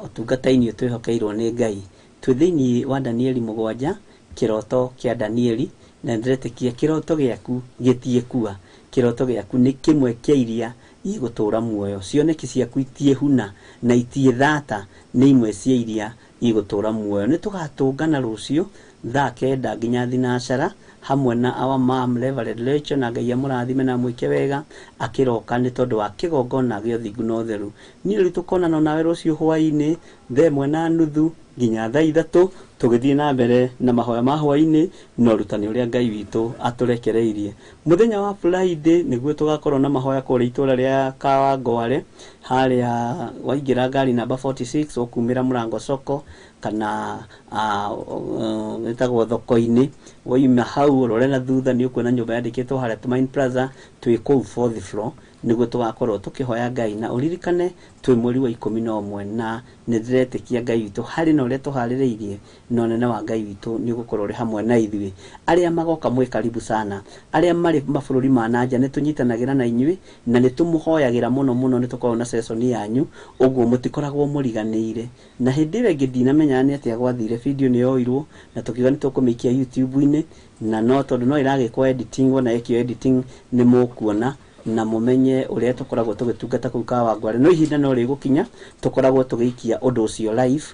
ũtungata-inĩ twĩhokeirwo nĩ Ngai. Twĩ thĩinĩ wa Danieli 7, kĩroto kĩa Danieli, na ndĩretĩkia kĩroto gĩaku gĩtiĩkua. Kĩroto gĩaku nĩ kĩmwe kĩa iria igũtũra muoyo. Cioneki ciaku itiĩhuna na itiĩthata, nĩ imwe cia iria igũtũra muoyo. Nĩ tũgatũngana rũciũ thaa 9 nginya thinacara hamwe na our mom Reverend Rachel, na Ngai amũrathime na amwĩke wega akĩroka nĩ tondũ wa kĩgongona gĩa ũthingu na ũtheru. Niĩ rĩu tũkonana nawe rũciũ hwaĩ-inĩ thaa 1:30 nginya thaa 3. Tũgĩthiĩ na mbere na mahoya ma hwaĩ-inĩ na ũrutani ũrĩa Ngai witũ atũrekereirie. Mũthenya wa Friday nĩguo tũgakorwo na mahoya kũrĩa itũra rĩa Kawangware, harĩa waingĩra ngari namba 46 ũkumĩra mũrango soko kana ĩtagwo thoko-inĩ. Wauma hau ũrore na thutha nĩ ũkuona nyũmba yandĩkĩtwo harĩa Tumaini Plaza, twĩ kũu fourth floor nĩguo tũgakorwo tũkĩhoya Ngai. Na ũririkane twĩ mweri wa 11 na nĩ ndĩretĩkia Ngai witũ harĩ na ũrĩa tũharĩrĩirie na ũnene wa Ngai witũ nĩ ũgũkorwo ũrĩ hamwe na ithuĩ. Arĩa magoka mwĩ karibu sana, arĩa marĩ mabũrũri ma nanja nĩ tũnyitanagĩra na inyuĩ na nĩ tũmũhoyagĩra mũno mũno, nĩ tũkoragwo na session yanyu ũguo mũtikoragwo mũriganĩire. Na hĩndĩ ĩyo ĩngĩ ndinamenya nĩ atĩa gwathire, video nĩ yoirwo na tũkiuga nĩ tũkũmĩikia YouTube-inĩ, na no tondũ no ĩragĩkwo editing, wona ĩkio editing nĩ mũkuona na mũmenye ũrĩa tũkoragwo tũgĩtungata kũu Kawangware. No ihinda no rĩgũkinya tũkoragwo tũgĩikia ũndũ ũcio live,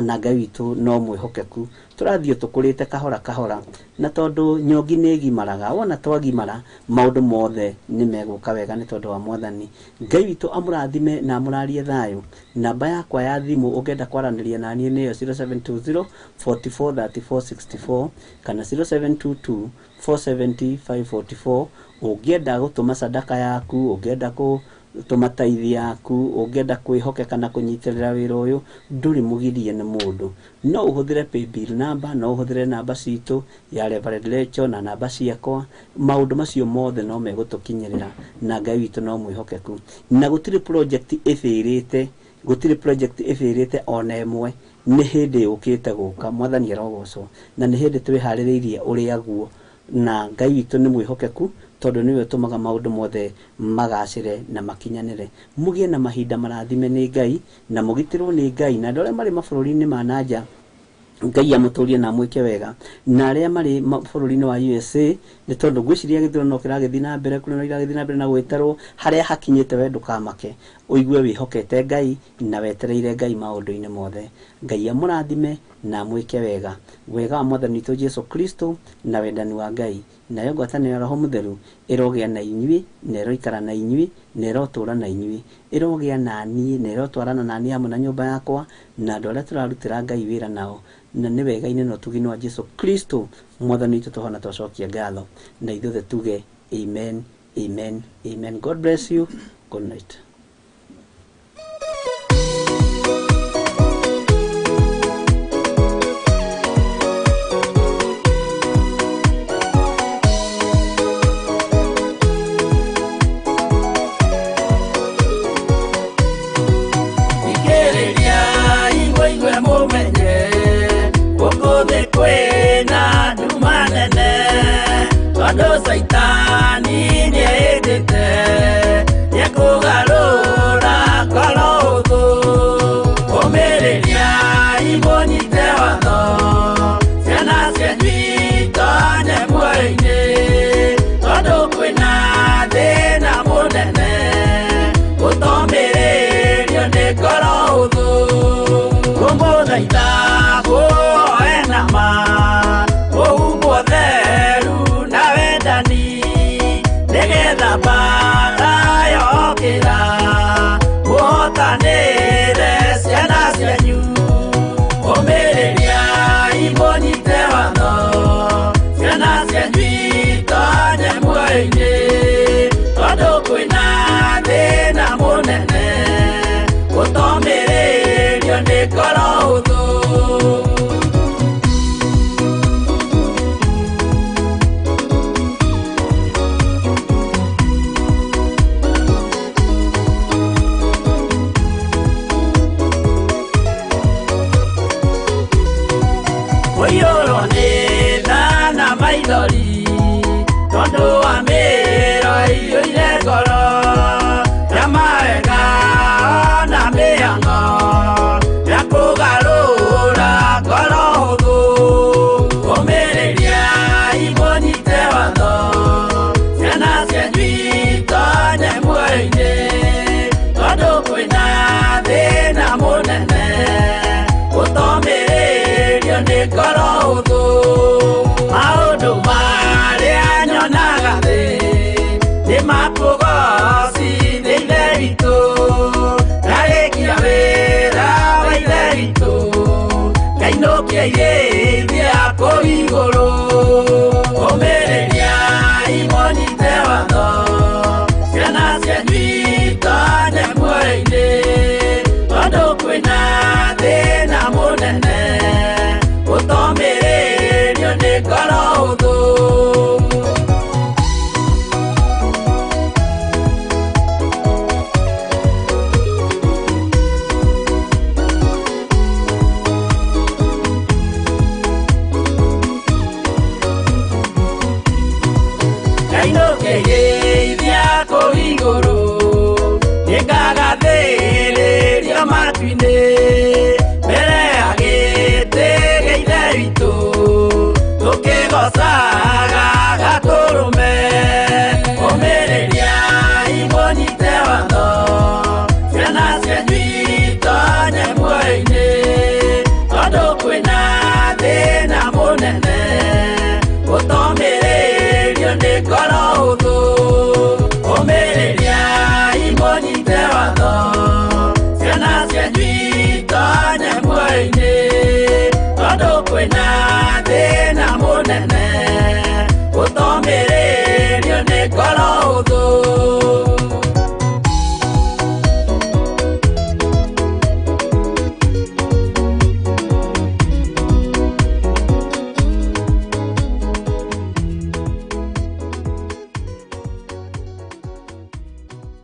na Ngai witũ no mwĩhokeku. Tũrathiĩ tũkũrĩte kahora kahora, na tondũ nyongi nĩ ĩgimaraga, wona twagimara maũndũ mothe nĩ megũka wega nĩ tondũ wa Mwathani. Ngai witũ amũrathime na amũrarie thayũ. Namba yakwa ya thimũ ũngĩenda kwaranĩria na niĩ nĩyo 0720 44 34 64 kana 0722 470 544. Ũngĩenda gũtũma sadaka yaku, ũngĩenda gũtũma taithi yaku, ũngĩenda kwĩhokeka na kũnyitĩrĩra wĩra ũyũ, ndũrĩ mũgirie nĩ mũndũ. No ũhũthĩre paybill number, no ũhũthĩre namba citũ ya Reverend Rachel na namba ciakwa. Maũndũ macio mothe no megũtũkinyĩrĩra na Ngai witũ no mwĩhokeku. Na gũtirĩ project ĩbĩrĩte, gũtirĩ project ĩbĩrĩte ona ĩmwe, nĩ hĩndĩ yũkĩte gũka. Mwathani arogocwo, na nĩ hĩndĩ twĩharĩrĩirie ũrĩa guo, na Ngai witũ nĩ mwĩhokeku tondũ nĩwe ũtũmaga maũndũ mothe magacĩre na makinyanĩre. Mũgĩe na mahinda marathime nĩ Ngai na mũgitĩrwo nĩ Ngai, na andũ arĩa marĩ mabũrũri-inĩ ma nanja Ngai amũtũrie na amwĩke wega, na arĩa marĩ bũrũri-inĩ wa USA nĩ tondũ ngwĩciria gĩthurano kĩragĩthiĩ na mbere, kũrĩa iragĩthiĩ na mbere na gwĩterwo, harĩa hakinyĩte we ndũkamake, ũigue wĩhokete Ngai na wetereire Ngai maũndũ-inĩ mothe. Ngai amũrathime na amwĩke wega. Wega wa Mwathani witũ Jesu Kristo na wendani wa Ngai nayo ngwatanĩro ya Roho Mũtheru ĩrogĩa na inyuĩ, na ĩroikara na inyuĩ, na ĩrotũũra na inyuĩ, ĩrogĩa na niĩ, na ĩrotwarana na niĩ hamwe na nyũmba yakwa na andũ arĩa tũrarutĩra Ngai wĩra nao, na nĩ wega-inĩ na ũtugi-inĩ wa Jesu Kristo Mwathani witũ tũhona twacokia ngatho, na ithuothe tuge amen, amen, amen. God bless you. Good night. Kwena nduma nene tondũ Caitani nĩendete nĩekũgarũra ngoro ũthũ. Ũmĩrĩria imũnyite watho, ciana cianyu itonye muoyo-inĩ, tondũ kwĩna thĩna mũnene gũtomĩrĩrio nĩ ngoro ũthũ. Ngũmũthaitha mũhoe na ma mũhumbwo theru na wendani, nĩgetha mbaara yokĩra mũhotanĩre ciana cianyu. Ũmĩrĩria imũnyite watho, ciana cianyu itonye muoyo-inĩ, tondũ kwĩna thĩna mũnene gũtomĩrĩrio nĩ ngoro ũthũ. Kũiyũrwo nĩ tha na maithori tondũ wa mĩĩro ĩiyũire ngoro ya mawega na mĩhang'o ya kũgarũra ngoro hũthũ. Ũmĩrĩria imũnyite watho, ciana cianyu itonye muoyo-inĩ, tondũ kwĩna thĩna mũnene gũtomĩrĩrio nĩ ngoro hũthũ. Maũndũ marĩa nyonaga thĩ nĩ makũgocithia Ithe witũ, ndarĩkia wĩra wa Ithe witũ, ngainũkia irĩra. kũu igũrũ. Ũmĩrĩria imũnyite watho, ciana cianyu itonye muoyo-inĩ, tondũ kwĩna thĩna mũnene ũtomĩrĩrio nĩ ngoro hũthũ. Ngainũkĩgeithia kũu igũrũ, nĩngagathĩrĩrio matu-inĩ, mbere ya gĩtĩ gĩa Ithe witũ, tũkĩgoocaga Gatũrũme. Ũmĩrĩria imũnyite watho, ciana cianyu itonye muoyo-inĩ, tondũ kwĩna thĩna mũnene ũtomĩrĩrio nĩ ngoro hũthũ. Ũmĩrĩria imũnyite watho, ciana cianyu itonye muoyo-inĩ, tondũ kwĩna thĩna mũnene ũtomĩrĩrio nĩ ngoro hũthũ.